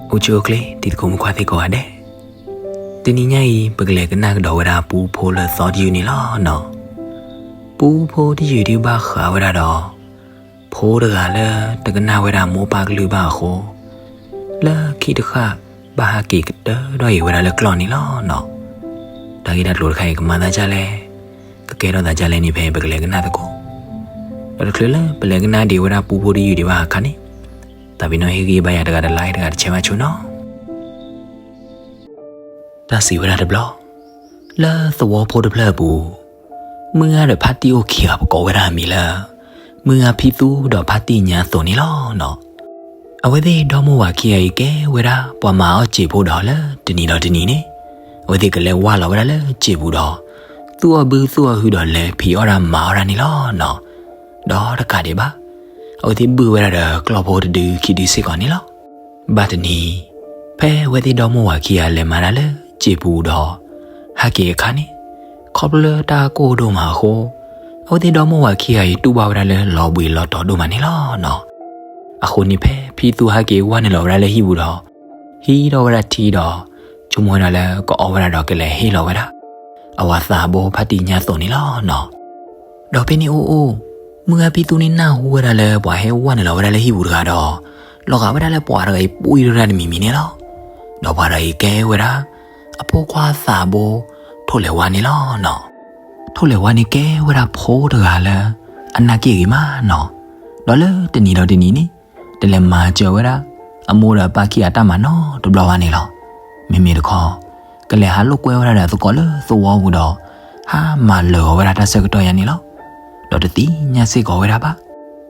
အိၣ်ဆူၣ်အိၣ်ချ့ တံၤသကိးမုၣ်ခွါသ့ၣ်ကိးဂၤဒဲး, တနံၤညါအံၤ ပကလဲၤကနၣ်ကဒီးဝဲဒၣ်ပူဖိလၢသီတယုၢ်န့ၣ်လီၤနီၤ. ပူဖိတယုၢ်ဒုးဘၣ်ဃးဝဲဒၣ်ဒီး ဖိတဂၤလၢတကနၣ်ဝဲဒၣ်မိၢ်ပၢ်ကလုၢ်ဘၣ်အဃိ, လၢခံတဃၣ်ဘၣ်ဟးက့ၤကတၢၢ်ဒီးအံၤဝဲဒၣ်လၢကျီၢ်န့ၣ်လီၤနီၤ. တၢ်ဂ့ၢ်တၢ်ကျိၤတခါအံၤ ကမၤသးဒ်လဲၣ်, ကကဲထီၣ်သးဒ်လဲၣ်န့ၣ် ဖဲပကလဲၤကနၣ်သကိး, ဒီးတချုးလၢပလဲၤကနၣ်ဒံးဝဲဒၣ်ပူဖိတယုၢ်ဒံးဘၣ်အခါန့ၣ်, သးပ့ၤနီၣ်ဟ့ၣ်ဂံၢ်ဘါယၤတဂၤတlike တဂၤတshareဘၣ်ဆိနီၤ. တၢ်စံးဝဲဒၣ်တဘျီ, လၢသဝီဖိတဖျၢၣ်အပူၤ, မုၢ်ဂၤဒီးဖါတံၢ်အိၣ်ခံဂၤ ပကိးဝဲဒၣ်အမံၤလၢ မုၢ်ဂၤဖံသူဒီးဖါတံၢ်ညါသိးန့ၣ်လီၤနီၤ. အဝဲသ့ၣ်ဒီမိၢ်ဝၤခံဂၤအံၤကဲဝဲဒၣ်ပှၤမၤအီၣ်စံာ်ပူဒီး လၢတနံၤဒီးတနံၤန့ၣ်, အဝဲသ့ၣ်ကလဲၤဝၢ်လီၤဝဲဒၣ်လၢစံာ်ပူဒီး သူၣ်အီၣ်ဘုသူၣ်အီၣ်ဟုဒီးလဲၤဖံးအီၣ်ဒၣ်မၤအီၣ်ဒၣ်န့ၣ်လီၤနီၤ. ဒီးတကးဒံးဘၣ်, အဝဲသ့ၣ်ဘုၣ်ဝဲဒၣ်ဒီးကျီၢ်ဖိတဒုခံဒုစ့ၢ်ကီးန့ၣ်လီၤ. ဘၣ်တနံၤ, ဖဲအဝဲသ့ၣ်ဒီမိၢ်ဝၤခံဂၤလဲၤမၤတၢ်လၢစံာ်ပူဒီး ဟဲက့ၤအခါန့ၣ်, ခီဖျိလၢတၢ်ကိၢ်ဒိၣ်မးအဃိ, အဝဲသ့ၣ်ဒီမိၢ်ဝၤခံဂၤအံၤ တူၢ်ဘၣ်ဝဲဒၣ်လၢလီၤဘှံးလီၤတီၤဒိၣ်မးန့ၣ်လီၤနီၤ. အဃိန့ၣ် ဖဲဖံသူဟဲက့ၤဝၢ်နုာ်လီၤဝဲဒၣ်လၢဟံၣ်ပူၤဒီး ဟံးထီၣ်ဝဲဒၣ်ထံဒီး ဆိကမိၣ်ဝဲဒၣ်လၢကအီၣ်ဝဲဒၣ်ဒီးကလဲၤဟ့ၣ်လီၤဝဲဒၣ် အဝၤသးဘိဖါတံၢ်ညါသိးန့ၣ်လီၤနီၤ. ဒီးဖဲန့ၣ်အိၣ်အိၣ်, မုၢ်ဂၤဖံသူန့ၣ်နၢ်ဟူဝဲဒၣ်လၢပှၤဟဲဝၢ်နုာ်လီၤဝဲဒၣ်လၢဟံၣ်ပူၤတဂၤဒီး, လီၤဂာ်ဝဲဒၣ်လၢပှၤတဂၤအံၤပှံၢ်ထီၣ်တၢ်တမံၤမံၤန့ၣ်လီၤ. ဒီးပှၤတဂၤအံၤကဲဝဲဒၣ် အဖိခွါသးဘိ ထိၣ်လဲၤဝါန့ၣ်လီၤနီၤ. ထိၣ်လဲၤဝါန့ၣ်ကဲဝဲဒၣ်ဖိတဂၤလၢ အနၢ်က့ၣ်ဂ့ၤမးနီၤ. ဒီးလၢတနံၤဒီးတနံၤန့ၣ်, တလဲၤမၤစၢၤဝဲဒၣ် အမိၢ်ဒီးအပၢ်ခံဂၤတၢ်မၤနီတဘျီဘၣ်န့ၣ်လီၤ. မ့မ့ၢ်တခီ, ကလဲၤဟးလိာ်ကွဲဝဲဒၣ်ဒီးသကိးလၢသဝီပူၤဒီး, ဟးမၤလၢာ်ဂီၤဝဲဒၣ်တၢ်ဆၢကတီၢ်ယါန့ၣ်လီၤ. ဒီးတသ့ၣ်ညါစ့ၢ်ကီးဝဲဒၣ်ဘၣ်.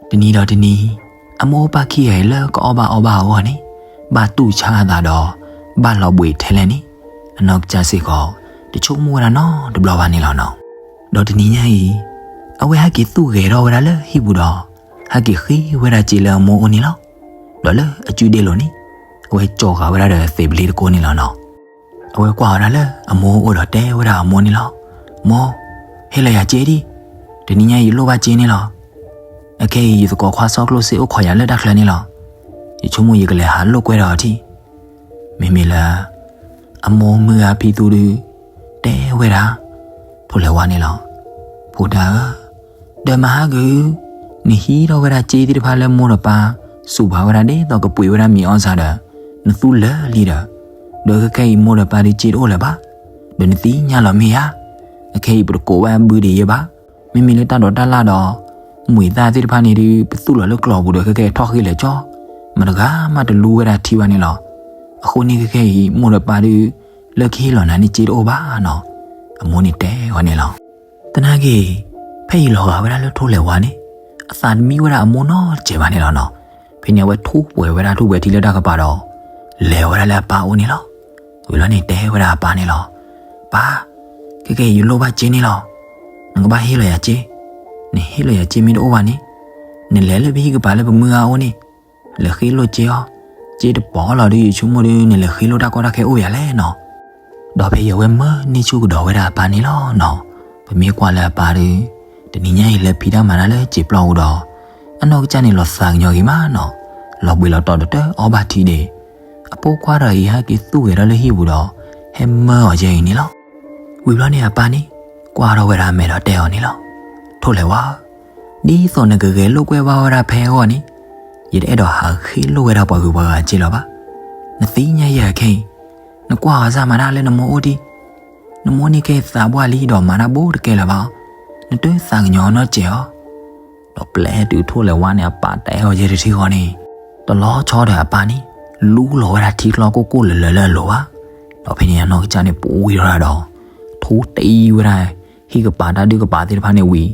တနံၤဒီးတနံၤ, အမိၢ်အပၢ်ခံဂၤအံၤလၢကအီၣ်ဘၣ်အီဘၣ်အဂီၢ်န့ၣ်, ဘၣ်တူၢ်ဆါအသးဒီး ဘၣ်လီၤဘှံးထဲလဲၣ်န့ၣ်, အနီၢ်ကစၢ်စ့ၢ်ကီး တဆိကမိၣ်ဝဲဒၣ်နီတဘျီဘၣ်န့ၣ်လီၤနီၤ. ဒီးတနံၤညါအံၤ, အဝဲဟဲက့ၤသူၣ်ဂဲၤထီၣ်ဝဲဒၣ်လၢဟံၣ်ပူၤဒီး, ဟဲက့ၤဃ့ဝဲဒၣ်စ့လၢအမိၢ်အိၣ်န့ၣ်လီၤ. ဒီးလၢအကုဒ့ၣ်လိၤန့ၣ်, အဝဲကၠီၤဃာ်ဝဲဒၣ်ဒီးသ့ၣ်ပလ့တကိးန့ၣ်လီၤနီၤ. အဝဲကွၢ်ဝဲဒၣ်လၢအမိၢ်အိၣ်ဒီးတဲဝဲဒၣ်အမိၢ်န့ၣ်လီၤ. မိၢ်, ဟ့ၣ်လီၤယၤစ့ဒံး, တနံၤညါယလိၣ်ဘၣ်စ့န့ၣ်လီၤ. အခဲအံၤယသကိးခွါဆီကျိၣ်စ့အိၣ်ခိးယၤလၢတၢ်ချၢန့ၣ်လီၤ. ယဆိကမိၣ်ယကလဲၤဟးလိာ်ကွဲဒီးအီၤထံၣ်. မ့မ့ၢ်လၢ အမိၢ်မုၢ်ဂၤဖံသူဒုး တဲဝဲဒၣ် ထိၣ်လဲၤဝါန့ၣ်လီၤ. ဖိဒါဧၢ, ဒီးမၤဟါဂ့ၤ, နဟံးထီၣ်ဝဲဒၣ်စ့သ့ၣ်တဖၣ်လၢမိၢ်ဒီးပၢ် စူးပာ်ဝဲဒၣ်ဒ်သိးကပှ့ၤဝဲဒၣ်မ့ၤအီၣ်စၢ်ဒီး နသူလၢာ်လံဒီး, ဒီးခဲကနံၣ်အံၤမိၢ်ဒီးပၢ်ဒုးစ့တအိၣ်လၢၤဘၣ်. ဒီးနသ့ၣ်ညါလီၤမ့ၢ်ဧါ. အခဲအံၤပတကိးဘၣ်ဘုဒံးယဲဘၣ်. မ့မ့ၢ်လၢတၢ်ဒိးတၢ်လၣ်ဒီး မှံၤသၣ်သ့ၣ်တဖၣ်န့ၣ်ဒုး ပသူၣ်လီၤလၢကျီၤပူၤဒီးခဲကနံၣ်အံၤထီၣ်ဃ့လဲၤကၠီ, မတဂၤမးတလူဝဲဒၣ်ထံဘၣ်န့ၣ်လီၤ. အဃိန့ၣ်ခဲကနံၣ်အံၤ မိၢ်ဒီးပၢ်ဒုး လၢကဟ့ၣ်လီၤနၤန့ၣ်စ့တအိၣ်ဘၣ်နီၤ. အမိၢ်န့ၣ်တဲအီၤန့ၣ်လီၤ. သနာ်က့ ဖဲအံၤလီၤဂာ်ဝဲဒၣ်လၢထိၣ်လဲၤဝါန့ၣ် အသးတမံဝဲဒၣ်အမိၢ်နီတစဲးဘၣ်န့ၣ်လီၤနီၤ. ဖဲန့ၣ်အဝဲထူးပှဲၤဝဲဒၣ်ထူးပှဲၤထံလၢတၢ်ကပၤဒီး လဲၤဝဲဒၣ်လၢအပၢ်အိၣ်န့ၣ်လီၤ. ဝံၤလီၤန့ၣ်တဲဝဲဒၣ်အပၢ်န့ၣ်လီၤ. ပၢ်, ခဲကနံၣ်အံၤယလိၣ်ဘၣ်စ့န့ၣ်လီၤ. နကဘၣ်ဟ့ၣ်လီၤယၤစ့. နဟ့ၣ်လီၤယၤစ့မ့ၢ်တအိၣ်ဘၣ်န့ၣ်, နလဲၤလၢပဟံၣ်ကပၤလၢပမုၢ်ဂၤအိၣ်န့ၣ်, လဲၤဃ့လိၢ်စ့အီၤ. စ့တပီၤလီၤဒုး ယဆိကမိၣ်ဒုး နလဲၤဃ့လိၢ်တၢ်ကီတၢ်ခဲအိၣ်ယၤလဲၣ်နီၤ. ဒီးဖဲအံၤအဝဲမၢန့ၢ်ဆူၣ်ကဒီးဝဲဒၣ်အပၢ်န့ၣ်လီၤနီၤ. ပမ့ၢ်ကွၢ်လၢအပၢ်ဒုး တနံၤညါအံၤလဲၤဖံးတၢ်မၤတၢ်လၢစံာ်ပျီပူၤဒီး အနီၢ်ကစၢ်န့ၣ်လီၤသးကညီၤဂ့ၤမးနီၤ. လီၤဘှံးလီၤတီၤတတၢၢ်အီဘၣ်ထံဒံး. အဖိခွါတဂၤအံၤဟဲက့ၤသူၣ်ဂဲၤထီၣ်လၢဟံၣ်ပူၤဒီး ဟဲမၢအီၤယဲအံၤန့ၣ်လီၤ. ဝံၤဘျီန့ၣ်အပၢ်န့ၣ် ကွၢ်ထီၣ်ဝဲဒၣ်အမဲာ်ဒီးတဲအီၤန့ၣ်လီၤ. ထိၣ်လဲၤဝါဧၢ, ဒ်သိးနကဂဲၤလိာ်ကွဲဘၣ်ဝဲဒၣ်ဖဲအဂီၢ်န့ၣ်, ယတအဲၣ်ဒိးဟးဃ့လိၢ်ဝဲဒၣ်ပှၤဂုၤပှၤဂၤစ့လၢၤဘၣ်. နသ့ၣ်ညါယဲအခဲအံၤ, နကွၢ်အီၤစၢ်မၤတၢ်လၢနမိၢ်အိၣ်ဒံး. နမိၢ်န့ၣ်ခဲအံၤသးပှၢ်လံဒီးမၤတၢ်ဘူးတကဲလၢၤဘၣ်အီၤ, နတသးကညီၤနီတစဲးအီၤ. ဒီးပျဲတုၤထိၣ်လဲၤဝါန့ၣ် အပၢ်တဲအီၤယဲတထံဃီန့ၣ်, တလီၤဆီဒီးအပၢ်န့ၣ် လူလီၤဝဲဒၣ်ထံကျီကိၢ်ကိၢ်လၢၤလၢၤလၢအလိၤဘၣ်. ဒီးဖဲန့ၣ်အနီၢ်ကစၢ်န့ၣ်ပူၤဝံၤထီၣ်ဒီး ထူတံၢ်ဝဲဒၣ် ဟံၣ်ကပၤတၢ်ဒုးကပၤသ့ၣ်တဖၣ်န့ၣ်ဝံၤ,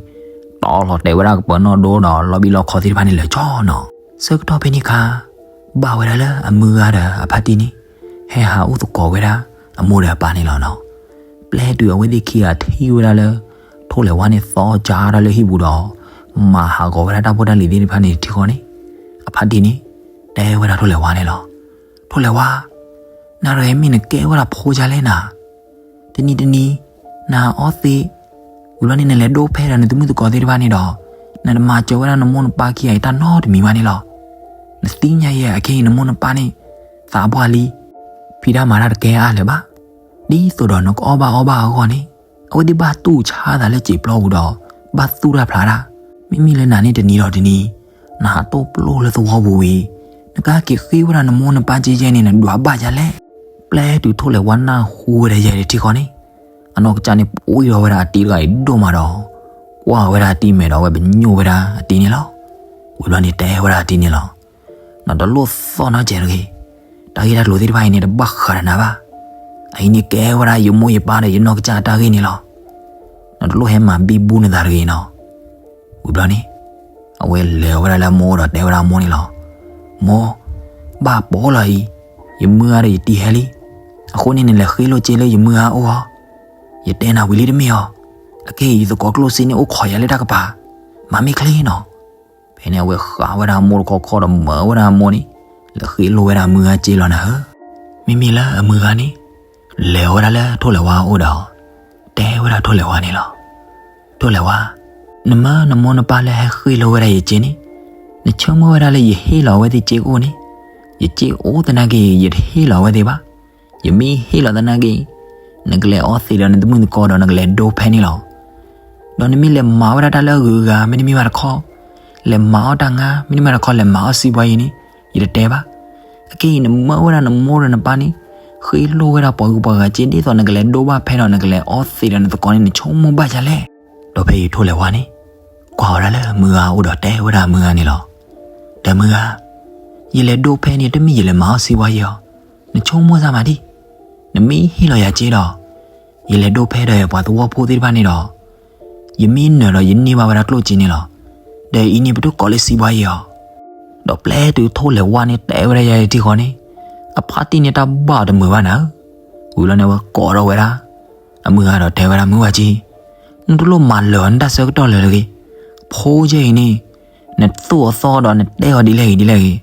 တီလီၤတဲာ်ဝဲဒၣ်ကပၢၤနီၣ်ဒိဒီးလီၤဘံၣ်လီၤခီသ့ၣ်တဖၣ်န့ၣ်လၢာ်ကၠီနီၤ. ဆၢကတီၢ်ဖဲန့ၣ်အခါ ဘၣ်ဝဲဒၣ်လၢအမုၢ်ဂၤဒီးအဖါတံၢ်န့ၣ် ဟဲဟးအိၣ်သကိးဝဲဒၣ် အမိၢ်ဒီးအပၢ်န့ၣ်လီၤနီၤ. ပျဲတုၤအဝဲသ့ၣ်ခံဂၤထံၣ်ဝဲဒၣ်လၢ ထိၣ်လဲၤဝါန့ၣ်သီကၢ်တၢ်လၢဟံၣ်ပူၤဒီး မၤဟးဂီၤဝဲဒၣ်တၢ်ဖိတၢ်လံၤသ့ၣ်တဖၣ်န့ၣ်ထံဃီန့ၣ်, အဖါတံၢ်န့ၣ် တဲဝဲဒၣ်ထိၣ်လဲၤဝါန့ၣ်လီၤ. ထိၣ်လဲၤဝါ, နၤတဂၤမ့ၢ်နကဲဝဲဒၣ်ဖိဒ်လဲၣ်နၤ. တနံၤတနံၤ နအီသံး, ဝံၤလီၤန့ၣ်နလဲၤဒိဖဲဒီးနသုးမုၢ်သကိးသ့ၣ်တဖၣ်န့ၣ်ဒီး နတမၤစၢၤဝဲဒၣ်နမိၢ်နပၢ်ခံဂၤအံၤတၢ်နီတမံၤဘၣ်န့ၣ်လီၤ. နသ့ၣ်ညါယဲအခဲအံၤနမိၢ်နပၢ်န့ၣ် သးပှၢ်လံ, ဖံးတၢ်မၤတၢ်တကဲအါလၢၤဘၣ်. ဒ်သိးဒီးနကအီၣ်ဘၣ်အီဘၣ်အဂီၢ်န့ၣ်, အဝဲသ့ၣ်ဘၣ်တူၢ်ဆါသးလၢစံာ်ပျီပူၤဒီး ဘၣ်သူၣ်တၢ်ဖျးတၢ်, မ့မ့ၢ်လၢနၤန့ၣ်တနံၤဒီးတနံၤ, နဟးတိၢ်ပျိၢ်လၢသဝီပူၤဝံၤ, နကဟဲက့ၤဃ့ဝဲဒၣ်နမိၢ်နပၢ်က့ယဲန့ၣ် နဒွးဘၣ်ယၤလဲၣ်. ပျဲတုၤထိၣ်လဲၤဝါနၢ်ဟူဝဲဒၣ်ယဲတထံဃီန့ၣ်, အနီၢ်ကစၢ်န့ၣ်ပှံၢ်ထီၣ်ဝဲဒၣ်အတံၤတဂၤအံၤဒိၣ်မးဒီး, ကွၢ်ဝဲဒၣ်အတံၤမဲာ်ဒီး အဝဲပညိၣ်ဝဲဒၣ်အတံၤန့ၣ်လီၤ. ဝံၤဘျီန့ၣ်တဲဝဲဒၣ်အတံၤန့ၣ်လီၤ. နတလိၣ်သီၣ်နီတစဲးတဂ့ၤ. တၢ်ဂ့ၢ်တၢ်ကျိၤသ့ၣ်တဖၣ်အံၤန့ၣ် တဘၣ်ဃးဒီးနၤဘၣ်. အအံၤန့ၣ်ကဲဝဲဒၣ်ယမိၢ်ယပၢ်ဒီးယနီၢ်ကစၢ်အတၢ်ဂ့ၢ်န့ၣ်လီၤ. နတလိၣ်ဟဲမၤဘံဘူနသးတဂ့ၤနီၤ. ဝံၤဘျီန့ၣ်, အဝဲလဲၤဝဲဒၣ်လၢအမိၢ်အိၣ်ဒီးတဲဝဲဒၣ်အမိၢ်န့ၣ်လီၤ. မိၢ်, ဘၣ်ပီလီၤအံၤ, ယမုၢ်ဂၤဒီးယတံၤဟဲလံ. အဃိန့ၣ်နလဲၤဃ့လိၢ်စ့လၢယမုၢ်ဂၤအအိၣ်အီၤ. ယတဲနၤဝံၤလံတမ့ၢ်အီၤ. အခဲအံၤယသကိးကျိၣ်စ့န့ၣ်အိၣ်ခိးယၤလၢတၢ်ကပၤ, မၤမ့ၢ်ချ့နီၤ. ဖဲန့ၣ်အဝဲဃးဝဲဒၣ်အမိၢ်တခီခီဒီးမၢဝဲဒၣ်အမိၢ်န့ၣ်, လဲၤဃ့လိၢ်ဝဲဒၣ်အမုၢ်ဂၤစ့လီၤနၤဧၢ. မ့မ့ၢ်လၢအမုၢ်ဂၤန့ၣ်, လဲၤဝဲဒၣ်လၢထိၣ်လဲၤဝါအအိၣ်ဒီး, တဲဝဲဒၣ်ထိၣ်လဲၤဝါန့ၣ်လီၤ. ထိၣ်လဲၤဝါ, နမၢနမိၢ်နပၢ်လၢဟဲဃ့လိၢ်ဝဲဒၣ်ယစ့န့ၣ်, နဆိကမိၣ်ဝဲဒၣ်လၢယဟ့ၣ်လီၤအဝဲသ့ၣ်စ့ကအိၣ်န့ၣ်, ယစ့အိၣ်သနာ်က့ ယတဟ့ၣ်လီၤအဝဲသ့ၣ်ဘၣ်. ယမ့ၢ်ဟ့ၣ်လီၤသနာ်က့, နကလဲၤအီသံးဒီးနသမုာ်သကိးဒီးနကလဲၤဒိဖဲန့ၣ်လီၤ. ဒီးနမ့ၢ်လဲၤမၤဝဲဒၣ်တၢ်လၢအဂုၤအဂၤ မ့တမ့ၢ်ဘၣ်တခီ, လဲၤမၤအီၣ်တၢ်ငါ မ့တမ့ၢ်ဘၣ်တခီ လဲၤမၤအီၣ်စံးပှၤယံၤန့ၣ်, ယတတဲဘၣ်. အခဲအံၤနမၢဝဲဒၣ်နမိၢ်ဒီးနပၢ်န့ၣ်, ဃ့လိၢ်ဝဲဒၣ်ပှၤဂုၤပှၤဂၤစ့ ဒ်သိးနကလဲၤဒိဘၣ်ဖဲဒီးနကလဲၤအီသံးဒီးနသကိးန့ၣ် နဆိကမိၣ်ဘၣ်ယၤလဲၣ်. ဒီးဖဲအံၤထိၣ်လဲၤဝါန့ၣ်, ကွၢ်ဝဲဒၣ်လၢမုၢ်ဂၤအအိၣ်ဒီးတဲဝဲဒၣ်မုၢ်ဂၤန့ၣ်လီၤ. ဒီးမုၢ်ဂၤ, ယလဲၤဒိဖဲန့ၣ် တမ့ၢ်ယလဲၤမၤအီၣ်စံးပှၤယံၤအီၤ, နဆိကမိၣ်စၢ်မးဒံး, နမ့ၢ်ဟ့ၣ်လီၤယၤစ့ဒီး, ယလဲၤဒိဖဲဒီးပှၤသဝီဖိသ့ၣ်တဖၣ်န့ၣ်ဒီး, ယမ့ၢ်နၢၤဒီးယန့ၢ်ဘၣ်ဝဲဒၣ်ကျိၣ်စ့န့ၣ်လီၤ. ဒီးအံၤန့ၣ်ပတကိးလၢစံးပှၤယံၤအီၤ. ဒီးပျဲတုၤထိၣ်လဲၤဝါန့ၣ်တဲဝဲဒၣ်ယၤတထံဃီန့ၣ်, အဖါတံၢ်န့ၣ်တၢ်ဘၣ်အီၤတမုာ်ဘၣ်နၤဧၢ. ဝံၤလီၤန့ၣ်အဝဲကိးထီၣ်ဝဲဒၣ် အမုၢ်ဂၤဒီးတဲဝဲဒၣ်မုၢ်ဝၤက့, နတလိၣ်မၤလၢာ်အီၤနတၢ်ဆၢကတီၢ်လၢာ်တဂ့ၤ. ဖိကဲအံၤန့ၣ်, နသူၣ်အီၤသီဒီးနတဲအီၤဒ်လဲၣ်ဂ့ၤဒ်လဲၣ်ဂ့ၤ,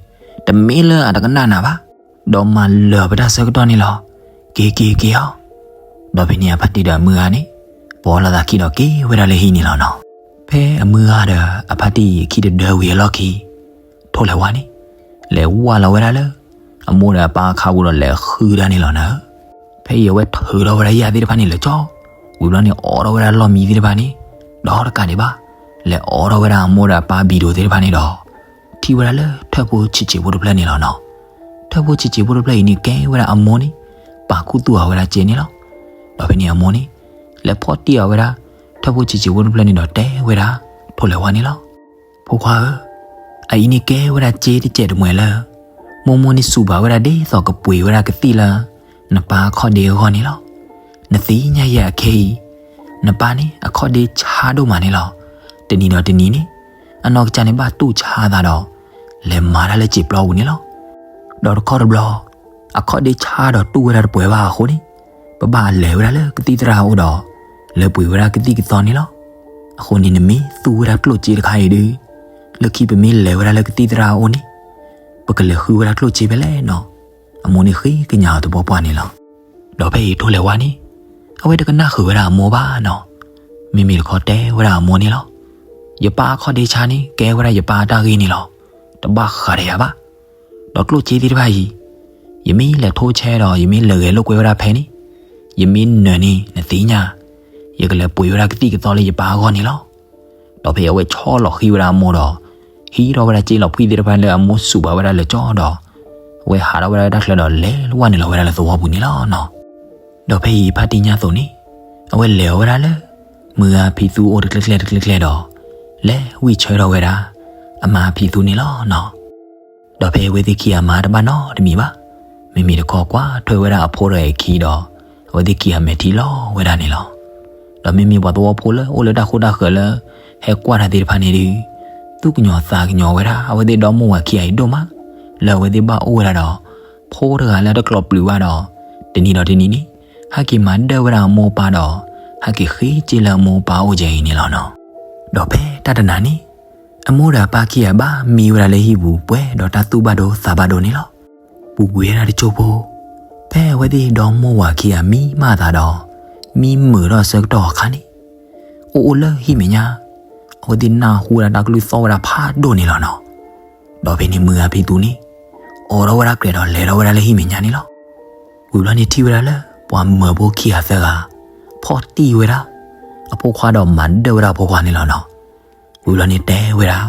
တမ့ၢ်လၢအတကနၣ်နၤဘၣ်. ဒီးမၤလၢာ်ပတၢ်ဆၢကတီၢ်န့ၣ်လီၤ. က့ၤက့ၤက့ၤအီၤ. ဒီးဖဲန့ၣ်အဖါတံၢ်ဒီးအမုၢ်ဂၤန့ၣ်, ပိာ်လီၤသးခံဒီးက့ၤဝဲဒၣ်လၢဟံၣ်န့ၣ်လီၤနီၤ. ဖဲအမုၢ်ဂၤဒီးအဖါတံၢ်အခံတဒၢဝံၤအလီၢ်ခံ, ထိၣ်လဲၤဝါန့ၣ်, လဲၤဝါလီၤဝဲဒၣ်လၢ အမိၢ်ဒီးအပၢ်အခါပူၤဒီးလဲၤဃုဒၣ်န့ၣ်လီၤနၤဧၢ. ဖဲအံၤအဝဲထုးထီၣ်ဝဲဒၣ်ယၣ်သ့ၣ်တဖၣ်န့ၣ်လၢာ်ကၠီ, ဝံၤဘျီန့ၣ်အိးထီၣ်ဝဲဒၣ်လီၢ်မံသ့ၣ်တဖၣ်န့ၣ်, ဒီးတကးဒံးဘၣ်, လဲၤအိးထီၣ်ဝဲဒၣ်အမိၢ်ဒီးအပၢ်ဘံဒိးသ့ၣ်တဖၣ်န့ၣ်ဒီး, ထံၣ်ဝဲဒၣ်လၢထၢၣ်ဖိဆံးဆံးဖိတဖျၢၣ်န့ၣ်လီၤနီၤ. ထၢၣ်ဖိဆံးဆံးဖိတဖျၢၣ်အံၤန့ၣ်ကဲဝဲဒၣ်အမိၢ်န့ၣ်, ပာ်ခူသူၣ်အီၤဝဲဒၣ်စ့န့ၣ်လီၤ. ဒီးဖဲန့ၣ်အမိၢ်န့ၣ်, လဲၤဖီၣ်တံၢ်အီၤဝဲဒၣ်, ထၢၣ်ဖိဆံးဆံးဖိတဖျၢၣ်န့ၣ်ဒီးတဲဝဲဒၣ်, ထိၣ်လဲၤဝါန့ၣ်လီၤ. ဖိခွါဧၢ, အအံၤန့ၣ်ကဲဝဲဒၣ်စ့တစဲးတမှဲၤလၢ, မိၢ်မိၢ်န့ၣ်စူးဘၣ်ဝဲဒၣ်ဒ်သိးကပှ့ၤဝဲဒၣ်ကသံၣ်လၢ, နပၢ်အခီၣ်ဒ့အဂီၢ်န့ၣ်လီၤ. နသ့ၣ်ညါယဲအခဲအံၤ, နပၢ်န့ၣ်အခီၣ်ဒ့ဆါဒိၣ်မးန့ၣ်လီၤ. တနံၤဒီးတနံၤန့ၣ်, အနီၢ်ကစၢ်န့ၣ်ဘၣ်တူၢ်ဆါသးဒီး, လဲၤမၤတၢ်လၢစံာ်ပျီပူၤန့ၣ်လီၤ. ဒီးတခီတဘျီ, အခီၣ်ဒ့ဆါဒီးတူၢ်ဝဲဒၣ်တပှဲၤဘၣ်အဃိန့ၣ်, ပဘၣ်လဲၤဝဲဒၣ်လၢကသံၣ်သရၣ်အအိၣ်ဒီး, လဲၤပှ့ၤဝဲဒၣ်ကသံၣ်ကသီန့ၣ်လီၤ. အဃိန့ၣ်နမ့ၢ်သူဝဲဒၣ်ကျိၣ်စ့တခါအံၤဒုး, လၢခံပမ့ၢ်လဲၤဝဲဒၣ်လၢကသံၣ်သရၣ်အအိၣ်န့ၣ်, ပကလဲၤဃုဝဲဒၣ်ကျိၣ်စ့ဖဲလဲၣ်နီၤ. အမိၢ်န့ၣ်ဃ့ကညးအီၤသပှၢ်ပှၢ်န့ၣ်လီၤ. ဒီးဖဲအံၤထိၣ်လဲၤဝါန့ၣ်, အဝဲတကနၣ်ဃုာ်ဝဲဒၣ်အမိၢ်ဘၣ်နီၤ. မ့မ့ၢ်တခီတဲဝဲဒၣ်အမိၢ်န့ၣ်လီၤ. ယပၢ်အခီၣ်ဒ့ဆါန့ၣ် ကဲဝဲဒၣ်ယပၢ်အတၢ်ဂ့ၢ်န့ၣ်လီၤ. တဘၣ်ဃးဒီးယၤဘၣ်. ဒီးကျိၣ်စ့သ့ၣ်တဖၣ်အံၤ, ယမ့ၢ်လဲၤထိဆဲဒီး ယမ့ၢ်လဲၤဂဲၤလိာ်ကွဲဝဲဒၣ်ဖဲန့ၣ်, ယမ့ၢ်နၢၤန့ၣ် နသ့ၣ်ညါ, ယကလဲၤပှ့ၤဝဲဒၣ်ကသံၣ်ကသီလၢယပၢ်အဂီၢ်န့ၣ်လီၤ. ဒီးဖဲအံၤအဝဲဆီလီၤဃံဝဲဒၣ်အမိၢ်ဒီး, ဟံးထီၣ်ဝဲဒၣ်စ့လီၤဖှံသ့ၣ်တဖၣ်လၢအမိၢ်စူးဘၣ်ဝဲဒၣ်လၢာ်ကၠီဒီး, အဝဲဟးထီၣ်ဝဲဒၣ်တၢ်ချၢဒီးလဲၤဝဲနုာ်လီၤဝဲဒၣ်လၢသဝီပူၤန့ၣ်လီၤနီၤ. ဒီးဖဲအံၤဖါတံၢ်ညါသိးန့ၣ်, အဝဲလဲၤအီၤဝဲဒၣ်လၢ မုၢ်ဂၤဖံးသူအအိၣ်တကျဲကျဲတကျဲကျဲဒီး, လဲၤဝံၣ်ဆၢထီၣ်ဝဲဒၣ် အမါဖံးသူန့ၣ်လီၤနီၤ. ဒီးဖဲအဝဲသ့ၣ်ခံဂၤမၤတဘၣ်နီတမံၤဘၣ်. မ့မ့ၢ်တခီကွၢ်ထွဲဝဲဒၣ်အဖိဒီးအခံဒီး, အဝဲသ့ၣ်ခံဂၤမဲာ်ထံလီၤဝဲဒၣ်န့ၣ်လီၤ. ဒီးမ့မ့ၢ်ပှၤသဝီဖိလၢအိၣ်လၢတၢ်ဃိတၢ်ဃၢၤလၢ ဟဲကွၢ်တၢ်သ့ၣ်တဖၣ်န့ၣ်ဒီး, သူၣ်ကညီၤသးကညီၤဝဲဒၣ် အဝဲသ့ၣ်ဒီမိၢ်ဝၤခံဂၤအံၤဒိၣ်မး, လၢအဝဲသ့ၣ်ဘၣ်အိၣ်ဝဲဒၣ်ဒီး ဖိတဂၤလၢတကျိးပျုၤဘၣ်ဒီး, တနံၤဒီးတနံၤန့ၣ်, ဟဲက့ၤမၤဒၢၣ်ဝဲဒၣ်အမိၢ်အပၢ်ဒီး, ဟဲက့ၤဃ့စ့လၢအမိၢ်အပၢ်အအိၣ်ကဲအံၤန့ၣ်လီၤနီၤ. ဒီးဖဲတၢ်တနၤန့ၣ်, အမိၢ်ဒီးအပၢ်ခံဂၤဘၣ်မံဝဲဒၣ်လၢဟံၣ်ပူၤပှဲၤဒီးတၢ်သူၣ်ဘၣ်ဒိသးဘၣ်ဒိန့ၣ်လီၤ. ပူၤကွံာ်ဝဲဒၣ်တစိၢ်ဖိ, ဖဲအဝဲသ့ၣ်ဒီမိၢ်ဝၤခံဂၤမံမၢ်အသးဒီး, မံမုာ်ထီၣ်အဆၢကတီၢ်အခါန့ၣ်, အိၣ်အိၣ်လၢဟံၣ်မဲာ်ညါ, အဝဲသ့ၣ်နၢ်ဟူဝဲဒၣ်တၢ်ကလုၢ်သီၣ်ဝဲဒၣ်ဖးဒိၣ်န့ၣ်လီၤနီၤ. ဒီးဖဲန့ၣ်မုၢ်ဂၤဖံးသူန့ၣ်, အိးထီၣ်ဝဲဒၣ်ကြဲးဒီးလဲၤထီၣ်ဝဲဒၣ်လၢဟံၣ်မဲာ်ညါန့ၣ်လီၤ. ဝံၤဘျီန့ၣ်ထံၣ်ဝဲဒၣ်လၢပှၤမၢၤဖိခံဂၤသၢဂၤ ဖီၣ်တံၢ်ဝဲဒၣ် အဖိခွါဒီးမၤဒၢၣ်ဝဲဒၣ်အဖိခွါန့ၣ်လီၤနီၤ. ဝံၤဘျီန့ၣ်တဲဝဲဒၣ်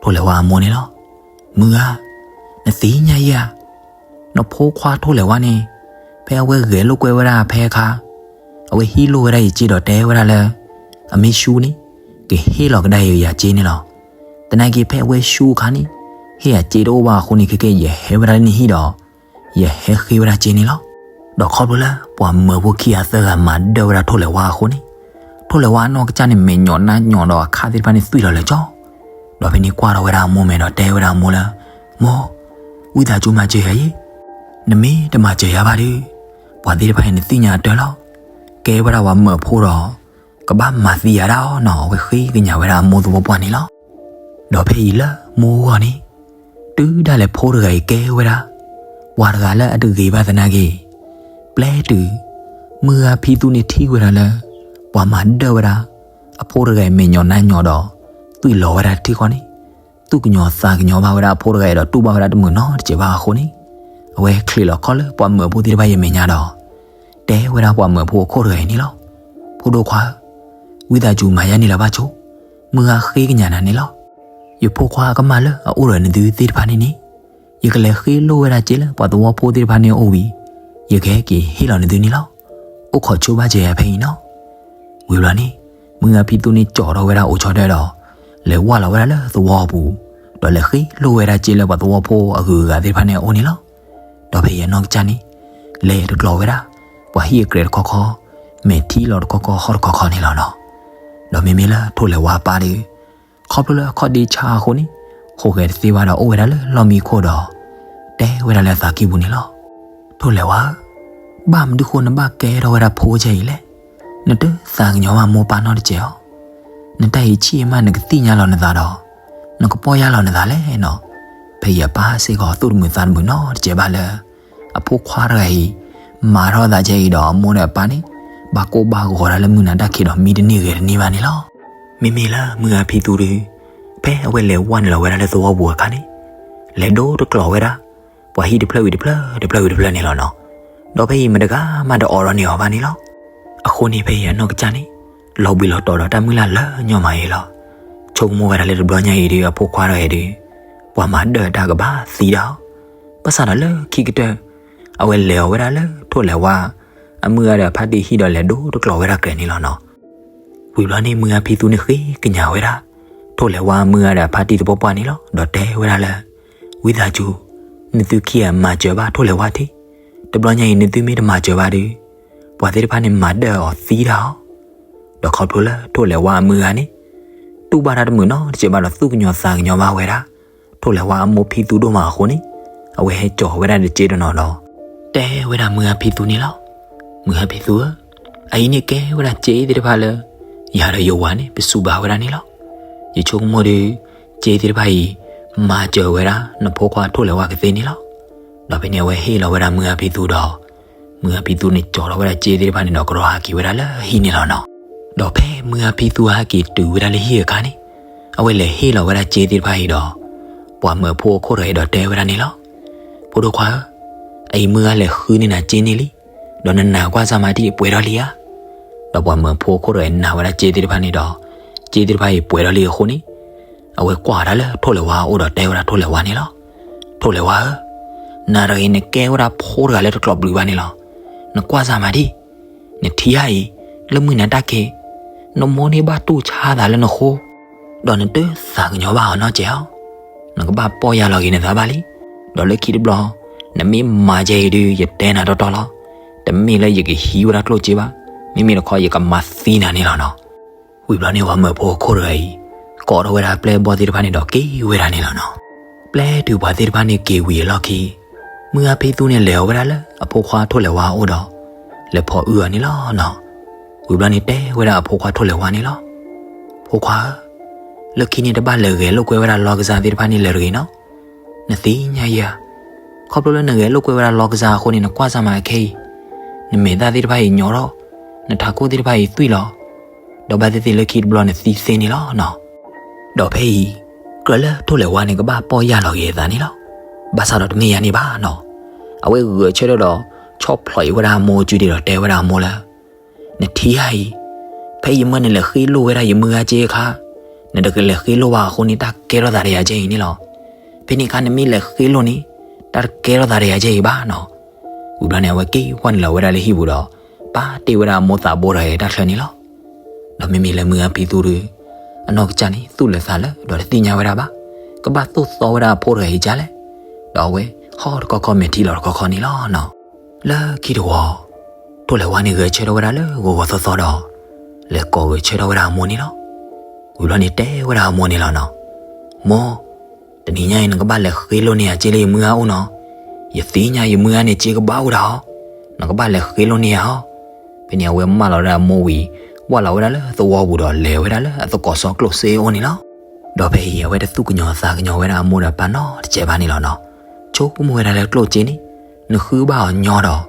ထိၣ်လဲၤဝါအမိၢ်န့ၣ်လီၤ. မုၢ်ဂၤ, နသ့ၣ်ညါယၤဧါ, နဖိခွါထိၣ်လဲၤဝါန့ၣ် ဖဲအဝဲဂဲၤလိာ်ကွဲဝဲဒၣ်ဖဲအခါ အဝဲဟံးလိာ်ဝဲဒၣ်ယစ့ဒီးတဲဝဲဒၣ်လၢ အမ့ၢ်ဆူန့ၣ် ကဟ့ၣ်လီၤကဒါအံၤယၤစ့န့ၣ်လီၤ. သနာ်က့ဖဲအဝဲဆူအခါန့ၣ် ဟ့ၣ်ယၤစ့တအိၣ်ဘၣ်အဃိန့ၣ် ခဲကဲယဟဲဝဲဒၣ်လၢနဟံၣ်ဒီး ယဟဲဃ့ဝဲဒၣ်စ့န့ၣ်လီၤ. ဒီးခီဖျိလၢပှၤမၢၤဖိခံဂၤသၢဂၤမၤဒၢၣ်ဝဲဒၣ်ထိၣ်လဲၤဝါအဃိန့ၣ် ထိၣ်လဲၤဝါအနီၢ်ကစၢ်န့ၣ် မဲာ်ညီၣ်နါညီၣ်ဒီးအခါသ့ၣ်တဖၣ်န့ၣ်သွံၣ်လီၤလၢာ်ကၠီ ဒီးဖဲန့ၣ်ကွၢ်ထီၣ်ဝဲဒၣ်အမိၢ်မဲာ်ဒီးတဲဝဲဒၣ်အမိၢ်လၢ မိၢ်, ဝံသးစူၤမၤစၢၤယၤအံၤ, နမ့ၢ်တမၤစၢၤယၤဘၣ်ဒီး ပှၤသ့ၣ်တဖၣ်အံၤနသ့ၣ်ညါအတၢ်လီၤ. ကဲဝဲဒၣ်ပှၤမၢၤဖိဒီး ကဘၣ်မၤသံယၤဒၣ်အီၤနီၤ အဝဲဃ့ကညးဝဲဒၣ်အမိၢ်သဝီပှၢ်န့ၣ်လီၤ. ဒီးဖဲအံၤလၢမိၢ်ဂီၢ်န့ၣ် တုၤဒၣ်လဲာ်ဖိတဂၤအံၤကဲဝဲဒၣ် ပှၤတဂၤလၢအတဂ့ၤဘၣ်သနာ်က့ ပျဲတုၤ မုၢ်ဂၤဖံသူန့ၣ်ထံၣ်ဝဲဒၣ်လၢ ပှၤမၤဒၢၣ်ဝဲဒၣ် အဖိတဂၤအံၤမဲာ်ညီၣ်နါညီၣ်ဒီး သွံၣ်လီၤဝဲဒၣ်ထံဃီန့ၣ် သူၣ်ကညီၤသးကညီၤဘၣ်ဝဲဒၣ်အဖိတဂၤအံၤဒီးတူၢ်ဘၣ်ဝဲဒၣ်တမုာ်နီတစဲးဘၣ်အဃိန့ၣ် အဝဲချ့းလီၤခီလၢပှၤမၢၤဖိသ့ၣ်တဖၣ်အံၤအမဲာ်ညါဒီး တဲဝဲဒၣ်ပှၤမၢၤဖိအခိၣ်တဂၤအံၤန့ၣ်လီၤ. ဖိဒိၣ်ခွါဧၢ, ဝံသးစူၤမၤယၤန့ၣ်လၢၤဘၣ်ဆိ, မုၢ်ဂၤဃ့ကညးနၤန့ၣ်လီၤ. ယဖိခွါအကမၢ်လၢအအိၣ်ဒီးနသုသ့ၣ်တဖၣ်န့ၣ်န့ၣ် ယကလဲၤဃ့လိာ်ဝဲဒၣ်စ့လၢပှၤသဝီဖိသ့ၣ်တဖၣ်န့ၣ်အအိၣ်ဝံၤ ယကဟဲက့ၤဟ့ၣ်လီၤနသုန့ၣ်လီၤ. အိၣ်ခိးဆိဘၣ်စၢၤယၤဖဲအံၤနီၤ. ဝံၤဘျီန့ၣ် မုၢ်ဂၤဖံသူန့ၣ်ကၠီထီၣ်ဝဲဒၣ်အိၣ်ဆီဒၢဒီး လဲၤဝၢ်လီၤဝဲဒၣ်လၢသဝီအပူၤ ဒီးလဲၤဃ့လိာ်ဝဲဒၣ်စ့လၢပှၤသဝီဖိအဂုၤအဂၤသ့ၣ်တဖၣ်န့ၣ်အအိၣ်န့ၣ်လီၤ. ဒီးဖဲအံၤအနီၢ်ကစၢ်န့ၣ် လဲၤတကျိၤဝဲဒၣ် ပှၤဟံၣ်အကြဲးတခီခီ မဲာ်ထံလီၤတခီခီဟီၣ်တခီခီန့ၣ်လီၤနီၤ. ဒီးမ့မ့ၢ်လၢထိၣ်လဲၤဝါအပၢ်ဒီး ခီဖျိလၢအခီၣ်ဒ့ဆါအဃိန့ၣ် ဟူးဂဲၤတသ့ဘၣ်ဒီးအိၣ်ဝဲဒၣ်လၢလီၢ်မံခိၣ်ဒီး တဲဝဲဒၣ်လၢအသးကံၢ်ပူၤန့ၣ်လီၤ. ထိၣ်လဲၤဝါဧၢ, ဘၣ်မနုၤဃိနဘၣ်ကဲထီၣ်ဝဲဒၣ်ဖိကဲအံၤလဲၣ်. နတသးကညီၤဘၣ်မိၢ်ပၢ်နီတစဲးဧါ. နတၢ်အံၤဆံးမးနကသ့ၣ်ညါလီၤနသးဒီး နကပီၢ်ယၢ်လီၤနသးလဲၣ်နီၤ. ဖဲအံၤအပၢ်စ့ၢ်ကီးသူၣ်တမုာ်သးတမုာ်နီတစဲးဘၣ်လၢ အဖိခွါတဂၤအံၤ မၤထီၣ်အသးကဲအံၤဒီးအမိၢ်ဒီးအပၢ်န့ၣ် ဘၣ်ကိၢ်ဘၣ်ဂီၤဒၣ်လၢမုၢ်နၤတၢ်ခံးဒီးမံတန့ၢ်ဂဲၤတန့ၢ်ဘၣ်န့ၣ်လီၤ. မ့မ့ၢ်လၢမုၢ်ဂၤဖံသူဒီး ဖဲအဝဲလဲၤဝၢ်နုာ်လီၤဝဲဒၣ်လၢသဝီပူၤအခါန့ၣ် လဲၤဒိတကျိၤဝဲဒၣ် ပှၤဟံၣ်တဖျၢၣ်ဝံၤတဖျၢၣ် တဖျၢၣ်ဝံၤတဖျၢၣ်န့ၣ်လီၤနီၤ. ဒီးဖဲအံၤမတဂၤမးတအိးထီၣ်န့ၢ်အီၤဘၣ်န့ၣ်လီၤ. အဃိန့ၣ်ဖဲအံၤအနီၢ်ကစၢ်န့ၣ် လီၤဘှံးလီၤတီၤဒီးတၢ်မုၢ်လၢ်လၢညီမးအံၤလီၤ. ဆိကမိၣ်ဝဲဒၣ်လၢတဘျီညါအံၤဒီး အဖိခွါတဂၤအံၤဒီး ပှၤမၤဒၢၣ်တၢ်ကဘၣ်သံဒၣ်အီၤ, ဘၣ်ဆၣ်ဒီးလၢခံကတၢၢ် အဝဲလဲၤအီၤဝဲဒၣ်လၢထိၣ်လဲၤဝါ အမုၢ်ဂၤဒီးအဖါတံၢ်ဟံၣ်ဒီးလဲၤဒိတကျိၤဝဲဒၣ်ကြဲးန့ၣ်လီၤနီၤ. ဝံၤဘျီန့ၣ် မုၢ်ဂၤဖံသူန့ၣ်ဃ့ကညးဝဲဒၣ် ထိၣ်လဲၤဝါအမုၢ်ဂၤဒီးအဖါတံၢ်သပှၢ်ပှၢ်န့ၣ်လီၤ. ဒီးတဲဝဲဒၣ်လၢ ဝံသးစူၤ နသုခံဂၤမၤစၢၤဘၣ်ထိၣ်လဲၤဝါထံ, တဘျီညါအံၤနသုမ့ၢ်တမၤစၢၤဘၣ်ဒီး ပှၤသ့ၣ်တဖၣ်န့ၣ်မၤဒၢၣ်အီၤသံဒၣ်အီၤ. ဒီးခီဖျိလၢထိၣ်လဲၤဝါအမုၢ်ဂၤန့ၣ် တူၢ်ဘၣ်တၢ်တမုာ်နီတစဲးဘၣ်ဒီးသူၣ်ကညီၤသးကညီၤဘၣ်ဝဲဒၣ် ထိၣ်လဲၤဝါအမိၢ်ဖံသူဒိၣ်မးအဃိန့ၣ် အဝဲဟဲစိာ်ဝဲဒၣ်တစ့တနီၤဒီး တဲဝဲဒၣ်မုၢ်ဂၤဖံသူန့ၣ်လီၤ. မုၢ်ဂၤဖံသူဧၢ, အအံၤန့ၣ်ကဲဝဲဒၣ်စ့သ့ၣ်တဖၣ်လၢ ယၤဒီးယဝၤန့ၣ် ပစူးဘၣ်ဝဲဒၣ်န့ၣ်လီၤ. ယဆိကမိၣ်ဒီး စ့သ့ၣ်တဖၣ်အံၤ မၤစၢၤဝဲဒၣ်နဖိခွါထိၣ်လဲၤဝါကသ့န့ၣ်လီၤ. ဒီးဖဲန့ၣ်အဝဲဟ့ၣ်လီၤဝဲဒၣ်မုၢ်ဂၤဖံသူဒီး မုၢ်ဂၤဖံသူန့ၣ်စိာ်ထီၣ်ဝဲဒၣ်စ့သ့ၣ်တဖၣ်န့ၣ်ဒီးကရီဟးက့ၤဝဲဒၣ်လၢဟံၣ်န့ၣ်လီၤနီၤ. ဒီးဖဲမုၢ်ဂၤဖံသူဟဲက့ၤတုၤဝဲဒၣ်လၢဟံၣ်အခါန့ၣ် အဝဲလဲၤဟ့ၣ်လီၤဝဲဒၣ်စ့သ့ၣ်တဖၣ်အံၤဒီး ပှၤမၢဖိအခိၣ်တဂၤအံၤဒီးတဲဝဲဒၣ်န့ၣ်လီၤ. ဖိဒိၣ်ခွါဧၢ, အအံၤမုၢ်ဂၤလဲၤဃုန့ၢ်နၤစ့န့ၣ်လံ, ဒီးနနာ်ကွၢ်စၢ်မၤဒံးပှဲၤထီၣ်လံဧါ. ဒီးပှၤမၢဖိအခိၣ်တဂၤအံၤနာ်ဝဲဒၣ်စ့သ့ၣ်တဖၣ်န့ၣ်ဒီး စ့သ့ၣ်တဖၣ်အံၤပှဲၤထီၣ်လံအဃိန့ၣ် အဝဲကွၢ်တၢ်လၢထိၣ်လဲၤဝါအအိၣ်ဒီးတဲဝဲဒၣ်ထိၣ်လဲၤဝါန့ၣ်လီၤ. ထိၣ်လဲၤဝါဧၢ, နၤတဂၤအံၤနကဲဝဲဒၣ်ဖိတဂၤလၢတကျိးဘျုးဘၣ်န့ၣ်လီၤ. နကွၢ်စၢ်မၤဒံး, နထံၣ်ဧါအံၤ, လၢမုၢ်နၤတၢ်ခံး, နမိၢ်န့ၣ်ဘၣ်တူၢ်ဆါသးလၢနဃိ ဒီးနတသးကညီၤဘၣ်အီၤနီတစဲးဧါ. နကဘၣ်ပီၢ်ယၢ်လီၤက့ၤနသးဘၣ်လံ. ဒီးလၢခံတဘျီ နမ့ၢ်မၤကဲအံၤဒီး ယတဲနၤတီတီလီၤ. တမ့ၢ်လၢယကဟံးဝဲဒၣ်ကျိၣ်စ့ဘၣ်. မ့မ့ၢ်တခီယကမၤသံနၤန့ၣ်လီၤနီၤ. ဝံၤဘျီန့ၣ်ပှၤမၢဖိအခိၣ်တဂၤအံၤ ကိးထီၣ်ဝဲဒၣ်ပျဲၢ်ဘီၣ်သ့ၣ်တဖၣ်န့ၣ်ဒီးက့ၤဝဲဒၣ်န့ၣ်လီၤနီၤ. ပျဲတုၤပှၤသ့ၣ်တဖၣ်န့ၣ်က့ၤဝံၤအလီၢ်ခံ မုၢ်ဂၤဖံသူန့ၣ်လဲၤအီၤဝဲဒၣ်လၢအဖိခွါထိၣ်လဲၤဝါအအိၣ်ဒီး လဲၤဖိးအုၣ်အီၤန့ၣ်လီၤနီၤ. ဝံၤဘျီန့ၣ်တဲဝဲဒၣ်အဖိခွါထိၣ်လဲၤဝါန့ၣ်လီၤ. ဖိခွါဧၢ, လၢခံန့ၣ်တဘၣ်လဲၤဂဲၤလိာ်ကွဲဝဲဒၣ်လီၢ်ကစၢ်သ့ၣ်တဖၣ်န့ၣ်လၢၤတဂ့ၤနီၤ. နသ့ၣ်ညါယၤဧါ. ခီဖျိလၢနဂဲၤလိာ်ကွဲဝဲဒၣ်လီၢ်ကစၢ်အဃိန့ၣ် နကွၢ်စၢ်မၤအခဲအံၤ, နမဲာ်သၣ်သ့ၣ်တဖၣ်အံၤညီထီၣ်, နထးခိၣ်သ့ၣ်တဖၣ်အံၤသွံၣ်လီၤ, ဒီးဘၣ်သ့ၣ်သ့ၣ်လၢခံတဘျီနသံသ့န့ၣ်လီၤနီၤ. ဒီးဖဲအံၤ ကြၢးလၢထိၣ်လဲၤဝါန့ၣ်ကဘၣ်ပီၢ်ယၢ်လီၤက့ၤအသးန့ၣ်လီၤ. ဘၣ်ဆၣ်ဒီးတမ့ၢ်ယၤန့ၣ်ဘၣ်နီၤ. အဝဲဂဲၤဆၢထၢၣ်ဒီး ဆီၣ်ဖျိးအံၤဝဲဒၣ်အမိၢ်အစုဒံးဒီးတဲဝဲဒၣ်အမိၢ်လၢ နထံၣ်ဧါအံၤ, ဖဲယမၢနလဲၤဃ့လိၢ်ဝဲဒၣ်ယမုၢ်ဂၤစ့အခါ, နတကလဲၤဃ့လိၢ်ဘၣ်အဃိန့ၣ် တၢ်ကဲထီၣ်သးဒီးယၤကဲအံၤန့ၣ်လီၤ. ဖဲန့ၣ်အခါနမ့ၢ်လဲၤဃ့လိၢ်န့ၣ် တၢ်တကဲထီၣ်သးဒီးယၤကဲအံၤဘၣ်နီၤ. ဝံၤဘျီန့ၣ် အဝဲက့ၤဟီၣ်နုာ်လီၤဝဲဒၣ်လၢဟံၣ်ပူၤဒီး ပာ်တ့ၢ်ဝဲဒၣ်အမိၢ်သးဘိတဂၤအံၤတၢ်ချၢန့ၣ်လီၤ. ဒီးမ့မ့ၢ်လၢမုၢ်ဂၤဖံသူဒီး အနီၢ်ကစၢ်န့ၣ် သူၣ်လၢာ်သးလၢာ်ဒီးတသ့ၣ်ညါဝဲဒၣ်ဘၣ်, ကဘၣ်သိၣ်သီဝဲဒၣ်အဖိတဂၤအံၤဒ်လဲၣ်. ဒီးအဝဲဟီၣ်တခီခီ မဲာ်ထံလီၤတခီခီန့ၣ်လီၤနီၤ. လၢခံတဝီ ထိၣ်လဲၤဝါန့ၣ်ဂဲၤဆၢထၢၣ်ဝဲဒၣ်လၢဂီၤဂီၤသီသီဒီး လဲၤကိးဂဲၤဆၢထၢၣ်ဝဲဒၣ်အမိၢ်န့ၣ်လီၤ. ဝံၤဘျီန့ၣ်တဲဝဲဒၣ်အမိၢ်န့ၣ်လီၤနီၤ. မိၢ်, တနံၤညါအံၤ နကဘၣ်လဲၤဃ့လိၢ်န့ၢ်ယၤစ့လၢယမုၢ်ဂၤအိၣ်နီၤ. ယသ့ၣ်ညါယမုၢ်ဂၤန့ၣ်စ့ကဘၣ်အိၣ်ဒၣ်အီၤ, နကဘၣ်လဲၤဃ့လိၢ်န့ၢ်ယၤအီၤ. ဖဲန့ၣ်အဝဲမၢလီၤဝဲဒၣ်အမိၢ်ဝံၤ ဝၢ်လီၤဝဲဒၣ်လၢသဝီပူၤဒီးလဲၤဝဲဒၣ်လၢအသကိးစီၤကျိၣ်စ့အအိၣ်န့ၣ်လီၤ. ဒီးဖဲအံၤ အဝဲတသူၣ်ကညီၤသးကညီၤဝဲဒၣ်အမိၢ်ဒီးပၢ်နီတစဲးဘၣ်န့ၣ်လီၤနီၤ. ဆိကမိၣ်ဝဲဒၣ်လၢကျိၣ်စ့န့ၣ် နဃုဘၣ်အီၤညီဒီး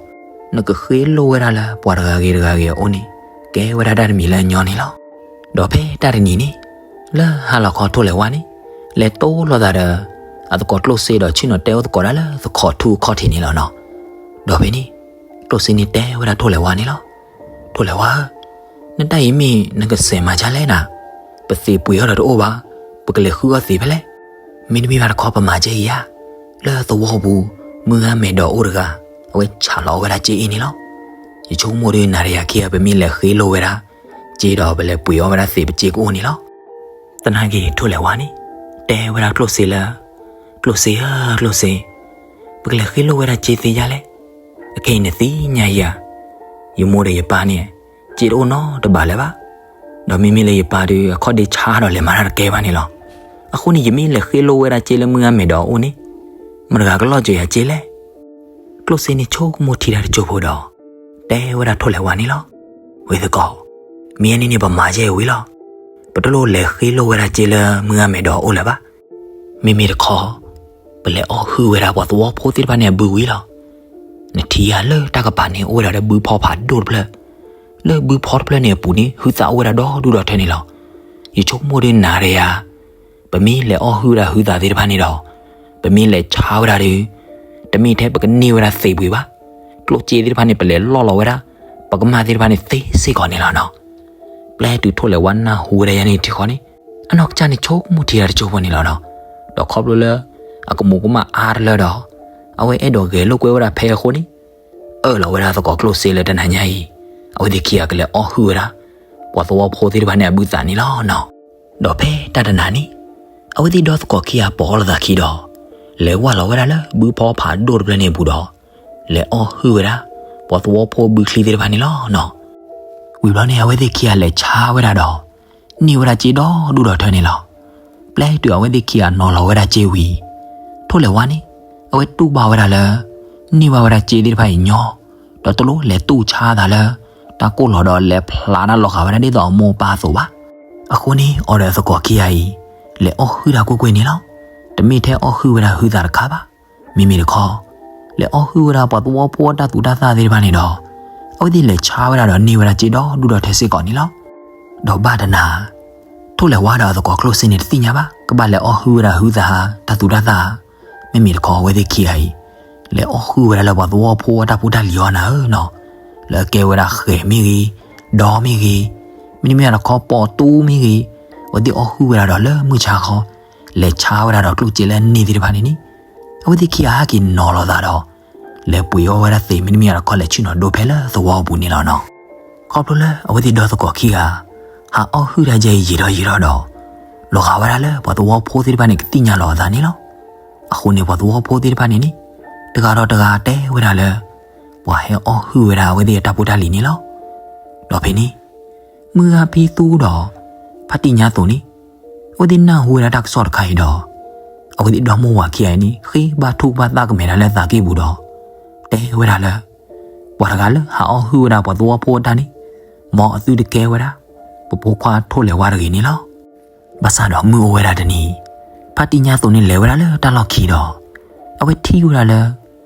နကဃ့လိၢ်ဝဲဒၣ်လၢပှၤတဂၤဂ့ၤတဂၤဂ့ၤအအိၣ်န့ၣ် ကဲဝဲဒၣ်တၢ်တမံၤလၢအညီန့ၣ်လီၤ. ဒီးဖဲတၢ်တနံၤန့ၣ် လၢဟါလီၤခီထိၣ်လဲၤဝါန့ၣ် လဲၤတိၢ်လိာ်သးဒီး အသကိးကျိၣ်စ့ဒီးဆ့ၣ်နီၤတဲအိၣ်သကိးဒၣ်လၢသခိးထူအခီၣ်ထံးန့ၣ်လီၤနီၤ. ဒီးဖဲန့ၣ် ကျိၣ်စ့န့ၣ်တဲဝဲဒၣ်ထိၣ်လဲၤဝါန့ၣ်လီၤ. ထိၣ်လဲၤဝါဧၢ, နတၢ်အံၤမ့ၢ်နကစဲးမၤဒ်လဲၣ်နၤ, ပသ့ၣ်ပှ့ၤအီၤဒီးတအိၣ်ဘၣ်, ပကလဲၤဃုအီၣ်သ့ၣ်ဖဲလဲၣ်. မ့တမ့ၢ်ဘၣ်တခီပမၤဒ်အံၤဧါ, လၢသဝီပူၤ မုၢ်ဂၤမဲာ်ဒိးအိၣ်တဂၤ အဝဲဆးလီၤအီၣ်ဝဲဒၣ်စ့အ့ၣ်န့ၣ်လီၤ. ယဆိကမိၣ်ဒီးနၤဒီးယၤခံဂၤ ပမ့ၢ်လဲၤဃ့လိၢ်ဝဲဒၣ်စ့ဒီး ပလဲၤပှ့ၤအီၣ်ဝဲဒၣ်သ့ၣ်ပစ့ကအိၣ်န့ၣ်လီၤ. သနာ်က့ထိၣ်လဲၤဝါန့ၣ် တဲဝဲဒၣ်ကျိၣ်စ့လၢ ကျိၣ်စ့ဧၢ ကျိၣ်စ့, ပကလဲၤဃ့လိၢ်ဝဲဒၣ်စ့သ့ဒ်လဲၣ်. အခဲအံၤနသ့ၣ်ညါယၤ, ယမိၢ်ဒီးယပၢ်န့ၣ် စ့တအိၣ်နီတဘ့ၣ်လၢၤဘၣ်. ဒီးမ့မ့ၢ်လၢယပၢ်ဒီး အခီၣ်ဒ့ဆါဒီးလဲၤမၤတၢ်တကဲဘၣ်န့ၣ်လီၤ. အဃိန့ၣ် ယမ့ၢ်လဲၤဃ့လိၢ်ဝဲဒၣ်စ့လၢမုၢ်ဂၤမဲာ်ဒိးအအိၣ်န့ၣ် မတၤတဂၤကလီၢ်စၢၤယၤစ့လဲၣ်. ကျိၣ်စ့န့ၣ်ဆိကမိၣ်ထံတၢ်တစိၢ်ဖိဒီး တဲဝဲဒၣ်ထိၣ်လဲၤဝါန့ၣ်လီၤ. ဝဲသကိး, မ့ၢ်အန့ၣ်န့ၣ် ပမၤဒ်အံၤဝံၤလီၤ. ပတလိၣ်လဲၤဃ့လိၢ်ဝဲဒၣ်စ့လၢမုၢ်ဂၤမဲာ်ဒိးအအိၣ်လၢၤဘၣ်. မ့မ့ၢ်တခီ ပလဲၤအီၣ်ဟုၣ်ဝဲဒၣ်ပှၤသဝီဖိသ့ၣ်တဖၣ်န့ၣ်အဘုဝံၤလီၤ. နထံၣ်ဧါ လၢတၢ်ကပၤန့ၣ် အိၣ်ဝဲဒၣ်လၢဘုဖီဖးဒိၣ်တဖျၢၣ်, လၢဘုဖီတဖျၢၣ်န့ၣ်အပူၤန့ၣ် ဟုသးအိၣ်ဝဲဒၣ်ဒီဒူၣ်ဒီထၢန့ၣ်လီၤ. ယဆိကမိၣ်ဒီးနၤဒီးယၤ ပမ့ၢ်လဲၤအီၣ်ဟုၣ်ဝဲဒၣ်ဟုသးသ့ၣ်တဖၣ်န့ၣ်ဒီး ပမ့ၢ်လဲၤဆါဝဲဒၣ်ဒီး တမ့ၢ်ထဲပကန့ၢ်ဝဲဒၣ်သ့ၣ်ပှ့ၤဘၣ်, ကျိၣ်စ့သ့ၣ်တဖၣ်န့ၣ် ပလဲၤလီၢ်လီၤဝဲဒၣ် ပကမၢ်သ့ၣ်တဖၣ်န့ၣ်သ့စ့ၢ်ကီးန့ၣ်လီၤနီၤ. ပျဲတုၤထိၣ်လဲၤဝါနၢ်ဟူဝဲဒၣ်ယၤန့ၣ်ထံဃီန့ၣ် အနီၢ်ကစၢ်န့ၣ်ဆိကမိၣ်ထံတၢ်တစိၢ်ဖိန့ၣ်လီၤနီၤ. ဒီးခီဖျိလၢ အကမူးကမၣ်အါတလၢဒီး အဝဲအဲၣ်ဒိးဂဲၤလိာ်ကွဲဝဲဒၣ်ဖဲအဃိန့ၣ် အၢၣ်လီၤဝဲဒၣ်သကိးကျိၣ်စ့လၢတနၤညါအံၤ အဝဲသ့ၣ်ခံဂၤကလဲၤအီၣ်ဟုၣ်ဝဲဒၣ် ပှၤသဝီဖိသ့ၣ်တဖၣ်န့ၣ်အဘုသးန့ၣ်လီၤနီၤ. ဒီးဖဲတၢ်တနၤန့ၣ် အဝဲသ့ၣ်ဒီသကိးခံဂၤပိာ်အီၤလိာ်သးခံဒီး လဲၤဝၢ်လီၤဝဲဒၣ်လၢဘုဖီဖးဒိၣ်တဖျၢၣ်န့ၣ်အပူၤဒီး လဲၤအီၣ်ဟုၣ်ဝဲဒၣ် ပှၤသဝီဖိဘုချံသ့ၣ်တဖၣ်န့ၣ်လီၤနီၤ. ဝံၤဘျီန့ၣ် အဝဲသ့ၣ်ခံဂၤလဲၤဆါဝဲဒၣ်ဒီး န့ၢ်ဝဲဒၣ်စ့ဒီဒူၣ်ဒီထၢန့ၣ်လီၤ. ပျဲတုၤအဝဲသ့ၣ်ခံဂၤနီၤလီၤဝဲဒၣ်စ့ဝံၤ ထိၣ်လဲၤဝါန့ၣ် အဝဲတူၢ်ဘၣ်ဝဲဒၣ်လၢ န့ၢ်ဘၣ်ဝဲဒၣ်စ့သ့ၣ်တဖၣ်အံၤညီ ဒီးတလိၣ်လဲၤတူၢ်ဆါအသးလၢ တၢ်ကိၢ်လီၤဒီးလဲၤဖျါတၢ်လီၤက်ဝဲဒၣ်ဒ်သိးအမိၢ်အပၢ်အသိးဘၣ်. အဃိန့ၣ် အီၤဒီးအသကိးခံဂၤအံၤ လဲၤအီၣ်ဟုၣ်တၢ်ကွ့ၢ်ကွ့ၢ်န့ၣ်လီၤ. တမ့ၢ်ထဲအီၣ်ဟုၣ်ဝဲဒၣ်ဟုသးတခါဘၣ်. မ့မ့ၢ်တခီ လဲၤအီၣ်ဟုၣ်ဝဲဒၣ်ပှၤသဝီဖိအတၢ်သူၣ်တၢ်သၣ်သ့ၣ်တဖၣ်န့ၣ်ဒီး အဝဲသ့ၣ်လဲၤဆါဝဲဒၣ်ဒီးန့ၢ်ဝဲဒၣ်စ့ဒီဒူၣ်ဒီထၢစ့ၢ်ကီးန့ၣ်လီၤ. ဒီးဘၣ်တနၤ ထိၣ်လဲၤဝါဒီးအသကိးကျိၣ်စ့န့ၣ်တသ့ၣ်ညါဘၣ် ကဘၣ်လဲၤအီၣ်ဟုၣ်ဝဲဒၣ်ဟုသး တၢ်သူၣ်တၢ်သၣ်. မ့မ့ၢ်တခီ အဝဲသ့ၣ်ခံဂၤအံၤ လဲၤအီၣ်ဟုၣ်ဝဲဒၣ်လၢပှၤသဝီဖိအတၢ်ဖိတၢ်လံၤအီၤနၤဧၢနီၤ, လၢအကဲဝဲဒၣ်ဃဲၤမ့ၢ်ဂ့ၤ, ဒီမ့ၢ်ဂ့ၤ, မ့တမ့ၢ်တခီပိာ်တူမ့ၢ်ဂ့ၤ, အဝဲသ့ၣ်အီၣ်ဟုၣ်ဝဲဒၣ်ဒီးလၢမုၢ်ဆါခီ လဲၤဆါဝဲဒၣ်ဒီးကျိၣ်စ့လၢအန့ၢ်သ့ၣ်တဖၣ်န့ၣ်န့ၣ် အဝဲသ့ၣ်ခံဂၤဟဲက့ၤနီၤလီၤသးဒီး လဲၤပှ့ၤအီၣ်ဝဲဒၣ်သ့ၣ် မ့တမ့ၢ်တခီလဲၤဆ့ၣ်နီၤဒိဖဲလၢသဝီအပူၤန့ၣ်လီၤနီၤ. ခီဖျိလၢအဝဲသ့ၣ်ဒီသကိးခံဂၤ ဟးအီၣ်ဟုၣ်တၢ်ယဲအံၤယံာ်ဒီးယံာ်ဒီးဒီး လီၤဂာ်ဝဲဒၣ်လၢပှၤသဝီဖိသ့ၣ်တဖၣ်န့ၣ် ကသ့ၣ်ညါလီၤအသးန့ၣ်လီၤ. အဃိန့ၣ် ပှၤသဝီဖိသ့ၣ်တဖၣ်န့ၣ်န့ၣ် တဂၤဒီးတဂၤတဲဝဲဒၣ်လၢ ပှၤဟဲအီၣ်ဟုၣ်ဝဲဒၣ်အဝဲသ့ၣ်အတၢ်ဖိတၢ်လံၤန့ၣ်လီၤ. ဒီးဖဲန့ၣ် မုၢ်ဂၤဖံသူဒီး ဖါတံၢ်ညါသိးန့ၣ် အဝဲသ့ၣ်နၢ်ဟူဝဲဒၣ်တၢ်ကစီၣ်တခါအံၤဒီး အဝဲသ့ၣ်ဒီမါဝၤခံဂၤအံၤန့ၣ် ဃ့ဘါထုကဖၣ်သးကမဲာ်ဒၣ်လၢသးကံၢ်ပူၤဒီး တဲဝဲဒၣ်လၢ ပှၤတဂၤလၢဟးအီၣ်ဟုၣ်ဝဲဒၣ်ပှၤသဝီဖိအတၢ်န့ၣ် မ်အသုတကဲဝဲဒၣ် ပဖိခွါထိၣ်လဲၤဝါတဂ့ၤန့ၣ်လီၤ. ဘၣ်ဆၣ်ဒီးမုၢ်အိၣ်ဝဲဒၣ်တနံၤ ဖါတံၢ်ညါသိးန့ၣ်လဲၤဝဲဒၣ်လၢတၢ်လီၢ်ခံဒီး အဝဲထံၣ်ဝဲဒၣ်လၢ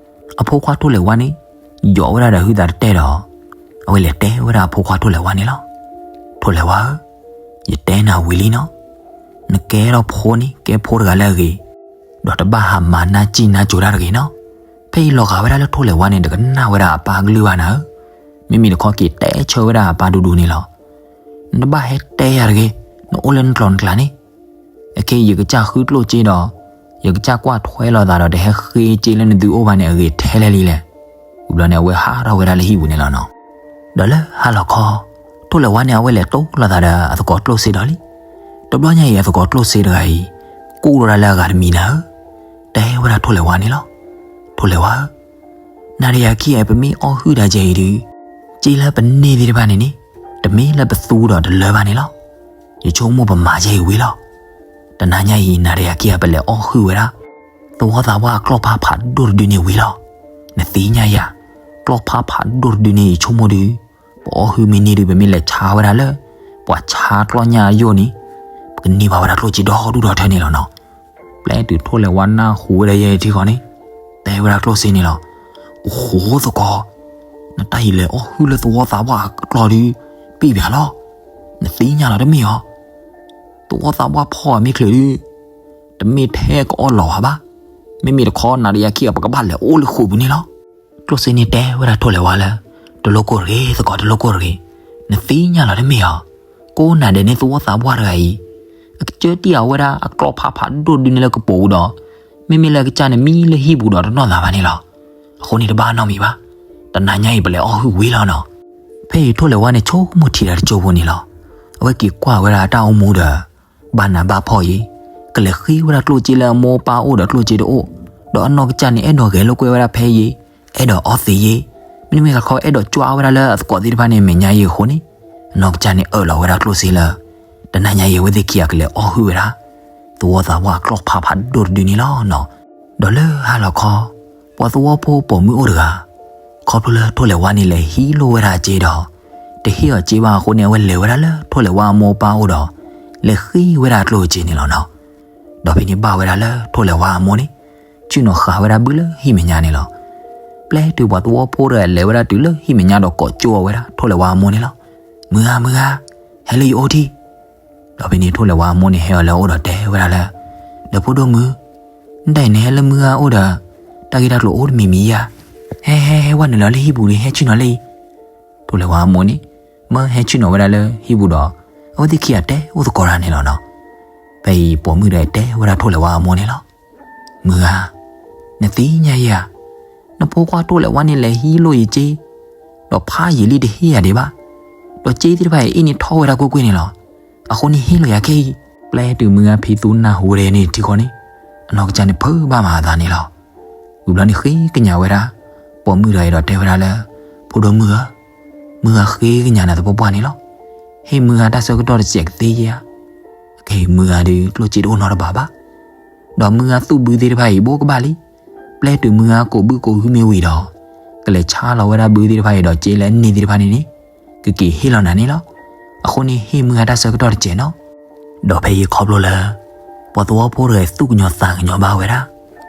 အဖိခွါထိၣ်လဲၤဝါန့ၣ် ယိးဝဲဒၣ်ဒီးဟုသးတတဲဒီး အဝဲလဲၤတဲဝဲဒၣ်အဖိခွါထိၣ်လဲၤဝါန့ၣ်လီၤ. ထိၣ်လဲၤဝါဧၢ, ယတဲနၤဝံၤလံနီၤ, နကဲထီၣ်ဖိန့ၣ် ကဲဖိတဂၤလၢအဂ့ၤ, ဒီးတဘၣ်ဟးမၤနၢ်စံၣ်နၢ်စိၤတၢ်တဂ့ၤနီၤ. ဖဲအံၤလီၤဂာ်ဝဲဒၣ်လၢထိၣ်လဲၤဝါန့ၣ် တကနၣ်ဝဲဒၣ်အပၢ်ကလုၢ်ဘၣ်နၤဧၢ, မ့မ့ၢ်တခီက့ၤတဲဆၢဝဲဒၣ်အပၢ်ဒူဒူန့ၣ်လီၤ. နတဘၣ်ဟဲတဲယၤတဂ့ၤ, နအိၣ်လၢနကျိာ်နကျဲန့ၣ် အခဲအံၤယကစၢ်ဃုကျိၣ်စ့ဒီး ယကစၢ်ကွၢ်ထွဲလိာ်သးဒီး တဟဲဃ့စ့လၢနသုအိၣ်ဘၣ်န့ၣ် အဂ့ၤထဲလဲၣ်လံလဲၣ်. ဝံၤဘျီန့ၣ် အဝဲဟးထီၣ်ဝဲဒၣ်လၢဟံၣ်ပူၤန့ၣ်လီၤနီၤ. ဒီးလၢဟါလီၤခီ ထိၣ်လဲၤဝါန့ၣ် အဝဲလဲၤတိၢ်လိာ်သးဒီးအသကိးကျိၣ်စ့ဒီးလံ. တဘျီညါအံၤ အသကိးကျိၣ်စ့တဂၤအံၤ ကူၣ်ထီၣ်ဒၣ်လၢအဂၤတမံၤနၤဧၢ, တဲဝဲဒၣ်ထိၣ်လဲၤဝါန့ၣ်လီၤ. ထိၣ်လဲၤဝါဧၢ, နၤဒီးယၤခံဂၤအံၤ ပမ့ၢ်အီၣ်ဟုၣ်တၢ်ကဲအံၤဒုး စ့လၢပန့ၢ်သ့ၣ်တဖၣ်န့ၣ်န့ၣ် တမ့ၢ်လၢပသူဒီးတလၢဘၣ်န့ၣ်လီၤ. ယဆိကမိၣ်ပမၤကဲအံၤဝံၤလီၤ. တနၤညါအံၤ နၤဒီးယၤခံဂၤ ပလဲၤအီၣ်ဟုၣ်ဝဲဒၣ် သဝီသးပှၢ်အကျီၢ်ဖးဖးဒိၣ်တဒုန့ၣ်ဝံၤလီၤ. နသ့ၣ်ညါယၤ, ကျီၢ်ဖးဖးဒိၣ်တဒုန့ၣ် ယဆိကမိၣ်ဒုး ပအီၣ်ဟုၣ်မ့ၢ်န့ၢ်ဒုး ပမ့ၢ်လဲၤဆါဝဲဒၣ်လၢ ပှၤဆါကျီၢ်ညၣ်အယိာ်န့ၣ် ပကန့ၢ်ဘၣ်ဝဲဒၣ်ကျိၣ်စ့ဒီဒူၣ်ဒီထၢန့ၣ်လီၤနီၤ. ပျဲတုၤထိၣ်လဲၤဝါနၢ်ဟူဝဲဒၣ်ယဲၢ်ထံဃီန့ၣ် တဲဝဲဒၣ်ကျိၣ်စ့န့ၣ်လီၤ. အိၣ်ဃိသကိး, နတၢ်အံၤလဲၤအီၣ်ဟုၣ်လၢသဝီသးပှၢ်အကျီၢ်ဒုး ပံၣ်ပှၤလီၤ. နသ့ၣ်ညါလီၤတမ့ၢ်ဧါ. သဝီသးပှၢ်ဖီၣ်မ့ၢ်ချုးဒုး တမ့ၢ်ထဲကအီၣ်လီၤဝဲဘၣ်. မ့မ့ၢ်တခီနၤဒီးယၤခံဂၤ ပကဘၣ်လဲၤအိၣ်လၢဃိာ်ပူၤန့ၣ်လီၤ. ကျိၣ်စ့န့ၣ်တဲဝဲဒၣ်ထိၣ်လဲၤဝါလၢ တလိၣ်ကိၢ်တဂ့ၤသကိး တလိၣ်ကိၢ်တဂ့ၤ, နသ့ၣ်ညါလီၤတမ့ၢ်ဧါ. ကိးနၤဒဲးန့ၣ် သဝီသးပှၢ်တဂၤအံၤ အကစၢ်တံၢ်အဝဲဒၣ်အကျီၢ်ဖးဖးဒိၣ်ဒုန့ၣ်လၢကပိာ်ပူၤဒီး မ့မ့ၢ်လၢကစၢ်န့ၣ်မံလၢဟံၣ်ပူၤဒီးတနီၢ်သးဘၣ်န့ၣ်လီၤ. အဃိန့ၣ်တဘၣ်နီတမံၤဘၣ်. တနၤညါအံၤ ပလဲၤအီၣ်ဟုၣ်ဝံၤလီၤနီၤ. ဖဲအံၤထိၣ်လဲၤဝါန့ၣ် ဆိကမိၣ်ထံၣ်တၢ်တစိၢ်ဖိန့ၣ်လီၤ. အဝဲက့ၤကွၢ်ဝဲဒၣ်အတၢ်အိၣ်မူဒီး ဘၣ်နးဘၣ်ဖှီၣ်ယံၤ, ကလဲၤဃ့ဝဲဒၣ်ကျိၣ်စ့လၢအမိၢ်အပၢ်အိၣ်ဒီးကျိၣ်စ့တအိၣ်, ဒီးအနီၢ်ကစၢ်န့ၣ် အဲၣ်ဒိးဂဲၤလိာ်ကွဲဝဲဒၣ်ဖဲယံၤ, အဲၣ်ဒိးအီသံးယံၤ, မ့တမ့ၢ်ခီ အဲၣ်ဒိးကွၢ်ဝဲဒၣ်လၢအသကိးသ့ၣ်တဖၣ်န့ၣ်မဲာ်ညါယံၤအဃိန့ၣ်, အနီၢ်ကစၢ်န့ၣ်အၢၣ်လီၤဝဲဒၣ်ကျိၣ်စ့လၢ တနၤညါအံၤ အဝဲသ့ၣ်ခံဂၤကလဲၤအီၣ်ဟုၣ်ဝဲဒၣ် သဝီသးပှၢ်အကျီၢ်ဖးဖးဒိၣ်တဒုန့ၣ်လီၤနီၤ. ဒီးလၢဟါလီၤခီ ပှၤသဝီဖိပိာ်မုၣ်အိၣ်တဂၤ ခီဖျိလၢထိၣ်လဲၤဝါန့ၣ် လဲၤဟံးလိာ်ဝဲဒၣ်အစ့ဒီး တဟ့ၣ်အီၤစ့ဘၣ်အဃိန့ၣ် အဝဲလဲၤဝဲဒၣ်လၢထိၣ်လဲၤဝါအမိၢ်အပၢ်အိၣ်ဒီး လဲၤဃ့ဝဲဒၣ်ကျိၣ်စ့န့ၣ်လီၤနီၤ. ဒီးဖဲန့ၣ်ဘၣ်ဝဲဒၣ်လၢထိၣ်လဲၤဝါအမိၢ်န့ၣ် ဆ့ၣ်နီၤဃာ်ဝဲဒၣ်ဘုလၢဟံၣ်မဲာ်ညါန့ၣ်လီၤ. ပျဲတုၤပှၤသဝီဖိတဂၤလဲၤဝဲဒၣ်တုၤလၢဟံၣ်မဲာ်ညါဒီးကိးကၠိအီၤဝဲဒၣ် ထိၣ်လဲၤဝါအမိၢ်န့ၣ်လီၤ. မုၢ်ဂၤ မုၢ်ဂၤ, ဟဲလၢယအိၣ်ထံၣ်. ဒီးဖဲန့ၣ်ထိၣ်လဲၤဝါအမိၢ်န့ၣ်ဟဲအီၤလၢအအိၣ်ဒီးတဲဝဲဒၣ်လၢ ဒီးဖိဒိၣ်မုၣ်, နတၢ်အံၤနဟဲလၢမုၢ်ဂၤအိၣ်ဒီး တၢ်ဂ့ၢ်တၢ်ကျိၤအိၣ်တမံၤမံၤဧါ. ဟဲ ဟဲ ဟဲဝဲနုာ်လီၤလၢဟံၣ်ပူၤလံ ဟဲဆ့ၣ်နီၤလၢအံၤ. ထိၣ်လဲၤဝါအမိၢ်န့ၣ် မၢဟဲဆ့ၣ်နီၤဝဲဒၣ်လၢဟံၣ်ပူၤဒီး အဝဲသ့ၣ်ခံဂၤတဲအိၣ်သကိးတၢ်န့ၣ်လီၤနီၤ. ဖဲအံၤပိာ်မုၣ်ဒီးတဲဝဲဒၣ်ထိၣ်လဲၤဝါအမိၢ်န့ၣ်လီၤ. မုၢ်ဂၤ, နသ့ၣ်ညါယၤ, နဖိခွါထိၣ်လဲၤဝါန့ၣ်လဲၤဟံးလိာ်ယစ့ ဒီးဖးယံာ်လံတဟ့ၣ်ယၤဒံးဘၣ်. ဒီးစ့သ့ၣ်တဖၣ်အံၤအ့ၣ်န့ၣ်ထီၣ်ဝဲဒၣ်ကွ့ၢ်ကွ့ၢ်န့ၣ်လီၤ. အဃိန့ၣ်ဟ့ၣ်လီၤယၤခဲအံၤ. ပျဲတုၤမုၢ်ဂၤဖံသူနၢ်ဟူဝဲဒၣ်န့ၣ်ထံဃီန့ၣ် အနီၢ်ကစၢ်န့ၣ်ဖုးဘၣ်မးအသးန့ၣ်လီၤ. ဝံၤဘျီန့ၣ်ဃ့ကညးဝဲဒၣ် ပိာ်မုၣ်တဂၤအံၤဒီးတဲဝဲဒၣ်လၢ ဖိဒိၣ်မုၣ်ဧၢ, မုၢ်ဂၤဃ့ကညးနၤသပှၢ်ပှၢ်န့ၣ်လီၤ. ဟ့ၣ်မုၢ်ဂၤတၢ်ဆၢကတီၢ်တစဲးကသ့ဧါ. အခဲအံၤမုၢ်ဂၤဒုးကျိၣ်စ့တအိၣ်နီတဘ့ၣ်ဘၣ်. ဒီးမုၢ်ဂၤသူၣ်ဘုသ့ၣ်တဖၣ်အံၤဘိးကဘၣ်လံ. ပျဲတုၤမုၢ်ဂၤကိးဘုကိးဟုမ့ၢ်ဝံၤဒီး ကလဲၤဆါလီၤဝဲဒၣ်ဘုသ့ၣ်တဖၣ်အံၤဒီးစ့လၢအန့ၢ်သ့ၣ်တဖၣ်န့ၣ်န့ၣ် ကက့ၤဟ့ၣ်လီၤနၤန့ၣ်လီၤ. အဃိန့ၣ်ဟ့ၣ်မုၢ်ဂၤတၢ်ဆၢကတီၢ်တစဲးနီၤ. ဒီးဖဲအံၤခီဖျိလၢ ပှၤသဝီဖိတဂၤသူၣ်ကညီၤသးကညီၤဘၣ်ဝဲဒၣ်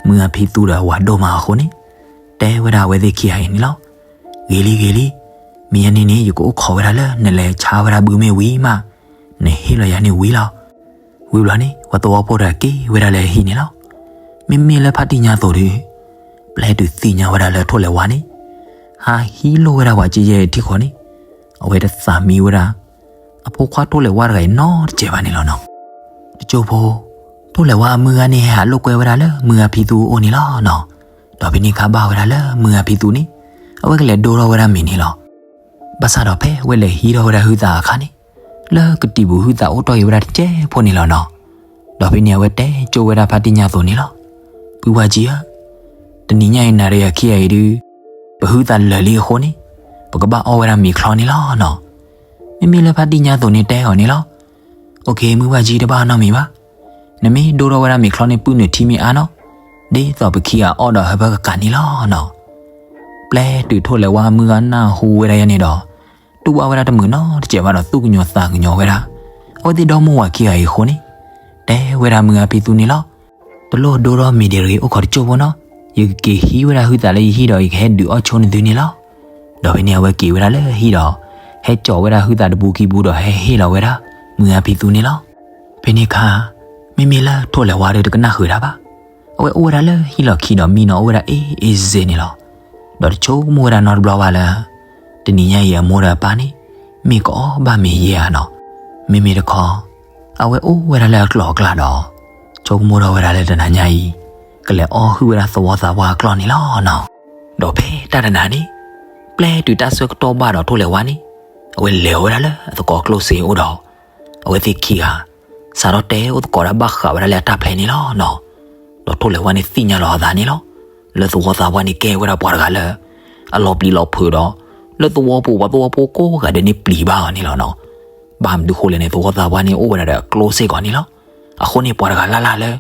မုၢ်ဂၤဖံသူဒီးအဝၤဒိၣ်မးအဃိန့ၣ် တဲဝဲဒၣ်အဝဲသ့ၣ်ခံဂၤအံၤန့ၣ်လီၤ. ဂ့ၤလံဂ့ၤလံ, မ့ၢ်ယဲန့ၣ်န့ၣ် ယကအိၣ်ခိးဝဲဒၣ်လၢနလဲၤဆါဝဲဒၣ်ဘုမ့ၢ်ဝံၤမး နဟ့ၣ်လီၤယၤန့ၣ်ဝံၤလီၤ. ဝံၤဘျီန့ၣ် ပှၤသဝီဖိတဂၤက့ၤဝဲဒၣ်လၢဟံၣ်န့ၣ်လီၤ. မ့မ့ၢ်လၢဖါတံၢ်ညါသိးဒီး ပျဲတုၤသ့ၣ်ညါဝဲဒၣ်လၢထိၣ်လဲၤဝါန့ၣ် ဟးဟံးလိာ်ဝဲဒၣ်ပှၤက့ယဲၢ်ထံဃီန့ၣ် အဝဲတသးမံဝဲဒၣ် အဖိခွါထိၣ်လဲၤဝါတဂၤအံၤနီတစဲးဘၣ်န့ၣ်လီၤနီၤ. တစိၢ်ဖိ ထိၣ်လဲၤဝါအမုၢ်ဂၤန့ၣ်ဟဲဟးလိာ်ကွဲဝဲဒၣ်လၢမုၢ်ဂၤဖံသူအအိၣ်န့ၣ်လီၤနီၤ. ဒီးဖဲန့ၣ်အခါဘၣ်ဝဲဒၣ်လၢမုၢ်ဂၤဖံသူန့ၣ် အဝဲကလဲၤဒိထီၣ်ဝဲဒၣ်မ့ၤန့ၣ်လီၤ. ဘၣ်ဆၣ်ဒီးဖဲအဝဲလဲၤဟံးထီၣ်ဝဲဒၣ်ဟုသးအခါန့ၣ် လၢကတံာ်ပူၤဟုသးအိၣ်တ့ၢ်က့ၤဝဲဒၣ်တစဲးဖိန့ၣ်လီၤနီၤ. ဒီးဖဲန့ၣ်အဝဲတဲကၠိဝဲဒၣ်ဖါတံၢ်ညါသိးန့ၣ်လီၤ. ပုၢ်ဝဲၢ်ကၠံဧၢ, တနံၤညါအံၤနၤဒီးယၤခံဂၤအံၤဒုး ပဟုသးလၢာ်လံအဃိန့ၣ် ပကဘၣ်အီၣ်ဝဲဒၣ်မ့ၤချီန့ၣ်လီၤနီၤ. မ့မ့ၢ်လၢဖါတံၢ်ညါသိးန့ၣ်တဲအီၤန့ၣ်လီၤ. အိၣ်ခ့ မုၢ်ဝဲၢ်ကၠံ တဘၣ်နီတမံၤဘၣ်. နမ့ၢ်ဒိထီၣ်ဝဲဒၣ်မ့ၤချီန့ၣ်ပုၢ်နုာ်ထံမ့ၢ်အါနီၤ, ဒ်သိးပခံဂၤအီၣ်ဒီးဟၢဖၢကကးန့ၣ်လီၤနီၤ. ပျဲတုၤထိၣ်လဲၤဝါမုၢ်ဂၤနၢ်ဟူဝဲဒၣ်ယဲန့ၣ်ဒီး တူၢ်ဘၣ်ဝဲဒၣ်တမုာ်နီတစဲးဘၣ်ဒီး သူၣ်ကညီၤသးကညီၤဝဲဒၣ် အဝဲသ့ၣ်ဒီမိၢ်ဝၤခံဂၤအံၤအဃိန့ၣ် တဲဝဲဒၣ်မုၢ်ဂၤဖံသူန့ၣ်လီၤ. တလိၣ်ဒိထီၣ်မ့ၤဒံးတဂ့ၤ အိၣ်ခိးတစိၢ်ဖိနီၤ, ယကက့ၤဟံးဝဲဒၣ်ဟုသးလၢယဟံၣ်ဒီး ယကဟဲဒုးအီၣ်ဆိန့ၣ်သုန့ၣ်လီၤ. ဒီးဖဲန့ၣ်အဝဲက့ၤဝဲဒၣ်လၢဟံၣ်ဒီး ဟဲစိာ်ဝဲဒၣ်ဟုသးတပူၤခံပူၤဒီး ဟဲဟ့ၣ်လီၤဝဲဒၣ်မုၢ်ဂၤဖံသူန့ၣ်လီၤ. ဖဲန့ၣ်အခါ မ့မ့ၢ်လၢထိၣ်လဲၤဝါဒီးတကနၣ်ဃုာ်တၢ်ဘၣ်. အဝဲအိၣ်ဝဲဒၣ်လၢဟံၣ်လီၢ်ခံဒီး မံနီၤအိၣ်ဝဲဒၣ်အ့ၣ်အ့ၣ်စ့န့ၣ်လီၤ. ဒီးတဆိကမိၣ်ဝဲဒၣ်နီတဘျီဘၣ်လၢ တနံၤညါအံၤအမိၢ်ဒီးအပၢ်န့ၣ် မ့ၢ်ကအီၣ်ဘၣ်မ့ၤယဲဧါနီၤ. မ့မ့ၢ်တခီ အဝဲအိၣ်ဝဲဒၣ်လၢအကျိၣ်အကျါဒီး ဆိကမိၣ်ထီၣ်ဝဲဒၣ်လၢတနၤညါအံၤ ကလဲၤအီၣ်ဟုၣ်ဝဲဒၣ်သဝီသးပှၢ်အကျီၢ်န့ၣ်လီၤနီၤ. ဒီးဖဲတၢ်တနၤန့ၣ် ပျဲတုၤတၢ်ဆၢကတီၢ်ဘၣ်ဒီးထိၣ်လဲၤဝါန့ၣ် အဝဲလဲၤအီၤဝဲဒၣ်လၢအသကိးကျိၣ်စ့အအိၣ်ဒီး အဝဲသ့ၣ်ခံဂၤ စးထီၣ်တဲအိၣ်သကိးတၢ်ဘၣ်ဃးဝဲဒၣ်လၢအတၢ်ဖျဲးန့ၣ်လီၤနီၤ. ဒီးထိၣ်လဲၤဝါန့ၣ်သ့ၣ်ညါလီၤအသးန့ၣ်လီၤ. လၢသဝီသးပှၢ်န့ၣ်ကဲဝဲဒၣ်ပှၤတဂၤလၢ အလီၤပျံၤလီၤဖုးဒီး လၢသဝီပူၤပှၤသဝီဖိကိးဂၤဒဲးန့ၣ်ပျံၤဘၣ်အီၤန့ၣ်လီၤနီၤ. ဘၣ်မနုၤဃိလဲၣ်န့ၣ် သဝီသးပှၢ်န့ၣ်အိၣ်ဝဲဒၣ်ဒီးအကျိၣ်စ့ကီးန့ၣ်လီၤ. အဃိန့ၣ်ပှၤတဂၤလၢ်လၢ်လၢ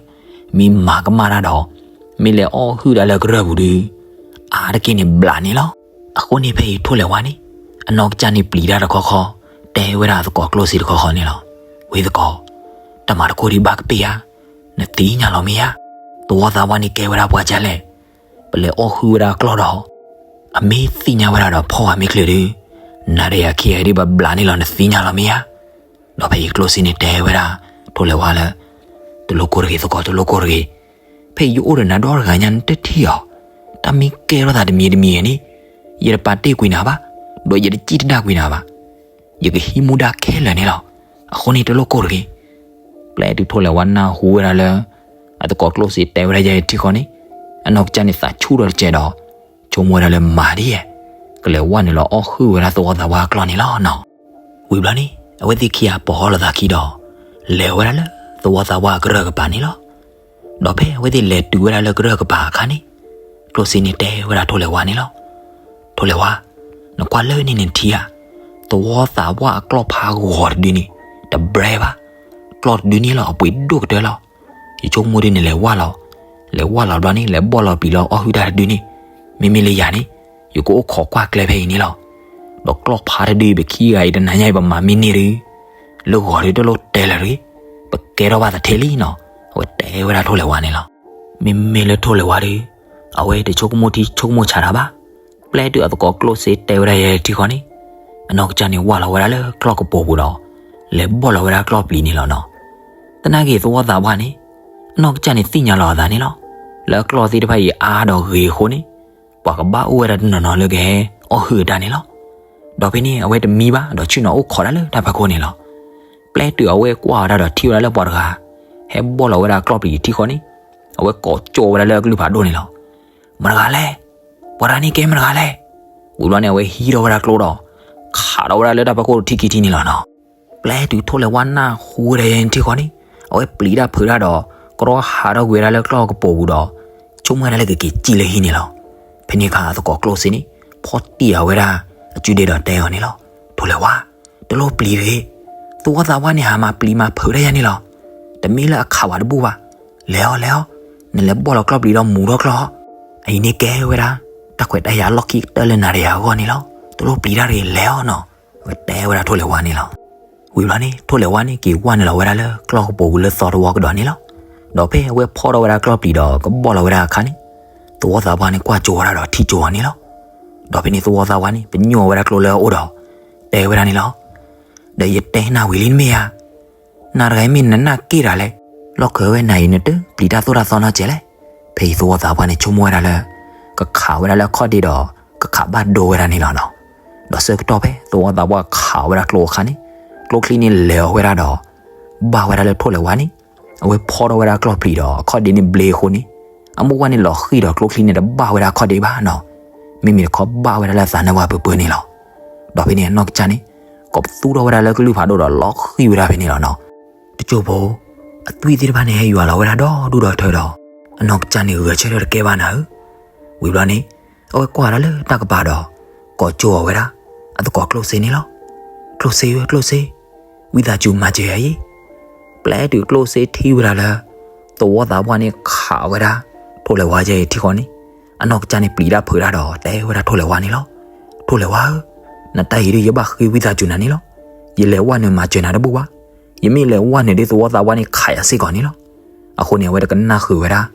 မ့ၢ်မၤကမၣ်တၢ်ဒီး မ့ၢ်လဲၤအီၣ်ဟုၣ်တၢ်လၢကရၢၢ်ပူၤဒီး အါတက့ၢ်န့ၣ်ဘျးန့ၣ်လီၤ. အဃိန့ၣ်ဖဲအံၤထိၣ်လဲၤဝါန့ၣ် အနီၢ်ကစၢ်န့ၣ်ပျံၤတၢ်တခီခီ တဲဝဲဒၣ်အသကိးကျိၣ်စ့တခီခီန့ၣ်လီၤ. ဝံသကိး, တၢ်မၤတခိၣ်ဒံးဘၣ်ကပ့ၢ်ဧါ, နသ့ၣ်ညါလီၤမ့ၢ်ဧါ, သဝီသးပှၢ်န့ၣ်ကဲဝဲဒၣ်ပှၤကၢ်လဲၣ်, ပလဲၤအီၣ်ဟုၣ်ဝဲဒၣ်အကျီၢ်ဒီး အမ့ၢ်သ့ၣ်ညါဝဲဒၣ်ဒီးဖီၣ်ဝဲမ့ၢ်ချုးဒုး နၤဒီးယၤခံဂၤဒုးဘၣ်ဘျးန့ၣ်လီၤ နသ့ၣ်ညါလီၤမ့ၢ်ဧါ. ဒီးဖဲအံၤကျိၣ်စ့န့ၣ်တဲဝဲဒၣ် ထိၣ်လဲၤဝါလၢ တလိၣ်ကိၢ်တဂ့ၤသကိး တလိၣ်ကိၢ်တဂ့ၤ, ဖဲအံၤယအိၣ်ဒီးနၤဒီတဂၤညါနတထံၣ်အီၤ, တၢ်မ့ၢ်ကဲထီၣ်သးတမံၤတမံၤန့ၣ် ယတပာ်တ့ၢ်ကွံာ်နၤဘၣ်, ဒီးယတစံၣ်တဒၣ်ကွံာ်နၤဘၣ်, ယကဟံးမူဒါခဲလၢာ်န့ၣ်လီၤ. အဃိန့ၣ်တလိၣ်ကိၢ်တဂ့ၤ. ပျဲတုၤထိၣ်လဲၤဝါနၢ်ဟူဝဲဒၣ်လၢ အသကိးကျိၣ်စ့တဲဝဲဒၣ်ယဲထံဃီန့ၣ် အနီၢ်ကစၢ်န့ၣ်သးဆူၣ်ထီၣ်တစဲးဒီး ဆိကမိၣ်ဝဲဒၣ်လၢမၤဒ်ယဲ ကလဲၤဝဲနုာ်လီၤအီၣ်ဟုၣ်ဝဲဒၣ်သဝီသးပှၢ်အကျီၢ်န့ၣ်လီၤနီၤ. ဝံၤဘျီန့ၣ် အဝဲသ့ၣ်ခံဂၤပိာ်အီၤလိာ်သးခံဒီး လဲၤဝဲဒၣ်လၢသဝီသးပှၢ်အကရၢၢ်ကပၤန့ၣ်လီၤ. ဒီးဖဲအဝဲသ့ၣ်လဲၤတုၤဝဲဒၣ်လၢကရၢၢ်ကပၤအခါန့ၣ် ကျိၣ်စ့န့ၣ်တဲဝဲဒၣ်ထိၣ်လဲၤဝါန့ၣ်လီၤ. ထိၣ်လဲၤဝါ, နကွၢ်လၢန့ၣ်နထံဧါ, သဝီသးပှၢ်အကျီၢ်ဖးဂီၤတဒုန့ၣ် တဘျဲဘၣ်, ကျီၢ်တဒုန့ၣ်လီၤအပှ့ၤဒိၣ်ကတၢၢ်လီၤ. ယဆိကမိၣ်ဒ်န့ၣ်လဲၤဝၢ်လီၤ, လဲၤဝၢ်လီၤဘျီန့ၣ် လဲၤဘီၣ်လီၤပျံၤလီၤအီၣ်ဟုၣ်တၢ်တဒုန့ၣ်, မ့မ့ၢ်လၢယၤန့ၣ် ယကအိၣ်ခိးကွၢ်ကျဲဖဲအံၤန့ၣ်လီၤ. ဒီးကျီၢ်ဖးတဒုအံၤပခံဂၤအံၤတနၤညါအံၤပမၤမ့ၢ်န့ၢ်ဒုး လၢဂီၤဒုးတလိၣ်တဲလၢၤတဂ့ၤ, ပကဲထီၣ်ဘၣ်သထ့လံနီၤ, အဝဲတဲဝဲဒၣ်ထိၣ်လဲၤဝါန့ၣ်လီၤ. မ့မ့ၢ်လၢထိၣ်လဲၤဝါဒီး အဝဲတဆိကမိၣ်ထံဆိကမိၣ်ဆးတၢ်ဘၣ်. ပျဲတုၤအသကိးကျိၣ်စ့တဲဝဲဒၣ်ယဲထံဃီန့ၣ် အနီၢ်ကစၢ်န့ၣ်ဝၢ်လီၤဝဲဒၣ်လၢကျီၢ်ကပိာ်ပူၤဒီး လဲၤဘီၣ်လီၤဝဲဒၣ်ကျီၢ်ပျံၤန့ၣ်လီၤနီၤ. သနာ်က့သဝီသးပှၢ်န့ၣ် အနီၢ်ကစၢ်န့ၣ်သ့ၣ်ညါလီၤအသးန့ၣ်လီၤ. လၢအကျီၢ်သ့ၣ်တဖၣ်အံၤအါဒီးဂ့ၤအဃိန့ၣ် ပှၤကဘၣ်အိၣ်ဝဲဒၣ်တနီၤနီၤလၢကဟဲအီၣ်ဟုၣ်အတၢ်န့ၣ်လီၤ. ဒီးဖဲန့ၣ် အဝဲတမံဘၣ်ဒီးဆ့ၣ်နီၤအိၣ်ခိးတၢ်လၢတၢ်ဖးခိၣ်န့ၣ်လီၤ. ပျဲတုၤအဝဲကွၢ်ဝဲဒၣ်ဒီးထံၣ်ဝဲဒၣ်လၢပှၤတဂၤ ဟဲဘီၣ်လီၤဝဲဒၣ်ကျီၢ်ပျံၤထံဃီန့ၣ် အဝဲကိးကၠိဝဲဒၣ်လၢအကလုၢ်ဖးဒိၣ်န့ၣ်လီၤ. မတၤတဂၤလဲၣ်, ပှၤတဂၤန့ၣ်ကဲမတၤတဂၤလဲၣ်. ဝံၤဘျီန့ၣ် အဝဲဟံးထီၣ်ဝဲဒၣ်ကျိဒီး ခးထီၣ်ဝဲဒၣ်လၢတၢ်ဖးခိၣ်ထံခံထံန့ၣ်လီၤနီၤ. ပျဲတုၤထိၣ်လဲၤဝါနၢ်ဟူဝဲဒၣ်ယဲထံဃီန့ၣ် အဝဲပျံၤတၢ်ဖုးတၢ်ဒီး ကရီဟးထီၣ်ကွံာ်ဝဲဒၣ်လၢကျီၢ်ကပိာ်ပူၤဒီး ဆိကမိၣ်ဝဲဒၣ်လၢကက့ၤစံၣ်လၢဟံၣ်န့ၣ်လီၤ. ဖဲန့ၣ်အခါအသကိးကျိၣ်စ့န့ၣ် ဖီၣ်တံၢ်အီၤဝဲဒၣ်အစုဒ့ဒီးတဲအီၤန့ၣ်လီၤ. ထိၣ်လဲၤဝါ, တလိၣ်ပျံၤတဂ့ၤ. သဝီသးပှၢ်န့ၣ် ဟးမၤပျံၤမၤဖုးတၢ်ယဲန့ၣ်လီၤ. တမ့ၢ်လၢအခးဝဲတဘူၣ်ဘၣ်. လဲၤအီၤ လဲၤအီၤ, နလဲၤဘီၣ်လီၤကျီၢ်ပျံၤဒီးမူၤထီၣ်ကျီၢ်အီၤ. အအံၤန့ၣ်ကဲဝဲဒၣ် တၢ်ခွဲးတၢ်ယာ်လီၢ်ခံကတၢၢ်လၢနၤဒီးယၤအဂီၢ်န့ၣ်လီၤ. တလိၣ်ပျံၤတၢ်တဂ့ၤ လဲၤအီၤနီၤ. အဝဲတဲဝဲဒၣ်ထိၣ်လဲၤဝါန့ၣ်လီၤ. ဝံၤဘျီန့ၣ် ထိၣ်လဲၤဝါန့ၣ်က့ၤဝၢ်နုာ်လီၤဝဲဒၣ်လၢကျီၢ်ကပိာ်ပူၤလၢသီတဝီကဒီးန့ၣ်လီၤ. ဒီးဖဲအဝဲဖီၣ်ထီၣ်ဝဲဒၣ်ကျီၢ်ပျံၤဒီးကဘီၣ်လီၤဝဲဒၣ်အခါန့ၣ် သဝီသးပှၢ်န့ၣ်ကွၢ်ကၠိဝဲဒၣ်ဒီးထံၣ်ကၠိအီၤန့ၣ်လီၤ. ဒီးဖဲန့ၣ်သဝီသးပှၢ်န့ၣ် ပညိၣ်ဝဲဒၣ်ကျိလၢအအိၣ်ဒီး တဲဝဲဒၣ်န့ၣ်လီၤ. ဒီးယတဲနၤဝံၤလံမ့ၢ်ဧါ. နၤတဂၤအံၤမ့ၢ်နနၢ်က့ၣ်တၢ်လဲၣ်. လီၢ်ခံဝဲနၤအံၤနတပျံၤတၢ်သိၣ်တၢ်သီနီတစဲးလဲၣ်. ဖဲအံၤသဝီသးပှၢ်န့ၣ်ဆိကမိၣ်ဝဲဒၣ်လၢ ကခးဝဲဒၣ်လၢအခီၣ်ဒ့ဒီး ကခးဘၣ်ဒိဝဲဒၣ်န့ၣ်လီၤနီၤ. ဒီးဆၢကတီၢ်ဖဲသဝီသးပှၢ်ခးဝဲဒၣ်ကျိအခါန့ၣ် ကျိချံန့ၣ်လဲၤအီၤဝဲဒၣ်ဒီး ဘၣ်ဝဲဒၣ်လၢထိၣ်လဲၤဝါန့ၣ် အဝဲဖီၣ်ထီၣ်ဝဲဒၣ်ကျီၢ်ပျံၤဒီး အခီၣ်ဒ့န့ၣ်ဘျ့အဃိန့ၣ် အမိၢ်ဝဲန့ၣ်လီၤဃံၢ်ဒီးကျိချံန့ၣ်တဘၣ်ဝဲဒၣ်အခီၣ်ဒ့ဘၣ်နီၤ. မ့မ့ၢ်တခီဘၣ်ဝဲဒၣ်လၢအသးနၢပှၤပၢၤပၢၤန့ၣ်လီၤ. ဒီးဖဲန့ၣ်အနီၢ်ကစၢ်န့ၣ် ကိးပသူထီၣ်ဝဲဒၣ်လၢကလုၢ်ဖးဒိၣ်ဒီးလီၤဃံၢ်ဝဲဒၣ်ဖဲန့ၣ်လီၤနီၤ. တစိၢ်ဖိ အသွံၣ်သ့ၣ်တဖၣ်န့ၣ်ဟဲယွၤလီၤဝဲဒၣ်ဒီဒူၣ်ဒီထၢဒီး အနီၢ်ကစၢ်န့ၣ်ဂဲၤဆၢထၢၣ်တကဲဘၣ်နၤဧၢ. ဝံၤဘျီန့ၣ် အဝဲကွၢ်ဝဲဒၣ်လၢတၢ်ကပၤဒီး ကိးကၠိအီၤဝဲဒၣ် အသကိးကျိၣ်စ့န့ၣ်လီၤ. ကျိၣ်စ့ဧၢ ကျိၣ်စ့, ဝံသးစူၤမၤစၢၤယၤအံၤ. ပျဲတုၤကျိၣ်စ့ထံၣ်ဝဲဒၣ်လၢ သဝီသးပှၢ်န့ၣ်ခးဝဲဒၣ် ထိၣ်လဲၤဝါယဲအံၤထံဃီန့ၣ် အနီၢ်ကစၢ်န့ၣ်ပျံၤတၢ်ဖုးတၢ်ဒီးတဲဝဲဒၣ်ထိၣ်လဲၤဝါန့ၣ်လီၤ. ထိၣ်လဲၤဝါဧၢ, နတၢ်အံၤဒုးယဘၣ်ဃ့ဝံသးစူၤနၤန့ၣ်လီၤ. ယလဲၤဝဲနုာ်မၤစၢၤနၤတဘူၣ်ဘၣ်. ယမ့ၢ်လဲၤဝဲနုာ်ဒုးသဝီသးပှၢ်န့ၣ်ခးယၤစ့ၢ်ကီးန့ၣ်လီၤ. အဃိန့ၣ် အဝဲတကနၣ်ဃုာ်ဝဲဒၣ်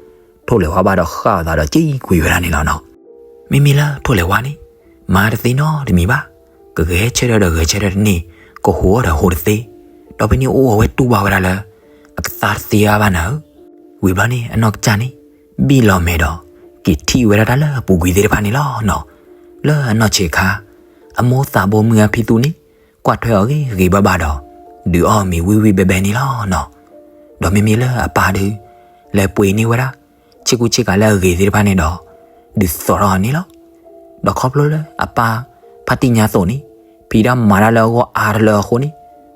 ထိၣ်လဲၤဝါဘၣ်ဒီးဃၣ်အသးဒီးစံၣ်ကွံာ်ဝဲဒၣ်န့ၣ်လီၤနီၤ. မ့မ့ၢ်လၢထိၣ်လဲၤဝါန့ၣ် မၤတသ့နီတမံၤဘၣ်. ကဂဲၤဆၢထၢၣ်ဒီးဂဲၤဆၢထၢၣ်တန့ၢ်, ကဟူးဒီးဟူးတသ့, ဒီးဖဲန့ၣ်အိၣ်အဝဲတူၢ်ဘၣ်ဝဲဒၣ်လၢ အကသါတသ့အါဘၣ်နၤဧၢ. ဝံၤဘျီန့ၣ် အနီၢ်ကစၢ်န့ၣ် ဘံၣ်လီၤမဲာ်ဒီး က့ၤထံၣ်ဝဲဒၣ်တၢ်လၢအပူၤကွံာ်သ့ၣ်တဖၣ်န့ၣ်လီၤနီၤ. လၢအနီၢ်ဆံးခါ အမိၢ်သးဘိမုၢ်အါဖံသူန့ၣ် ကွၢ်ထွဲအီၤဂ့ၤဂ့ၤဘၣ်ဘၣ်ဒီး ဒုးအီၣ်မ့ၤဝံၣ်ဝံၣ်ဘဲဘဲန့ၣ်လီၤနီၤ. ဒီးမ့မ့ၢ်လၢအပၢ်ဒုး လဲၤပှ့ၤန့ၢ်ဝဲဒၣ် ဆ့ကူဆ့ကၤလၢအဂ့ၤသ့ၣ်တဖၣ်န့ၣ်ဒီး ဒုးသိးထီၣ်အီၤန့ၣ်လီၤ. ဒီးခီဖျိလၢအပၢ် ဖါတံၢ်ညါသိးန့ၣ် ဖံးတၢ်မၤတၢ်လၢအဂီၢ်အါတလၢအဃိန့ၣ်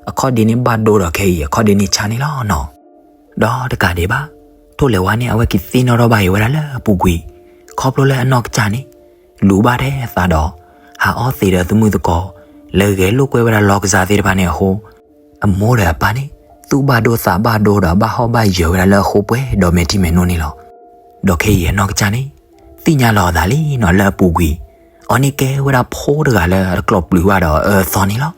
အခီၣ်ဒ့န့ၣ်ဘၣ်ဒိဒီးခဲအံၤ အခီၣ်ဒ့န့ၣ်ဆါန့ၣ်လီၤနီၤ. ဒီးတကးဒံးဘၣ် ထိၣ်လဲၤဝါန့ၣ် အဝဲက့ၤသ့ၣ်နီၣ်ထီၣ်ဘၣ်အံၤဝဲဒၣ်လၢအပူၤကွံာ် ခီဖျိလၢအနီၢ်ကစၢ်န့ၣ် လူၤဘၣ်ထဲအသးဒီး ဟးအီၣ်သ့ဒီးသမုၣ်သကိး လၢဂဲၤလိာ်ကွဲဝဲဒၣ်လီၢ်ကစၢ်သ့ၣ်တဖၣ်န့ၣ်အဃိ အမိၢ်ဒီးအပၢ်န့ၣ် သူၣ်ဘၣ်ဒိသးဘၣ်ဒိဒီးဘၣ်ဟီၣ်ဘၣ်ယၢၤဝဲဒၣ်လၢအဃိပှဲၤဒီးမဲာ်ထံမဲာ်နိန့ၣ်လီၤ. ဒီးခဲအံၤအနီၢ်ကစၢ်န့ၣ် သ့ၣ်ညါလီၤအသးလံနီၤလၢအပူၤကွံာ် အီၤန့ၣ်ကဲဝဲဒၣ်ဖိတဂၤလၢအတကျီၢ်ပျုၤဘၣ်ဒီးအအၢအသီန့ၣ်လီၤ.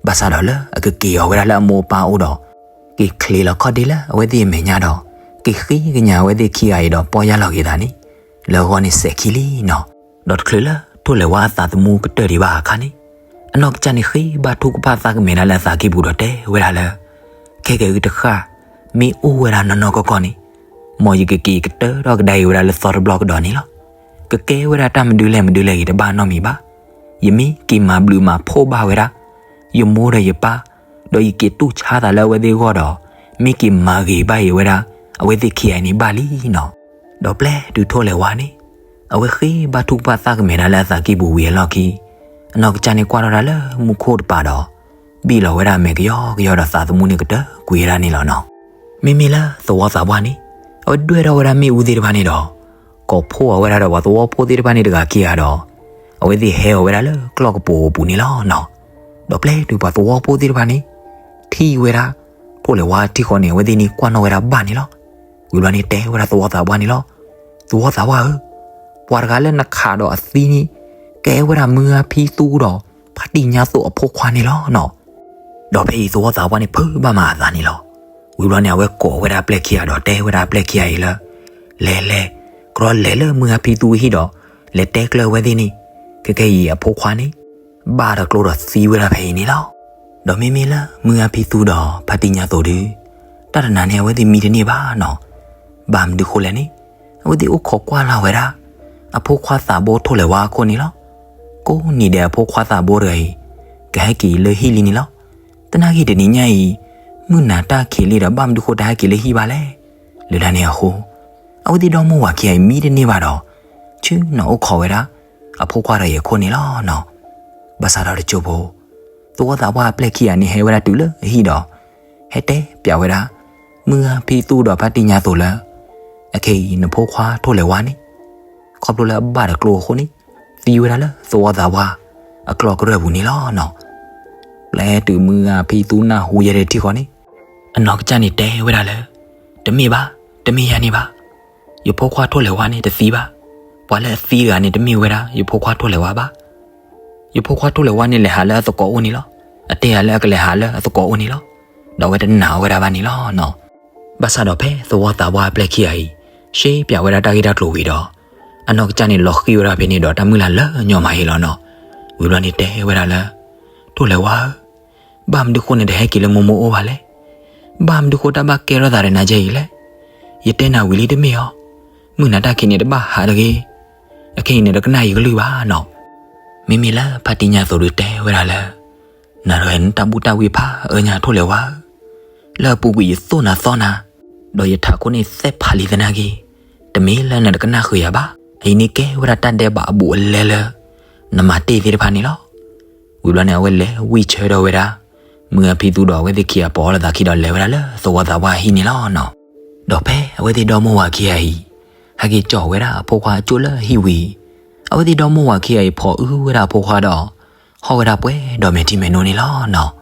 ဘၣ်ဆၣ်ဒီးလၢအကက့ၤအီၤဝဲဒၣ်လၢအမိၢ်အပၢ်အအိၣ်ဒီး က့ၤချ့လီၤခီၣ်ဒ့လၢအဝဲသ့ၣ်အမဲာ်ညါဒီး က့ၤဃ့ကညးအဝဲသ့ၣ်ခံဂၤအံၤဒီးပီၢ်ယၢ်လီၤက့ၤသးန့ၣ် လၢအဂီၢ်န့ၣ်စဲးခံလံနီၤ. ဒီးတချုးလၢထိၣ်လဲၤဝါအသးသမူကတၢၢ်ဒံးဘၣ်အခါန့ၣ် အနီၢ်ကစၢ်န့ၣ်ဃ့ဘါထုကဖၣ်သးကမဲာ်ဒၣ်လၢအသးကံၢ်ပူၤဒီးတဲဝဲဒၣ်လၢ ခဲကဲအံၤတဃၣ် မ့ၢ်အိၣ်ဝဲဒၣ်နီၢ်နီၢ်ကီၢ်ကီၢ်န့ၣ် မ်ယကက့ၤကတၢၢ်ထီၣ်ကဒါအံၤဝဲဒၣ်လၢသီတဘျီကဒီးန့ၣ်လီၤ. ကကဲဝဲဒၣ်တၢ်မဒုလဲၣ်မဒုလဲၣ်ဂ့ၤတဘၣ်နီတမံၤဘၣ်. ယမ့ၢ်က့ၤမၤဘျုးမၤဖှိၣ်ဘၣ်ဝဲဒၣ် ယမိၢ်ဒီးယပၢ် ဒီးယက့ၤတူၢ်ဆါသးလၢအဝဲသ့ၣ်အဂီၢ်ဒီး မ့ၢ်က့ၤမၤဂ့ၤဘၣ်အံၤဝဲဒၣ် အဝဲသ့ၣ်ခံဂၤအံၤန့ၣ်ဘၣ်လံနီၤ. ဒီးပျဲတုၤထိၣ်လဲၤဝါန့ၣ် အဝဲဃ့ဘါထုကဖၣ်သးကမဲာ်ဒၣ်လၢအသးကံၢ်ပူၤဝံၤအလီၢ်ခံ အနီၢ်ကစၢ်န့ၣ်ကွၢ်ထီၣ်တၢ်လၢမူခိၣ်တပၤဒီး ဘံၣ်လီၤဝဲဒၣ်မဲာ်ကယီကယီဒီးသးသမူန့ၣ်ကတၢၢ်ကွံာ်ဝဲဒၣ်န့ၣ်လီၤနီၤ. မ့မ့ၢ်လၢသဝီသးပှၢ်န့ၣ် အဝဲဒွဲၣ်ထီၣ်ဝဲဒၣ်မ့ၣ်အူသ့ၣ်တဖၣ်န့ၣ်ဒီး ကိးဖှိၣ်အီၤဝဲဒၣ်ဒီးပှၤသဝီဖိသ့ၣ်တဖၣ်န့ၣ်တဂၤခံဂၤဒီး အဝဲသ့ၣ်ဟဲအီၤဝဲဒၣ်လၢကျီၢ်ကပိာ်အပူၤန့ၣ်လီၤနီၤ. ဒီးပျဲတုၤပှၤသဝီဖိသ့ၣ်တဖၣ်န့ၣ် ထံၣ်ဝဲဒၣ် ထိၣ်လဲၤဝါထံၣ်ဃီန့ၣ် အဝဲသ့ၣ်န့ၣ်ကွၢ်နီၣ်ဝဲဒၣ်ဘၣ်န့ၣ်လီၤ. ဝံၤဘျီန့ၣ်တဲဝဲဒၣ်သဝီသးပှၢ်န့ၣ်လီၤ. သဝီသးပှၢ်ဧၢ, ပှၤတဂၤလၢနခးဒီးအသံန့ၣ် ကဲဝဲဒၣ်မုၢ်ဂၤဖံသူဒီး ဖါတံၢ်ညါသိးအဖိခွါန့ၣ်လီၤနီၤ. ဒီးဖဲအံၤသဝီသးပှၢ်န့ၣ်ဖုးဘၣ်မးအသးန့ၣ်လီၤ. ဝံၤဘျီန့ၣ် အဝဲကိးဝဲဒၣ်ပျဲၢ်ခံဂၤဒီးတဲဝဲဒၣ်ပျဲၢ်ခံဂၤအံၤလၢ လဲၤလဲၤ ကရီလဲၤလၢမုၢ်ဂၤဖံသူဟံၣ်ဒီး လဲၤတဲကျၢၤဝဲသ့ၣ်န့ၣ် ခဲကဲအံၤအဖိခွါန့ၣ် ဘၣ်တကျိဒီးသံဝဲဒၣ်ဖဲအံၤန့ၣ်လီၤ. ဒီးမ့မ့ၢ်လၢမုၢ်ဂၤဖံသူဒီးဖါတံၢ်ညါသိးဒု တၢ်တနၤန့ၣ် အဝဲသ့ၣ်မံတန့ၢ်ဘၣ်နီၤ. ဘၣ်မနုၤဃိလဲၣ်န့ၣ် အဝဲသ့ၣ်အိၣ်ခိးကွၢ်လၢ်ဝဲဒၣ် အဖိခွါသးဘိထိၣ်လဲၤဝါအခိၣ်န့ၣ်လီၤ. ကိးနံၤဒဲးအဖိခွါသးဘိတဂၤအံၤ ကဟဲက့ၤလၢဟံၣ်လံန့ၣ်လီၤ. သနာ်က့တနံၤညါအံၤ မုၢ်နၤတၢ်ခံးလံဒီး ဘၣ်မနုၤဃိတဟဲက့ၤလၢဟံၣ်ဘၣ်လဲၣ်. လၢတၢ်န့ၣ်အဃိ အဝဲသ့ၣ်ဒီမိၢ်ဝၤခံဂၤအံၤမံတန့ၢ်ဘၣ်ဒီး ဆ့ၣ်နီၤအိၣ်ခိးဝဲဒၣ် အဖိခွါတဂၤအံၤအခိၣ်န့ၣ်လီၤနီၤ. ဘၣ်ဆၣ်ဒီးတစိၢ်ဖိ သဝီသးပှၢ်အပျဲၢ်ခံဂၤန့ၣ် ဟဲဝဲဒၣ်တုၤလၢအဟံၣ်ဒီး ဟဲတဲပျးဝဲဒၣ် မုၢ်ဂၤဖံသူဒီးဖါတံၢ်ညါသိးလၢ အခဲအံၤနဖိခွါထိၣ်လဲၤဝါန့ၣ် ခီဖျိလၢအဘၣ်တကျိအဃိန့ၣ် သံဝဲဒၣ်လၢသဝီသးပှၢ်အကျီၢ်ကရၢၢ်ပူၤန့ၣ်လီၤနီၤ. ပျဲတုၤမုၢ်ဂၤဖံသူနၢ်ဟူယဲဒၣ်ထံၣ်ဃီန့ၣ် အနီၢ်ကစၢ်န့ၣ်တဲဝဲဒၣ်လၢ တမ့ၢ်ဘၣ်, တမ့ၢ်ယၤန့ၣ်ဘၣ်. ယဖိခွါထိၣ်လဲၤဝါန့ၣ်တသံဘၣ်. ပှၤလၢအသံတဂၤန့ၣ် တမ့ၢ်ဝဲဒၣ်ယဖိခွါထိၣ်လဲၤဝါဘၣ်. ယဖိခွါထိၣ်လဲၤဝါန့ၣ် လဲၤဟးလၢအသကိးအိၣ်န့ၣ်လီၤ. အတဲယၤလၢအကလဲၤဟးလၢအသကိးအိၣ်န့ၣ်လီၤ. ဒီးအဝဲတနာ်ဝဲဒၣ်ဘၣ်န့ၣ်လီၤနီၤ. ဘၣ်ဆၣ်ဒီးဖဲသဝီသးပှၢ်အပျဲၢ်ခံဂၤအံၤ ရှဲပျးဝဲဒၣ်တၢ်ဂ့ၢ်တၢ်ကျိၤဝံၤဒီး အနီၢ်ကစၢ်န့ၣ်လီၤဃံၤဝဲဒၣ်ဖဲန့ၣ်ဒီး တၢ်မုၢ်လၢ်လၢညီမးဟ့ၣ်လီၤနီၤ. ဝံၤဘျီန့ၣ်တဲဝဲဒၣ်လၢ ထိၣ်လဲၤဝါဧၢ, ဘၣ်မနုၤဃိန့ၣ် တဟဲက့ၤလၢမိၢ်မိၢ်အိၣ်ဘၣ်လဲၣ်. ဘၣ်မနုၤဃိတၢ်ဘၣ်ကဲထီၣ်သးဒီးနၤကဲအံၤလဲၣ်. ယတဲနၤဝံၤလံတမ့ၢ်အီၤ, မုၢ်နၤတၢ်ခံးန့ၣ်တဘၣ်ဟးတဂ့ၤ. အခဲအံၤန့ၣ် တကနၣ်ယကလုၢ်ဘၣ်နီၤ. မ့မ့ၢ်လၢဖါတံၢ်ညါသိးဒုးတဲဝဲဒၣ်လၢ နၤတဂၤနတၢ်ဘူၣ်တၢ်ဝံဖးအၢညါထိၣ်လဲၤဝါဧၢ, လၢအပူၤကွံာ်ယသိၣ်နၤသီနၤ, ဒီးယထးခိၣ်န့ၣ်သဲးဖးလံသနာ်က့, တမ့ၢ်လၢနတကနၣ်ဃုာ်ယၤဘၣ်. အအံၤန့ၣ်ကဲဝဲဒၣ်တၢ်ဒဲးဘးအဘူးအလဲလၢ နမၤတ့ၢ်သ့ၣ်တဖၣ်န့ၣ်လီၤ. ဝံၤဘျီန့ၣ် အဝဲလဲၤဝံၣ်ဆၢထၢၣ်ဝဲဒၣ် မုၢ်ဂၤဖံသူဒီးအဝဲသ့ၣ်ခံဂၤပိာ်အီၤလိာ်သးခံဒီးလဲၤဝဲဒၣ်လၢသဝီသးပှၢ်အဟံၣ်န့ၣ်လီၤနီၤ. ဒီးဖဲအဝဲသ့ၣ်ဒီမိၢ်ဝၤခံဂၤအံၤ ဟဲက့ၤကၠီၣ်ဝဲဒၣ်အဖိခွါအကၠိလၢအဟံၣ်ဝံၤ အဝဲသ့ၣ်ဒီမိၢ်ဝၤခံဂၤအံၤ ဖိးအုဝဲဒၣ်အဖိခွါဒီး ဟီၣ်ဝဲဒၣ်ပှဲၤဒီးမဲာ်ထံမဲာ်နိန့ၣ်လီၤနီၤ.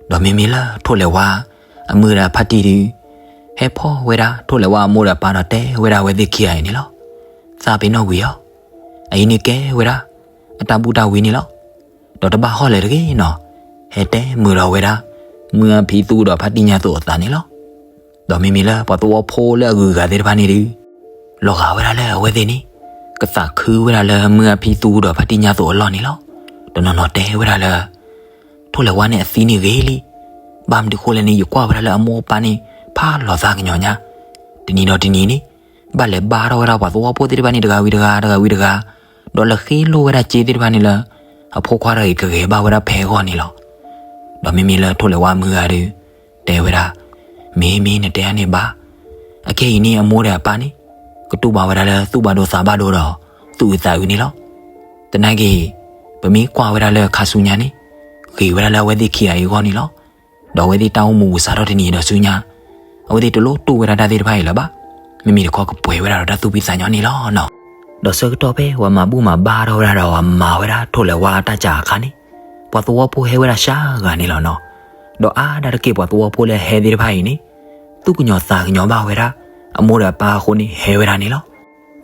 ဒီးမ့မ့ၢ်လၢထိၣ်လဲၤဝါ အမုၢ်ဒီးဖါတံၢ်ဒု ဟဲဖီၣ်ဝဲဒၣ်ထိၣ်လဲၤဝါအမိၢ်ဒီးအပၢ်ဒီး တဲဝဲဒၣ်အဝဲသ့ၣ်ခံဂၤအံၤန့ၣ်လီၤ. သးပ့ၤနီၣ်ဝံၤအီၤ, အအံၤန့ၣ်ကဲဝဲဒၣ် အတၢ်ဘူၣ်တၢ်ဝံန့ၣ်လီၤ. ဒီးတဘၣ်ဟီၣ်လဲၤတဂ့ၤနီၤ. ဟဲတဲမုာ်ဒီးဝဲဒၣ် မုၢ်ဂၤဖံသူဒီးဖါတံၢ်ညါသိးအသးန့ၣ်လီၤ. ဒီးမ့မ့ၢ်လၢပှၤသဝီဖိလၢအဂုၤအဂၤသ့ၣ်တဖၣ်န့ၣ်ဒု လီၤဂာ်ဝဲဒၣ်လၢအဝဲသ့ၣ်န့ၣ် ကသးခုဝဲဒၣ်လၢမုၢ်ဂၤဖံသူဒီးဖါတံၢ်ညါသိးအလီၢ်န့ၣ်လီၤ. တနီၤနီၤတဲဝဲဒၣ်လၢ ထိၣ်လဲၤဝါန့ၣ်အသံန့ၣ်ဂ့ၤလံ. ဘၣ်မနုၤဃိလဲၣ်န့ၣ် ယကွၢ်ဝဲဒၣ်လၢအမိၢ်အပၢ်န့ၣ် ဖးလီၤသးကညီၤညါ, တနံၤဒီးတနံၤန့ၣ် ဘၣ်လဲၤဘါထီၣ်ဝဲဒၣ်ပှၤသဝီဖိသ့ၣ်တဖၣ်န့ၣ် တဂၤဝံၤတဂၤ တဂၤဝံၤတဂၤ, ဒီးလဲၤဃ့လိၢ်ဝဲဒၣ်စ့သ့ၣ်တဖၣ်န့ၣ်လၢ အဖိခွါတဂၤအံၤကဂဲၤဘၣ်ဝဲဒၣ်ဖဲအဂီၢ်န့ၣ်လီၤ. ဒီးမ့မ့ၢ်လၢထိၣ်လဲၤဝါမုၢ်ဂၤဒုး တဲဝဲဒၣ်, မ့ၢ်မ့ၢ်နတဲန့ၣ်ဘၣ်, အခဲအံၤန့ၣ် အမိၢ်ဒီးအပၢ်န့ၣ် ကတူၢ်ဘၣ်ဝဲဒၣ်လၢသူၣ်ဘၣ်ဒိသးဘၣ်ဒိဒီး သူၣ်အုးသးအုးန့ၣ်လီၤ. သနာ်က့ ပမ့ၢ်ကွၢ်ဝဲဒၣ်လၢခါဆူညါန့ၣ် ဂ့ၤဝဲဒၣ်လၢအဝဲသ့ၣ်ခံဂၤအံၤအဂီၢ်န့ၣ်လီၤ. ဒီးအဝဲသ့ၣ်တၢ်အိၣ်မူပူၤစးထီၣ်တနံၤအံၤဒီးဆူညါ အဝဲသ့ၣ်တလိၣ်တူၢ်ဝဲဒၣ်တၢ်သ့ၣ်တဖၣ်အံၤလၢၤဘၣ်. မ့မ့ၢ်တခီကပှဲၤဝဲဒၣ်ဒီးတၢ်သူၣ်ဖှံသးညီန့ၣ်လီၤနီၤ. ဒီးဆၢကတီၢ်ဖဲပှၤမၤဘူၣ်မၤဘါထီၣ်ဝဲဒၣ်ဒီး ပှၤမၤဝဲဒၣ်ထိၣ်လဲၤဝါအတၢ်စးအခါန့ၣ် ပှၤသဝီဖိဟဲဝဲဒၣ်စှၤဂၤန့ၣ်လီၤနီၤ. ဒီးအါဒၣ်တက့ၢ်ပှၤသဝီဖိလၢအဟဲသ့ၣ်တဖၣ်အံၤန့ၣ် သူၣ်ကညီၤသးကညီၤဘၣ်ဝဲဒၣ် အမိၢ်ဒီးအပၢ်အဃိန့ၣ် ဟဲဝဲဒၣ်န့ၣ်လီၤ.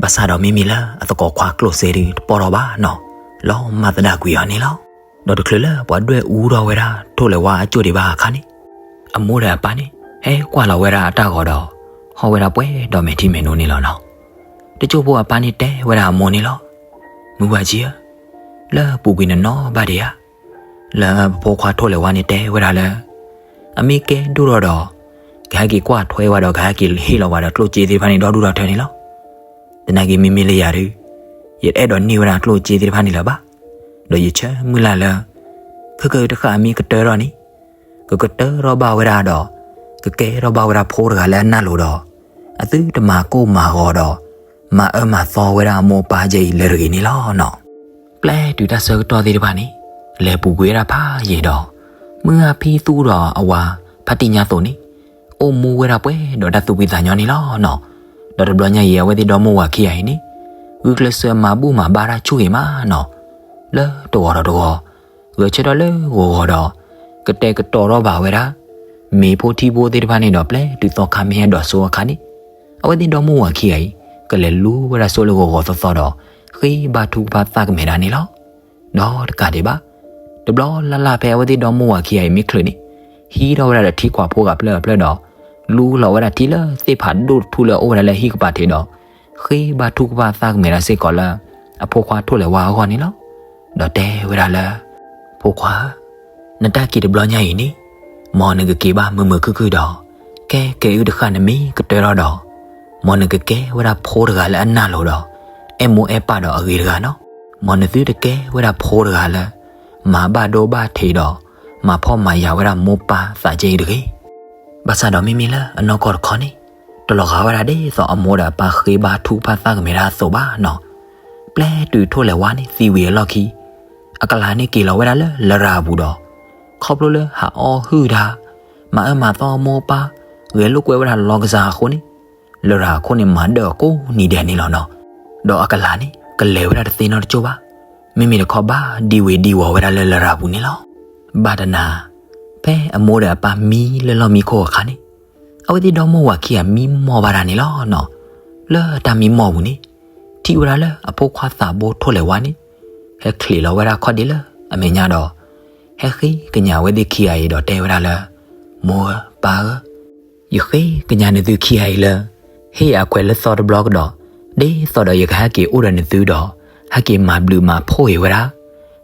ဘၣ်ဆၣ်ဒီးမ့မ့ၢ်လၢအသကိးခွါကျိၣ်စ့ဒုးတပီၢ်ထီၣ်ဘၣ်နီၤ, လီၤမၢ်သဒၣ်ကွံာ်အီၤန့ၣ်လီၤ. ဒီးတချုးလၢပှၤဒွဲၣ်အူထီၣ်ဝဲဒၣ်ထိၣ်လဲၤဝါအကၠိၣ်ဒံးဘၣ်အခါန့ၣ် အမိၢ်ဒီးအပၢ်န့ၣ် ဟဲကွၢ်လီၤဝဲဒၣ်အတၢ်ဂီၤဒီး ဟီၣ်ဝဲဒၣ်ပှဲၤဒီးမဲာ်ထံမဲာ်နိန့ၣ်လီၤနီၤ. တကၠိၢ်ဖိအပၢ်န့ၣ်တဲဝဲဒၣ်အမိၢ်န့ၣ်လီၤ. မုၢ်ဝၤကၠံဧၢ, လၢအပူၤကွံာ်နနီၣ်ဘၣ်ဒံးဧါ, လၢပဖိခွါထိၣ်လဲၤဝါန့ၣ်တဲဝဲဒၣ်လၢ အမ့ၢ်ကဲဒိၣ်ထီၣ်ဒီး ကဟဲက့ၤကွၢ်ထွဲဝဲဒီး ကဟဲက့ၤဟ့ၣ်လီၤဝဲဒီးကျိၣ်စ့သ့ၣ်တဖၣ်န့ၣ် ဒီဒူၣ်ဒီထၢန့ၣ်လီၤ. သနာ်က့မ့မ့ၢ်လၢယၤဒုး ယတအဲၣ်ဒိးန့ၢ်ဝဲဒၣ်ကျိၣ်စ့သ့ၣ်တဖၣ်န့ၣ်လၢၤဘၣ်. ဒီးယဆၢမုၢ်လၢ်လၢ ခဲကတဃၣ်အမ့ၢ်ကတၢၢ်ထီၣ်န့ၣ် ကကတၢၢ်ထီၣ်ဘၣ်ဝဲဒၣ်ဒီး ကကဲထီၣ်ဘၣ်ဝဲဒၣ်ဖိတဂၤလၢအနၢ်လိၤဒီး အသုတမၤကိၢ်မၤဂီၤဒီး မၤအၢမၤသီဝဲဒၣ်အမိၢ်အပၢ်ကဲအံၤလၢတဂ့ၤန့ၣ်လီၤနီၤ. ပျဲတုၤတၢ်ဆၢကတီၢ်သ့ၣ်တဖၣ်န့ၣ် လဲၤပူၤကွံာ်ဝဲဒၣ်ဖးယံာ်ဒီး မုၢ်အါဖံသူဒီးအဝၤ ဖါတံၢ်ညါသိးန့ၣ် အိၣ်မူဝဲဒၣ်ပှဲၤဒီးတၢ်သူၣ်ဖှံသးညီန့ၣ်လီၤနီၤ. ဒီးတဘျီညါအံၤ အဝဲသ့ၣ်ဒီမိၢ်ဝၤခံဂၤအံၤန့ၣ် ဂုာ်ကျဲးစၢးမၤဘူၣ်မၤဘါတၢ်ဆူၣ်ဂ့ၤမးနီၤ. လၢတဂီၤဒီးတဂီၤ ဂဲၤဆၢထၢၣ်လၢဂီၤဂီၤဒီး ကတဲာ်ကတီၤထီၣ်ဘၣ်ဝဲဒၣ် မ့ၤဖိထံဖိသ့ၣ်တဖၣ်န့ၣ်ဒီး ပျဲတုၤသီခါမ့ၢ်ဟဲဒိးဆိအခါန့ၣ် အဝဲသ့ၣ်ဒီမိၢ်ဝၤခံဂၤအံၤ ကလဲၤလူဝဲဒၣ်ဆိလၢဂီၤဂီၤသီသီဒီး ဃ့ဘါထုကဖၣ်သးကမဲာ်ဒၣ်န့ၣ်လီၤ. ဒီးတကးဒံးဘၣ် တဘျီလၢ်လၢ်ဖဲအဝဲသ့ၣ်ဒီမိၢ်ဝၤခံဂၤအံၤမ့ၢ်ချုးန့ၣ် ဟံးထီၣ်ဝဲဒၣ်ဒီးထံခွးဖိဂၤဖျၢၣ်ဂၤဖျၢၣ်ဒီး လူလီၤဝဲဒၣ်ထံလၢသ့ၣ်ဖးဒိၣ်တထူၣ်လၢအအိၣ်ဝဲဒၣ်လၢဟံၣ်ကပၤထံးဒီး ဃ့ဘါထုကဖၣ်သးကမဲာ်ဒၣ်စ့ၢ်ကီးလၢ အဖိခွါထိၣ်လဲၤဝါအဂီၢ်န့ၣ်လီၤ. ဒီးတဲဝဲဒၣ်လၢ ဖိခွါဧၢ, နတၢ်က့ၤတဘျီညါအံၤန့ၣ် မ်နကက့ၤဘၣ်မုာ်မုာ်ခုၣ်ခုၣ်ဒီး ကဲကဲအုၣ်တဃၣ်နမ့ၢ်ကတၢၢ်ထီၣ်ဒီး မ်နကကဲဝဲဒၣ်ဖိတဂၤလၢအနၢ်လိၤဒီး အဲၣ်မိၢ်အဲၣ်ပၢ်ဒီးအဂ့ၤတဂၤနီၤ. မ်နသုတကဲဝဲဒၣ်ဖိတဂၤလၢ မၤဘၣ်ဒိဘၣ်ထံးဒီး မၤဖှီၣ်မၤယာ်ဝဲဒၣ်မိၢ်ပၢ်သးကဲအံၤတဂ့ၤ. ဘၣ်ဆၣ်ဒီးမ့မ့ၢ်လၢအနီၢ်ကီၢ်တခီန့ၣ် တလီၤဂာ်ဝဲဒၣ်ဒ်သိးအမိၢ်ဒီးအပၢ်ဃ့ဘါထုကဖၣ်သးကမဲာ်ဒၣ်အသိးဘၣ်နီၤ. ပျဲတုၤထိၣ်လဲၤဝါန့ၣ်သံဝံၤအလီၢ်ခံ အကလၤန့ၣ်က့ၤလီၤဝဲဒၣ်လၢလရာ်အပူၤဒီး ခီဖျိလၢဟးအီၣ်ဟုၣ်တၢ် မၤအၢမၤသီမိၢ်ပၢ် ဂဲၤလိာ်ကွဲဝဲဒၣ်လီၢ်ကစၢ်အဃိန့ၣ် လရာ်အခိၣ်န့ၣ်မၤဒၢၣ်အကိးနံၤဒဲးန့ၣ်လီၤနီၤ. ဒီးအကလၤန့ၣ် ကလဲၤဝဲဒၣ်တသ့နီတကၠိၢ်ဘၣ်. မ့မ့ၢ်တခီဘၣ်ဒံဝ့ၤဒံဝီၤဝဲဒၣ်လၢလရာ်ပူၤန့ၣ်လီၤ. ဘၣ်တနၤ ဖဲအမိၢ်ဒီးအပၢ်မံလၢလီၢ်မံခိၣ်အခါန့ၣ် အဝဲသ့ၣ်ဒီမိၢ်ဝၤခံဂၤမံမီၢ်ဘၣ်တၢ်န့ၣ်လီၤနီၤ. လၢတၢ်မံမီၢ်ပူၤန့ၣ် ထံၣ်ဝဲဒၣ်လၢအဖိခွါသးဘိထိၣ်လဲၤဝါန့ၣ် ဟဲချံးလီၤဝဲဒၣ်ခီၣ်ဒ့လၢအမဲာ်ညါဒီး ဟဲဃ့ကညးအဝဲသ့ၣ်ခံဂၤအံၤဒီးတဲဝဲဒၣ်လၢ မိၢ်ဧၢပၢ်ဧၢ ယဃ့ကညးနသုခံဂၤအံၤလၢ ဟ့ၣ်အခွဲးလၢသီတဘျီကဒီး ဒ်သိးဒီးယကဟဲက့ၤအိၣ်ဒီးနသုဒီး ဟဲက့ၤမၤဘျုးမၤဖှိၣ်အံၤဝဲဒၣ်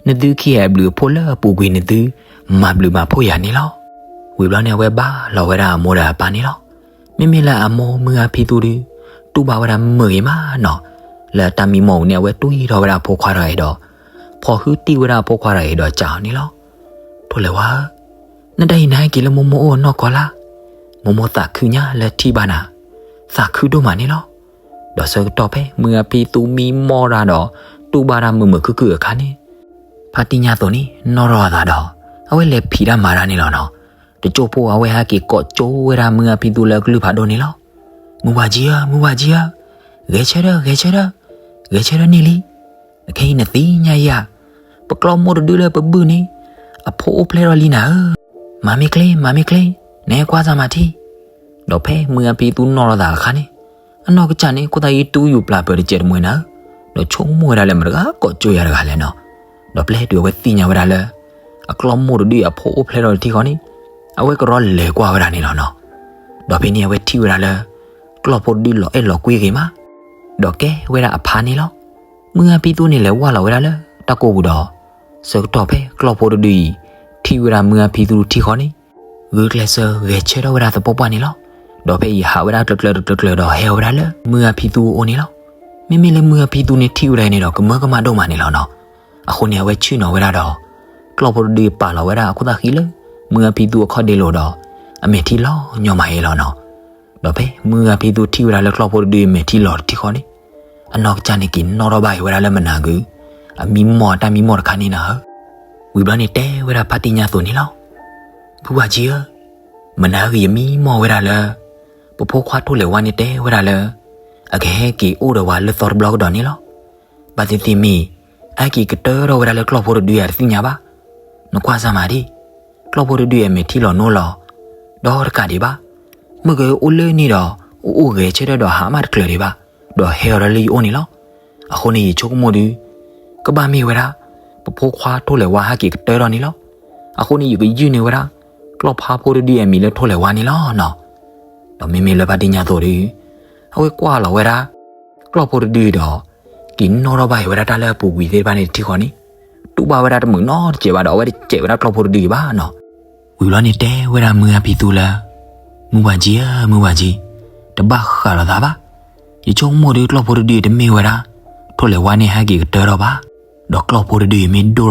နသုခံဂၤအဘျုးအဖှိၣ်လၢအပူၤကွံာ်နသု မၤဘျုးမၤဖှိၣ်ယၤန့ၣ်လီၤ. ဝံၤဘျီန့ၣ် အဝဲဘါလီၤဝဲဒၣ်အမိၢ်ဒီးအပၢ်န့ၣ်လီၤ. မ့မ့ၢ်လၢအမိၢ်မုၢ်အါဖံသူဒုး တူၢ်ဘၣ်ဝဲဒၣ်မုာ်ဂ့ၤမးနီၤ. လၢတၢ်မံမီၢ်ပူၤန့ၣ် အဝဲတွံၢ်ထီၣ်ဝဲဒၣ်အဖိခွါတဂၤအံၤဒီး ဖီၣ်ဟုတံၢ်ဝဲဒၣ်အဖိခွါတဂၤအံၤဒီးစံးအီၤန့ၣ်လီၤ. ထိၣ်လဲၤဝါဧၢ, နတၢ်အံၤနဟဲက့ၤလၢမိၢ်မိၢ်အိၣ်အနီၢ်ကီၢ်လၢ်, မိၢ်မိၢ်သးခုညါလၢထံၣ်ဘၣ်နၤ, သးခုဒိၣ်မးန့ၣ်လီၤ. ဒီးဆၢကတီၢ်ဖဲမုၢ်အါဖံသူမံမီၢ်တၢ်ဒီး တူၢ်ဘၣ်တၢ်မုာ်မုာ်ခုၣ်ခုၣ်အခါန့ၣ် ဖါတံၢ်ညါသိးန့ၣ် နီၣ်ထီၣ်အသးဒီး အဝဲလဲၤဖံးတၢ်မၤတၢ်န့ၣ်လီၤနီၤ. တကၠိၢ်ဖိအဝဲဟဲက့ၤကိးကၠိဝဲဒၣ်မုၢ်အါဖံသူလၢအကလုၢ်ဖးဒိၣ်န့ၣ်လီၤ. မုၢ်ဝၤကၠံဧၢ, မုၢ်ဝၤကၠံဧၢ, ဂဲၤဆၢထၢၣ်, ဂဲၤဆၢထၢၣ်, ဂဲၤဆၢထၢၣ်န့ၣ်လံ. အခဲအံၤနသ့ၣ်ညါယၤ, ပကျီၢ်မိၢ်တဒုလၢပဘုၣ်န့ၣ် အဖိအိၣ်ဖျဲၣ်ထီၣ်လံနၤဧၢ. မၤမ့ၢ်ကျ့, မၤမ့ၢ်ကျ့, နဟဲကွၢ်စၢ်မၤထံၣ်. ဒီးဖဲမုၢ်အါဖံသူနီၣ်ထီၣ်သးအခါန့ၣ် အနီၢ်ကစၢ်န့ၣ် ခိၣ်သးအံၤတူၢ်ယူၤပျၢ်ပၢၤတစဲးတမှဲၤနၤဧၢ, ဒီးဆိကမိၣ်ဝဲဒၣ်လၢမတၤတဂၤကိးကၠိယၤတဂၤလဲၣ်နီၤ. ဒီးပျဲတုၤအဝဲသ့ၣ်ညါဝဲဒၣ်လၢ အကျီၢ်မိၢ်တဒုအဖိအိၣ်ဖျဲၣ်ထီၣ်တထံၣ်ဃီန့ၣ် အဝဲကရီလဲၤကွၢ်ဝဲဒၣ်န့ၣ်လီၤနီၤ. ဒီးဖဲန့ၣ်အဝဲထံၣ်ဝဲဒၣ်လၢ ကျီၢ်ဖိတဒုလီၤအဲၣ်လီၤကွံဂ့ၤမး, ဒီးကဲဝဲဒၣ်အဖါန့ၣ်လီၤ. မုၢ်အါဖံသူန့ၣ်လဲၤဝၢ်လီၤဝဲဒၣ်လၢတၢ်ကိၢ်ပူၤဒီး ဆၢကတီၢ်ဖဲကျီၢ်ဖိတဒုအံၤ ထံၣ်ဝဲဒၣ်မုၢ်အါဖံသူထံၣ်ဃီန့ၣ် ဂုာ်ကျဲးစၢးဂဲၤဆၢထၢၣ်ဝဲဒၣ်သပှၢ်ပှၢ်န့ၣ်လီၤ. ဒီးဖဲအံၤဟးဝဲဒၣ်ကျၢၤကျၢၤတကျၢၤကျၢၤဒီးဟဲဝဲဒၣ်လၢမုၢ်ဂၢ်ဖံသူအအိၣ်န့ၣ်လီၤ. မ့မ့ၢ်လၢမုၢ်ဂၢ်ဖံသူန့ၣ်ထံၣ်ဝဲဒၣ်န့ၣ်ဒီးကမၢကမၣ်ဒိၣ်မးန့ၣ်လီၤနီၤ. အဃိန့ၣ်အဝဲဆ့ၣ်နီၤဝဲဒၣ်ဒီး ကျီၢ်ဖိတဒုပာ်လီၤဝဲဒၣ်အခိၣ်သၣ်ဃံလၢ မုၢ်ဂၢ်ဖံသူအခီၣ်ဒ့လိၤဒီး အမဲာ်ထံလီၤညီမးအံၤလီၤနီၤ. ဒီးဖဲမုၢ်ဂၢ်ဖံသူထံၣ်ဝဲဒၣ်လၢကျီၢ်ဖိတဒုအမဲာ်ထံလီၤတထံဃီန့ၣ် အနီၢ်ကစၢ်န့ၣ်က့ၤနီၣ်ထီၣ်ဘၣ်အံၤဝဲဒၣ်လၢမနၤဂုၤ အမံမီၢ်အတၢ်မံမီၢ်တခါန့ၣ်နၤဧၢ. ဝံၤဘျီန့ၣ်တဲဝဲဒၣ်ဖါတံၢ်ညါသိးန့ၣ်လီၤ. ဖုဝၤကၠံဧၢ, မနၤဂ့ၤယမံမီၢ်ဝဲဒၣ်လၢ ပဖိခွါထိၣ်လဲၤဝါန့ၣ်တဲဝဲဒၣ်လၢ အကဟဲက့ၤအိၣ်ဒီးဝဲလၢသီတဘျီကဒီးန့ၣ်လီၤ. ဘၣ်သ့ၣ်သ့ၣ်မ့ၢ် အဟဲက့ၤကတၢၢ်ထီၣ်ဝဲဒၣ်လၢကျီၢ်ဖိတဒုအံၤတသ့ၣ်ညါဘၣ်. နကွၢ်စၢ်မးဒံး, ကျီၢ်ဖိတဒုအံၤအမဲာ်ထံလီၤနီၤလီၤ ဒီးတကးဒံးဘၣ်. မုၢ်ကအိၣ်လၢန့ၣ်ဒီး အိၣ်အိၣ်ဂဲၤဆၢထၢၣ်ဒီးဟးမးတကျၢၤဒံးဘၣ်, ဒီးဟဲအီၤဒီးလၢယအိၣ်န့ၣ်လီၤ. အဃိန့ၣ်ယဆိကမိၣ်ဒုး ကဘၣ်မ့ၢ်ဝဲဒၣ် ပဖိခွါထိၣ်လဲၤဝါဟဲက့ၤကတၢၢ်ထီၣ်န့ၣ်လီၤ. အဃိန့ၣ်ယကယုၢ်န့ၢ်ဝဲဒၣ် ကျီၢ်ဖါဖိတဒုအံၤအမံၤလၢထိၣ်လဲၤဝါန့ၣ်လီၤနီၤ. ဒီးမ့မ့ၢ်လၢဖါတံၢ်ညါသိးဒုး အဝဲကွၢ်လီၤဝဲဒၣ် ကျီၢ်ဖိတဒုအံၤဒီး က့ၤနီၣ်ထီၣ်ဘၣ်အံၤဝဲဒၣ်တၢ်လၢအပူၤကွံာ်သ့ၣ်တဖၣ်န့ၣ်တထံဃီန့ၣ် တူၢ်ဘၣ်ဝဲဒၣ်တမုာ်နီတစဲးဘၣ်ဒီး အဝဲတစဲးဝဲဒၣ်ကျီၢ်ဖိတဒုအံၤဘၣ်နီၤ. ဝံၤဘျီန့ၣ်တဲဝဲဒၣ်မုၢ်ဂၢ်ဖံသူလၢ မုၢ်ဝၤကၠံဧၢ, မုၢ်ဝၤကၠံ, တဘၣ်ဃးလိာ်သးဘၣ်. ယဆိကမိၣ်ဒုးကျီၢ်ဖိတဒုအံၤတမ့ၢ်ဝဲဒၣ် ထိၣ်လဲၤဝါန့ၣ်ဟဲက့ၤကတၢၢ်ထီၣ်ဘၣ်. ဒီးကျီၢ်ဖိတဒုအံၤမ့ၢ်ဒိၣ်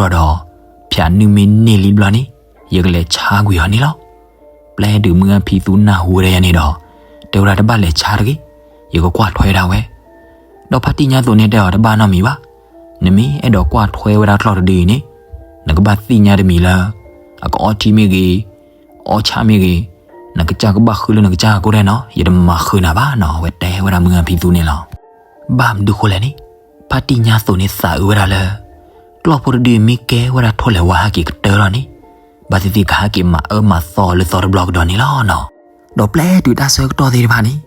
ထီၣ်ဒီး ဖၠးနုာ်မ့ၢ်န့ၢ်လံဘျီန့ၣ် ယကလဲၤဆါကွံာ်အီၤန့ၣ်လီၤ. ပျဲတုၤမုၢ်ဂၢ်ဖံသူနၢ်ဟူဝဲဒၣ်ယၤန့ၣ်ဒီး တဲဝဲဒၣ်တဘၣ်လဲၤဆါတဂ့ၤ, ယကကွၢ်ထွဲဒၣ်ဝဲ. ဒီးဖါတံၢ်ညါသိးန့ၣ်တဲအီၤတဘၣ်နီတမံၤဘၣ်. နမ့ၢ်အဲၣ်ဒိးကွၢ်ထွဲဝဲဒၣ်ကျီၢ်တဒုအံၤန့ၣ် နကဘၣ်သ့ၣ်ညါတမံၤလၢ အကအီထံမ့ၢ်ဂ့ၤ, အအီဆၣ်မ့ၢ်ဂ့ၤ, နကစၢ်ကဘၣ်ဃုလၢနကစၢ်အကိးဒဲးနီၤ, ယတမၤဃုာ်နၤဘၣ်နီၤ, အဝဲတဲဝဲဒၣ်မုၢ်ဂၢ်ဖံသူန့ၣ်လီၤ. ဘၣ်မနုၤဃိလဲၣ်န့ၣ် ဖါတံၢ်ညါသိးန့ၣ်သးအုးဝဲဒၣ်လၢ ကျီၢ်ဖိတဒုမ့ၢ်ကဲဝဲဒၣ်ထိၣ်လဲၤဝါဟဲက့ၤကတၢၢ်ထီၣ်န့ၣ် ဘၣ်သ့ၣ်သ့ၣ်ကဟဲက့ၤမၤအၢမၤသီလၢသီတဘျီကဒီးန့ၣ်လီၤနီၤ. ဒီးပျဲတုၤတၢ်ဆၢကတီၢ်သ့ၣ်တဖၣ်န့ၣ်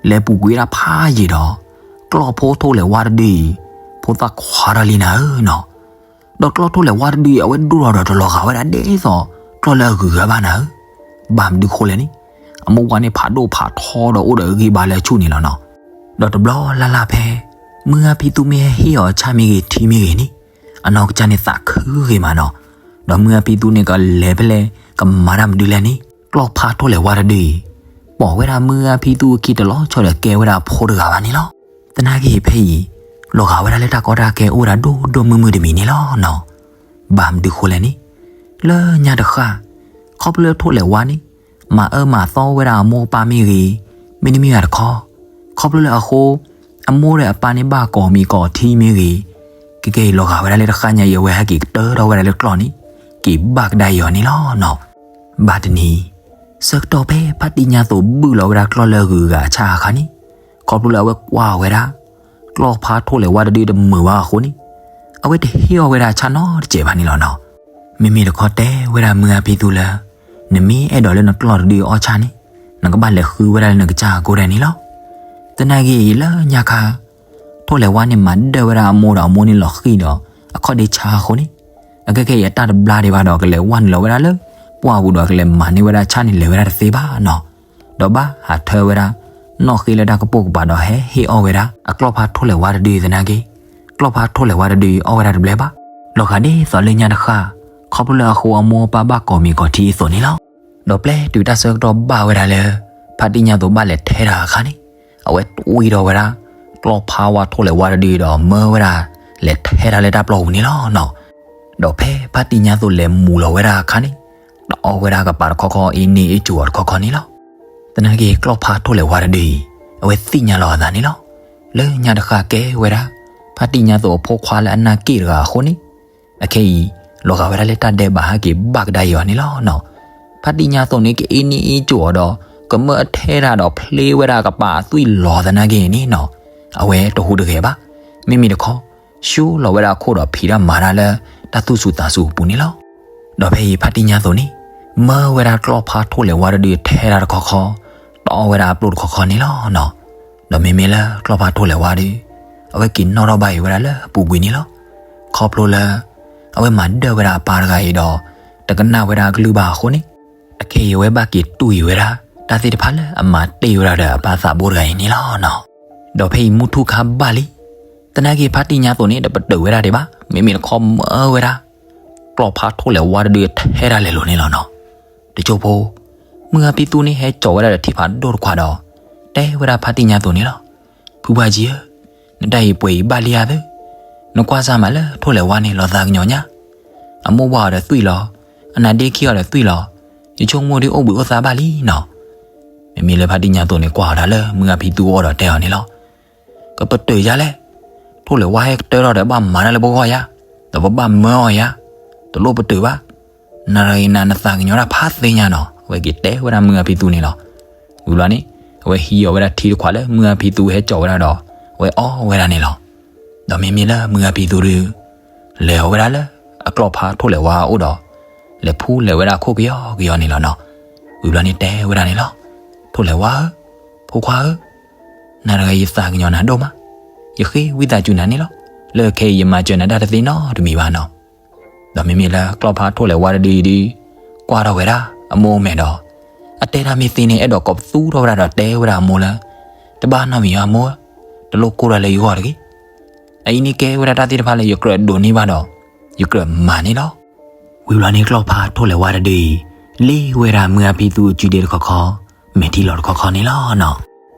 လဲၤပူၤကွံာ်ဝဲဒၣ်ဖးယံာ်ဒီး ကျီၢ်ဖိထိၣ်လဲၤဝါတဒုအံၤ ဖိသၣ်ခွါထီၣ်လံနၤဧၢနီၤ. ဒီးကျီၢ်ထိၣ်လဲၤဝါတဒုအံၤ အဝဲဒိၣ်ထီၣ်ဒီးတလီၤဂာ်ဝဲဒၣ်ဒ်သိး ကျီၢ်လၢအဂုၤအဂၤဘၣ်နၤဧၢ. ဘၣ်မနုၤဃိလဲၣ်န့ၣ် အမိၢ်ပှၢ်န့ၣ်ဖးဒိၣ်ဖးထီဒီးအိၣ်ဒီးအဂံၢ်အဘါလၢအဆူၣ်န့ၣ်လီၤနီၤ. ဒီးတဘျီလၢ်လၢ်ဖဲ မုၢ်ဂၢ်ဖံသူမ့ၢ်ဟဲဟ့ၣ်အီၤဆၣ်မ့ၢ်ဂ့ၤထံမ့ၢ်ဂ့ၤန့ၣ် အနီၢ်ကစၢ်န့ၣ်သးခုဂ့ၤမးနီၤ. ဒီးမုၢ်ဂၢ်ဖံသူန့ၣ်ကလဲၤဖဲလဲၣ် ကမၤတၢ်မနုၤလဲၣ်န့ၣ် ကျီၢ်ဖါထိၣ်လဲၤဝါတဒုအံၤ ပိာ်ဝဲဒၣ်မုၢ်ဂၢ်ဖံသူအခံတလီၤဆီဒီးကဲဝဲဒၣ်အဖိတဂၤဘၣ်န့ၣ်လီၤ. သနာ်က့ဖဲအံၤ လီၤဂာ်ဝဲဒၣ်လၢတၢ်ကီတၢ်ခဲအိၣ်ဝဲဒၣ်ဒိၣ်ဒိၣ်မုၢ်မုၢ်တမံၤန့ၣ်လီၤနီၤ. ဘၣ်မနုၤဃိလဲၣ်န့ၣ် လၢညါတဃၣ် ခီဖျိလၢထိၣ်လဲၤဝါန့ၣ် မၤအၢမၤသီဝဲဒၣ်အမိၢ်အပၢ်မ့ၢ်ဂ့ၤ, မ့တမ့ၢ်ဘၣ်တခီ ခီဖျိလၢအဃိ အမိၢ်ဒီးအပၢ်န့ၣ်ဘၣ်ကိးမံၤကိးထံမ့ၢ်ဂ့ၤ, ကဲကဲအံၤလီၤဂာ်ဝဲဒၣ်လၢတဃၣ်ညါအံၤ အဝဲဟဲက့ၤကတၢၢ်ထီၣ်ဝဲဒၣ်လၢကျီၢ်န့ၣ် က့ၤဘၣ်ကဒါအီၤန့ၣ်လီၤနီၤ. ဘၣ်တနံၤ ဆၢကတီၢ်ဖဲဖါတံၢ်ညါသိးဘုၣ်လီၤဝဲဒၣ်ကျီၢ်လၢအဂုၤအဂၤအဆၣ်အခါန့ၣ် ခီဖျိလၢအဝဲကွၢ်ဝဲဒၣ် ကျီၢ်ဖါထိၣ်လဲၤဝါတဒုတမုာ်ဘၣ်အဃိန့ၣ် အဝဲတဟ့ၣ်အီၣ်ဝဲဒၣ်ဆၣ်နီတစဲးဘၣ်န့ၣ်လီၤနီၤ. မ့မ့ၢ်တခီတဲဝဲဒၣ်မုၢ်ဂၢ်ဖံသူလၢ နမ့ၢ်အဲၣ်ဒိးလၢနကျီၢ်တဒုအီၣ်ဆၣ်န့ၣ် နကဘၣ်လဲၤဃုဝဲဒၣ်လၢနကစၢ်အကိးဒဲးန့ၣ်လီၤ. သနာ်က့အံၤလၢညါခါ ထိၣ်လဲၤဝါန့ၣ်မၤဒၢၣ်ဝဲဒၣ်အမိၢ်ဒီးအမိၢ်န့ၣ်လီၤဃံၤဒီး အခီၣ်ဒ့ဆါအဃိန့ၣ် အကဲကဲအံၤအတၢ်တဘျါဒံးဘၣ်ဒီး ကလဲၤဝဲနုာ်လီၤဝဲဒၣ်လၢ ပှၢ်ပူၤဒီးကလဲၤမၤန့ၢ်ဝဲဒၣ်ဆၣ်န့ၣ်လဲၤဝဲဒၣ်တသ့ဘၣ်နီၤ. ဒီးဘၣ်ဟးထၢဝဲဒၣ် နီၣ်ဃ့လၢတၢ်ကပိာ်ကပၤဒီးဟဲဟ့ၣ်အီၣ်ဝဲဒၣ် အကျီၢ်ဖါထိၣ်လဲၤဝါတဒုအံၤသနာ်က့ ကျီၢ်ဖါထိၣ်လဲၤဝါတဒုအံၤအီၣ်ဝဲဒၣ်တဘျဲဘၣ်. လီၤဂာ်ဒ်သိးလၢညါတဃၣ် ခီဖျိလၢအဃိအမိၢ်အပၢ်ဘၣ်ကိးမံၤကိးထံအသိးန့ၣ်လီၤ. ဒီးပျဲတုၤတၢ်ဆၢကတီၢ်ဘၣ်ဝဲဒၣ်လၢ ဖါတံၢ်ညါသိးဘၣ်လဲၤထဲတၢ်အခါန့ၣ် အဝဲတွံၢ်ထီၣ်ဝဲဒၣ် ကျီၢ်ဖါဝါထိၣ်လဲၤဝါတဒုအံၤဒီး မၢဝဲဒၣ် လဲၤထဲတၢ်လၢတၢ်ပျီပူၤန့ၣ်လီၤနီၤ. ဒီးဖဲဖါတံၢ်ညါသိးလဲၤမူၤလီၤဝဲဒၣ်အခါန့ၣ် တအီၣ်ဝဲဒၣ်ကပၤတခီခီ အ့န့ၢ်အ့ကၠိၤအီၤတခီခီန့ၣ်လီၤ. သနာ်က့ ကျီၢ်ဖါထိၣ်လဲၤဝါတဒုအံၤ အဝဲသ့ၣ်ညါလီၤအသးန့ၣ်လီၤ. လၢညါတဃၣ်ကဲဝဲဒၣ် ဖါတံၢ်ညါသိးအဖိခွါလၢအနၢ်က့ၣ်တဂၤအဃိန့ၣ် အခဲအံၤ လီၤဂာ်ဝဲဒၣ်လၢတၢ်ဒဲးဘးဟဲက့ၤဘၣ်ကဒါအီၤန့ၣ်လီၤနီၤ. ဖါတံၢ်ညါသိးန့ၣ် ကအ့န့ၢ်အ့ကၠိၤအီၤဒီး ကမၢအထဲတၢ်ဒီးဖျ့ဝဲဒၣ်ကပၤအသွံၣ်လီၤသနာ်က့န့ၣ်နီၤ အဝဲတဟူးတဂဲၤဘၣ်. မ့မ့ၢ်တခီ ဆှၢလီၤဝဲဒၣ်အခိၣ်ဒီးဖံးတၢ်မၤတၢ်လၢ တၢ်သူၣ်စူၤသးစူၤအပူၤန့ၣ်လီၤ. ဒီးဖဲအံၤဖါတံၢ်ညါသိးန့ၣ် မၢဝဲဒၣ်ကျီၢ်ဖါထိၣ်လဲၤဝါတဒုထဲတၢ်တခီခီ တအီၣ်ဝဲဒၣ်အပျိၢ်တခီခီန့ၣ်လီၤနီၤ. ဒီးမ့မ့ၢ်လၢကျီၢ်ဖါထိၣ်လဲၤဝါဒီး အဝဲက့ၤနီၣ်ထီၣ်ဘၣ်အံၤဝဲဒၣ်လၢအပူၤကွံာ်န့ၣ်လီၤ. ခီဖျိလၢ အဝဲမၤဒၢၣ်ဝဲဒၣ်အပၢ်တဂၤအံၤဒီး တကနၣ်ဝဲဒၣ်အကလုၢ်ဘၣ်အဃိန့ၣ် အခဲအံၤအဝဲဘၣ်က့ၤတူၢ်အံၤဝဲဒၣ် တၢ်သ့ၣ်တဖၣ်လၢအမၤတ့ၢ်ဝဲဒၣ်ဒီးအပၢ်သးဘိတဂၤအံၤန့ၣ်လီၤနီၤ. ဒီးဖဲအံၤမုၢ်ထူၣ်ခါဘၣ်လံ. သနာ်က့ဖါတံၢ်ညါသိးန့ၣ် တပတုာ်ဝဲဒၣ်ဒံးဘၣ်. မ့မ့ၢ်တခီမၢဝဲဒၣ် ကျီၢ်ဖါထိၣ်လဲၤဝါတဒုထဲတၢ်လဲၤလိၤန့ၣ်လီၤနီၤ. တကၠိဖိ မုၢ်ဂၤဖံသူန့ၣ်ဟဲကၠီဝဲဒၣ်ဒီးထံဖးဒိၣ်တခွးဒီး တဲဝဲဒၣ်ဖါတံၢ်ညါသိးန့ၣ်လီၤ. ဖုပှၢ်ကၠံဧၢ, နတၢ်အံၤပှဲၤအံၤဘၣ်လံဧါသၢ, နကွၢ်စၢ်မးလၢထိၣ်လဲၤဝါန့ၣ် လီၤသးကညီၤညါ, အမိၢ်ဝၤအီၤဒီးသွံၣ်လီၤ, အနါဒ့ခံအီၤဒီးသွံၣ်လီၤ, ယဆိကမိၣ်ဒ်အိၣ်ဘှံးအိၣ်သါဘၣ်လံနီၤ. မ့မ့ၢ်လၢဖါတံၢ်ညါသိးန့ၣ် ကွၢ်အီၤဒၣ်လၢမုၢ်ဂၤဖံသူအအိၣ်ဒီးတဲအီၤန့ၣ်လီၤ. ကပတုာ်ယါလဲၣ်. ထိၣ်လဲၤဝါဟဲကတၢၢ်ထီၣ်ဒီးဘၣ်မၤတၢ်လၢပဂီၢ်ယါ, ဒီးပဘၣ်မၢအီၤယါ, တလိၣ်ပတုာ်ဘၣ်. နၤတဂၤအံၤနၤ နသးကညီၤတၢ်ဖးသ့ညါနီၤ. အဝဲက့ၤတဲဝဲဒၣ်မုၢ်ဂၤဖံသူန့ၣ်လီၤ. ဝံၤဘျီန့ၣ် အဝဲဟံးအီၤဝဲဒၣ်ထံတခွးလၢမုၢ်ဂၤဖံသူဟဲကၠီဝဲဒၣ်ဒီး အဝဲအီဝဲဒၣ်န့ၣ်လီၤ. ဒီးမ့မ့ၢ်လၢမုၢ်ဂၤဖံသူဒုး လဲၤအီၤဝဲဒၣ်လၢအကျီၢ်ဖါထိၣ်လဲၤဝါအအိၣ်ဒီး လဲၤဖူလဲၤဝဲဒၣ်ခိၣ်ကယီကယီန့ၣ်လီၤနီၤ. ဝံၤဘျီန့ၣ်တဲဝဲဒၣ်န့ၣ်လီၤ. ထိၣ်လဲၤဝါဧၢ, ဖိခွါဧၢ, နၤတဂၤယသးကညီၤနၤဒိၣ်မး, ယဃ့ဝံသးစူၤနၤန့ၣ်လီၤ. လၢခဲအံၤယမၤစၢၤနၤတၢ်တသ့နီတမံၤဘၣ်နီၤ. ဒီးမ့မ့ၢ်လၢကျီၢ်ဖါထိၣ်လဲၤဝါတဒုအံၤဒုး ကွၢ်ထီၣ်ဝဲဒၣ်အမိၢ်အမဲာ်ဒီး အတဲတၢ်မ့ၢ်သ့န့ၣ် အဲၣ်ဒိးကိးပသူထီၣ်ဝဲဒၣ်ဒီးတဲဝဲဒၣ်အမိၢ်လၢ တဘၣ်နီတမံၤအမိၢ်ဧၢ, တလိၣ်ကိၢ်တၢ်လၢယဂီၢ်တဂ့ၤ. အအံၤန့ၣ်ကဲဝဲဒၣ်တၢ်သ့ၣ်တဖၣ်လၢယကြၢးဒိးန့ၢ်ဘၣ်ဒီး ယကြၢးမၤန့ၣ်လီၤ. ဝံၤဘျီန့ၣ်ကျီၢ်ဖါထိၣ်လဲၤဝါတဒုအံၤ လ့ၣ်ဝဲဒၣ်မုၢ်ဂၤဖံသူအစုဒ့တခီခီ, မဲာ်ထံလီၤတခီခီန့ၣ်လီၤနီၤ.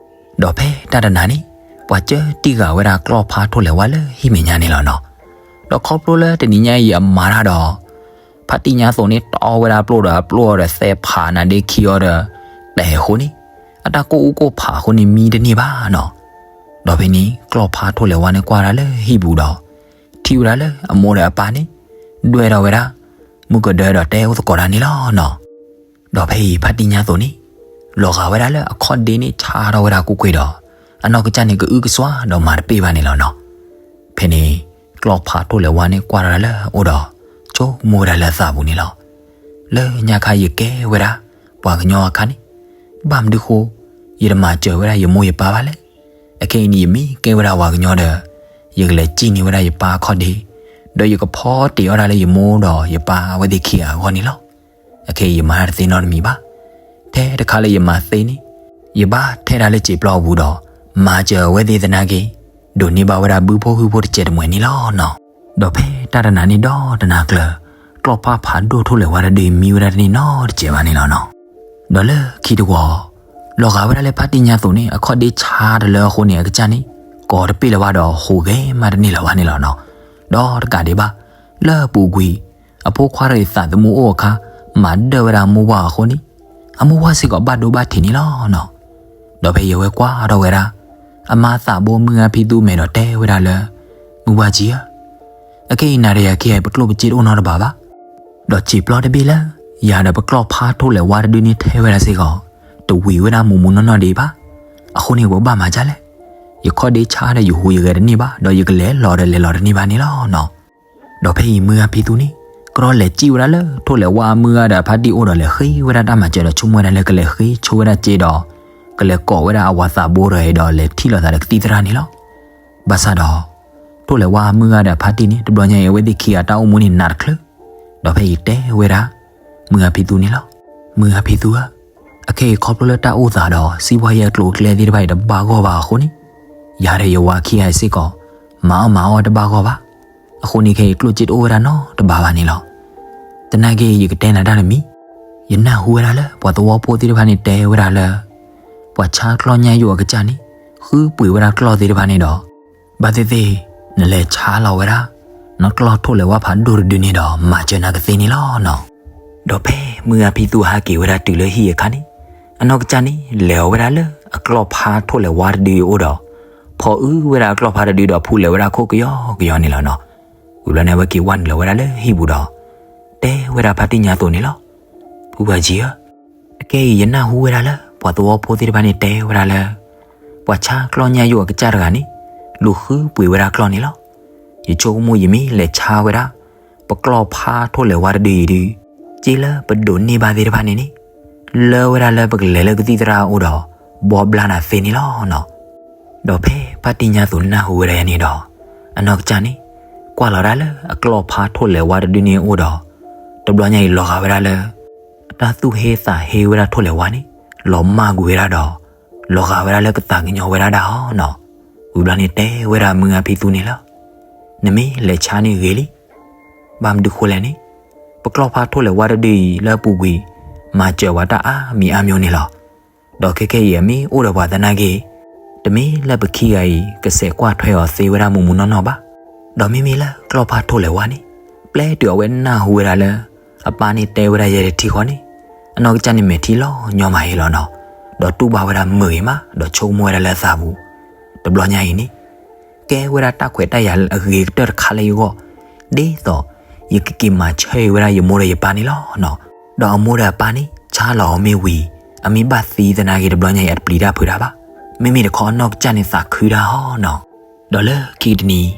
ဒီးဖဲတၢ်တနၤန့ၣ် ပှၤစၢတံၢ်ဃာ်ဝဲဒၣ်ကျီၢ်ဖါထိၣ်လဲၤဝါလၢဟံၣ်မဲာ်ညါန့ၣ်လီၤနီၤ. ဒီးခီဖျိလၢတနံၤညါအံၤအမၤတၢ်ဒီး ဖါတံၢ်ညါသိးန့ၣ် တီဝဲဒၣ်ပျိၢ်ဒီးအပျိၢ်အီၤဒီးသဲဖး နါဒ့ခံအီၤဒီး တဲာ်အဃိန့ၣ် အတၢ်ကိၢ်အူကိၢ်ဖးအဃိန့ၣ် မံတန့ၢ်ဘၣ်နီၤ. ဒီးဖဲန့ၣ် ကျီၢ်ဖါထိၣ်လဲၤဝါန့ၣ်ကွၢ်ဒၣ်လၢဟံၣ်ပူၤဒီး ထံၣ်ဝဲဒၣ်လၢအမိၢ်ဒီးအပၢ်န့ၣ် ဒွဲၣ်ထီၣ်ဝဲဒၣ် မုၢ်ကဒၢဒီးတဲအိၣ်သကိးတၢ်န့ၣ်လီၤနီၤ. ဒီးဖဲအံၤဖါတံၢ်ညါသိးန့ၣ် လီၤဂာ်ဝဲဒၣ်လၢအခီၣ်ဒ့န့ၣ်ဆါထီၣ်ဝဲဒၣ်ကွ့ၢ်ကွ့ၢ်ဒီး အနီၢ်ကစၢ်န့ၣ် ကအုကစွါဒီးမၤတပ့ၢ်ဘၣ်န့ၣ်လီၤနီၤ. ဖဲန့ၣ် ကျီၢ်ဖါထိၣ်လဲၤဝါန့ၣ်ကွၢ်ထီၣ်ဒၣ်လၢအအိၣ်ဒီး ဆိကမိၣ်ဝဲဒၣ်လၢအသးပူၤန့ၣ်လီၤ. လၢညါခါယကဲဝဲဒၣ် ပှၤကညီအခါန့ၣ် ဘၣ်မနုၤဃိ ယတမၤစၢၤဝဲဒၣ်ယမိၢ်ယပၢ်ဘၣ်လဲၣ်. အခဲအံၤန့ၣ် ယမ့ၢ်ကဲဝဲဒၣ်ပှၤကညီဒီး ယကလဲၤစံၣ်န့ၢ်ဝဲဒၣ်ယပၢ်အခီၣ်ဒ့, ဒီးယကဖီတ့ၢ်အီၣ်တၢ်လၢယမိၢ်ဒီးယပၢ်အဝဲသ့ၣ်ခံဂၤအဂီၢ်န့ၣ်လီၤ. အခဲအံၤယမၤတၢ်တသ့နီတမံၤဘၣ်. ထဲတခါလၢယမၤသ့န့ၣ် ယဘၣ်ထဲတၢ်လၢစံာ်ပျီအပူၤဒီး မၤစၢၤအဝဲသ့ၣ်သနာ်က့ ဒိးန့ၢ်ဘၣ်ဝဲဒၣ်ဘုဖိဟုဖိတစဲးတမှဲၤန့ၣ်လီၤနီၤ. ဒီးဖဲတၢ်တနၤန့ၣ်ဒီးတနၤကျၢၤ ကျီၢ်ဖါဖးဒိၣ်ထိၣ်လဲၤဝါတဒုအံၤမံဝဲဒၣ်တန့ၢ်နီတစဲးဘၣ်န့ၣ်လီၤနီၤ. ဒီးလၢခံတဝီၤ လီၤဂာ်ဝဲဒၣ်လၢဖါတံၢ်ညါသိးန့ၣ် အခီၣ်ဒ့ဆါတလၢအဃိန့ၣ် အကစၢ်န့ၣ် ကိးတပ့ၢ်လၢၤဘၣ်ဒီးဟူးဂဲၤမးတန့ၢ်လၢၤဘၣ်န့ၣ်လီၤနီၤ. ဒီးတကးဒံးဘၣ် လၢအပူၤကွံာ် အဖိခွါတဂၤအံၤသးသမူအိၣ်အခါ မၤဒၢၣ်ဝဲဒၣ်အမိၢ်ဝၤအဃိန့ၣ် အမိၢ်ဝၤစ့ၢ်ကီးဘၣ်ဒိဘၣ်ထံးန့ၣ်လီၤနီၤ. ဒီးဖဲအံၤအဝဲကွၢ်ထီၣ်ဝဲဒၣ် အမါသးဘိမုၢ်ဂၤဖံသူမဲာ်ဒီးတဲဝဲဒၣ်လၢ မုၢ်ဝၤကၠံဧၢ, အခဲအံၤနၤဒီးယၤခံဂၤအံၤ ပကျိၣ်ပစ့တအိၣ်နီတဘ့ၣ်ဘၣ်. ဒီးစံာ်ပျီတဘ့ၣ်လၢ ယၤဒီးပကျီၢ်ဖါထိၣ်လဲၤဝါတဒုန့ၣ်ထဲဝဲဒၣ်စ့ၢ်ကီး တဝံၤဝဲဒၣ်မူးမူးနီၢ်နီၢ်ဒံးဘၣ်. အဃိန့ၣ် ပဘၣ်မၤဒ်လဲၣ်. ယခီၣ်ဒ့ဆါဒီးယဟူးယဂဲၤတန့ၢ်ဘၣ်, ဒီးယကလဲၤလီၤဒီးလဲၤလီၤတန့ၢ်ဘၣ်န့ၣ်လီၤနီၤ. ဒီးဖဲအံၤမုၢ်ဂၤဖံသူန့ၣ် ကဒီးလဲၤစံၣ်ဝဲဒၣ်လၢထိၣ်လဲၤဝါအမုၢ်ဂၤဒီးအဖါတံၢ်အိၣ်ဒီးလဲၤဃ့ဝဲဒၣ်တၢ်မၤစၢၤဒီးဆိကမိၣ်ဝဲဒၣ်လၢကလဲၤဃ့ဆိဝဲဒၣ်စ့ဒီး ကလဲၤကိးဝဲဒၣ်အဝၤသးဘိတဂၤအံၤဒီးလဲၤထံၣ်လိာ်သးဒီးကသံၣ်သရၣ်န့ၣ်လီၤ. ဘၣ်ဆၣ်ဒီး ထိၣ်လဲၤဝါအမုၢ်ဂၤဒီးအဖါတံၢ်န့ၣ် တဘျီညါအံၤအဝဲသ့ၣ်ခံဂၤတၢ်အိၣ်မူန့ၣ်နးတချုး, ဒီးဖဲအံၤတဲဝဲဒၣ် မုၢ်ဂၤဖံသူန့ၣ်လီၤ. မုၢ်ဂၤဖံသူဧၢ, အခဲအံၤခီဖျိလၢတၢ်အိၣ်သးဒီးစံးဘှါယဲအကျိၤအကျဲသ့ၣ်တဖၣ်အံၤတဘၣ်ဂီၢ်ဘၣ်အဃိန့ၣ်, ယၤဒီးယဝၤခံဂၤအံၤစ့ၢ်ကီး မၤအီၣ်မၤအီတဘၣ်ဂီၢ်ဘၣ်. အဃိန့ၣ်ခဲအံၤ ကျိၣ်စ့တအိၣ်ဝဲဒၣ်နီတဘ့ၣ်ဘၣ်န့ၣ်လီၤ. သနာ်က့ ယကတဲနၤတၢ်တမံၤ, ယနၢ်ဟူဝဲဒၣ်လၢ ပှၤသဝီဖိသ့ၣ်တဖၣ်န့ၣ်တဲဝဲဒၣ်လၢ ပှၤဆါကျီၢ်ညၣ်ယိာ်အကစၢ်န့ၣ် ဃုပှ့ၤဝဲဒၣ်ကျီၢ်သ့ၣ်တဖၣ်န့ၣ်ဒီး ဘၣ်သ့ၣ်သ့ၣ် နလဲၤဆါလီၤဝဲဒၣ် နကျီၢ်ထိၣ်လဲၤဝါဖးဒိၣ်တဒုန့ၣ်ဒီး မၤစၢၤနၤကသ့န့ၣ်လီၤနီၤ. ဒီးဖဲမုၢ်ဂၤဖံသူအဟးက့ၤဝဲဒၣ်တုၤလၢဟံၣ်အခါန့ၣ်, အနီၢ်ကစၢ်န့ၣ် လဲၤအီၤဝဲဒၣ်လၢအကျီၢ်ဖါထိၣ်လဲၤဝါတဒုအအိၣ်ဒီး ဖီအုဝဲဒၣ်အကျီၢ်ဖါတဒုဒီးဖူလဲၤဝဲဒၣ်ခိၣ်ကယီကယီန့ၣ်လီၤနီၤ. ဝံၤဘျီန့ၣ် အဝဲက့ၤဝဲနုာ်လီၤဝဲဒၣ်လၢဟံၣ်ပူၤဒီး တဲဝဲဒၣ်ဖါတံၢ်ညါသိးန့ၣ်လီၤ. ဖုပှၤကၠံဧၢ, အခဲအံၤယနၢ်ဟူဝဲဒၣ်လၢ ပှၤသဝီဖိသ့ၣ်တဖၣ်န့ၣ်တဲဝဲဒၣ်လၢ ပှၤဆါကျီၢ်ညၣ်ယိာ်အကစၢ်တဂၤန့ၣ် လူၤဃုပှ့ၤဝဲဒၣ်ကျီၢ်န့ၣ်လီၤ. ယဆိကမိၣ်ယမ့ၢ်လဲၤဆါဝဲဒၣ် ပကျီၢ်ဖါထိၣ်လဲၤဝါတဒုအံၤဒုး စ့လၢပဒိးန့ၢ်ဘၣ်သ့ၣ်တဖၣ်န့ၣ်န့ၣ် လၢဝဲဒၣ်လၢပကလဲၤလၢကသံၣ်သရၣ်အအိၣ်ဒီး ဘှီဘျါနၤသ့န့ၣ်လီၤနီၤ. ဒီးဖဲဖါတံၢ်ညါသိးနၢ်ဟူဝဲဒၣ်ယၤန့ၣ်ဒီး အနီၢ်ကစၢ်န့ၣ် ကွၢ်လီၤဒၣ်လၢအကျီၢ်ဖါထိၣ်လဲၤဝါတဒုန့ၣ်အအိၣ်ဒီး တဘျီညါအံၤလီၤဂာ်ဝဲဒၣ်လၢ အတၢ်သူၣ်ဟ့သးဟ့ဝဲဒၣ်ထိၣ်လဲၤဝါန့ၣ် လီၤမၢ်ကွံာ်ဝဲဒၣ်ဒီး လီၤဂာ်ဝဲဒၣ်လၢကသးကညီၤဝဲဒၣ်ဒၣ်အီၤနီၤ. ဝံၤဘျီန့ၣ်တဲဝဲဒၣ်မုၢ်ဂၤဖံသူန့ၣ်လီၤ. နမ့ၢ်လဲၤဆါန့ၣ်ဂ့ၤလံ. ဘၣ်မနုၤဃိလဲၣ်န့ၣ် ပကျီၢ်ဖါထိၣ်လဲၤဝါတဒုအံၤလၢအပူၤကွံာ် မၤစၢၤပှၤတၢ်အါမံၤအါမံၤန့ၣ်လီၤ. ဒီးခဲခဲအံၤအမ့ၢ်အိၣ်ဒီးပှၤသနာ်က့ တမ့ၢ်လၢပခံဂၤအံၤ ကဆဲးကွၢ်ထွဲအီၤသ့ဝဲဒၣ်မူးမူးနီၢ်နီၢ်ဘၣ်. ဒီးမ့မ့ၢ်လၢကျီၢ်ဖါထိၣ်လဲၤဝါန့ၣ် ပျဲတုၤအဝဲနၢ်ဟူဝဲဒၣ်လၢ အပၢ်န့ၣ်တဲဝဲဒၣ်ယဲတထံဃီန့ၣ် အနီၢ်ကစၢ်န့ၣ်မဲာ်ထံလီၤညီမးအံၤလီၤနီၤ. ဒီးတူၢ်ဘၣ်ဝဲဒၣ်မုာ်ဂ့ၤမး ဒီးဆိကမိၣ်ဝဲဒၣ်လၢအသးပူၤ တဘျီညါအံၤန့ၣ် ကဲဝဲဒၣ်တၢ်ခွဲးတၢ်ယာ်အဂ့ၤကတၢၢ်တခါလၢယဂီၢ် ဒ်သိး ယကက့ၤမၤဆၢဝဲဒၣ်ယမိၢ်ဒီးယပၢ်န့ၣ်လီၤနီၤ. ဒီးအမိၢ်ဒီးအပၢ်န့ၣ် ဆါလီၤအီၤမ့ၢ်ဝံၤ အမ့ၢ်ဘၣ်သံသနာ်က့တဘျီညါအံၤ အတပျံၤတၢ်ဖုးတၢ်ဘၣ်. မ့မ့ၢ်တခီအနီၢ်ကစၢ်န့ၣ်သးခုတၢ်ဟီနီၤ. ဒီးလၢခံကတနံၤ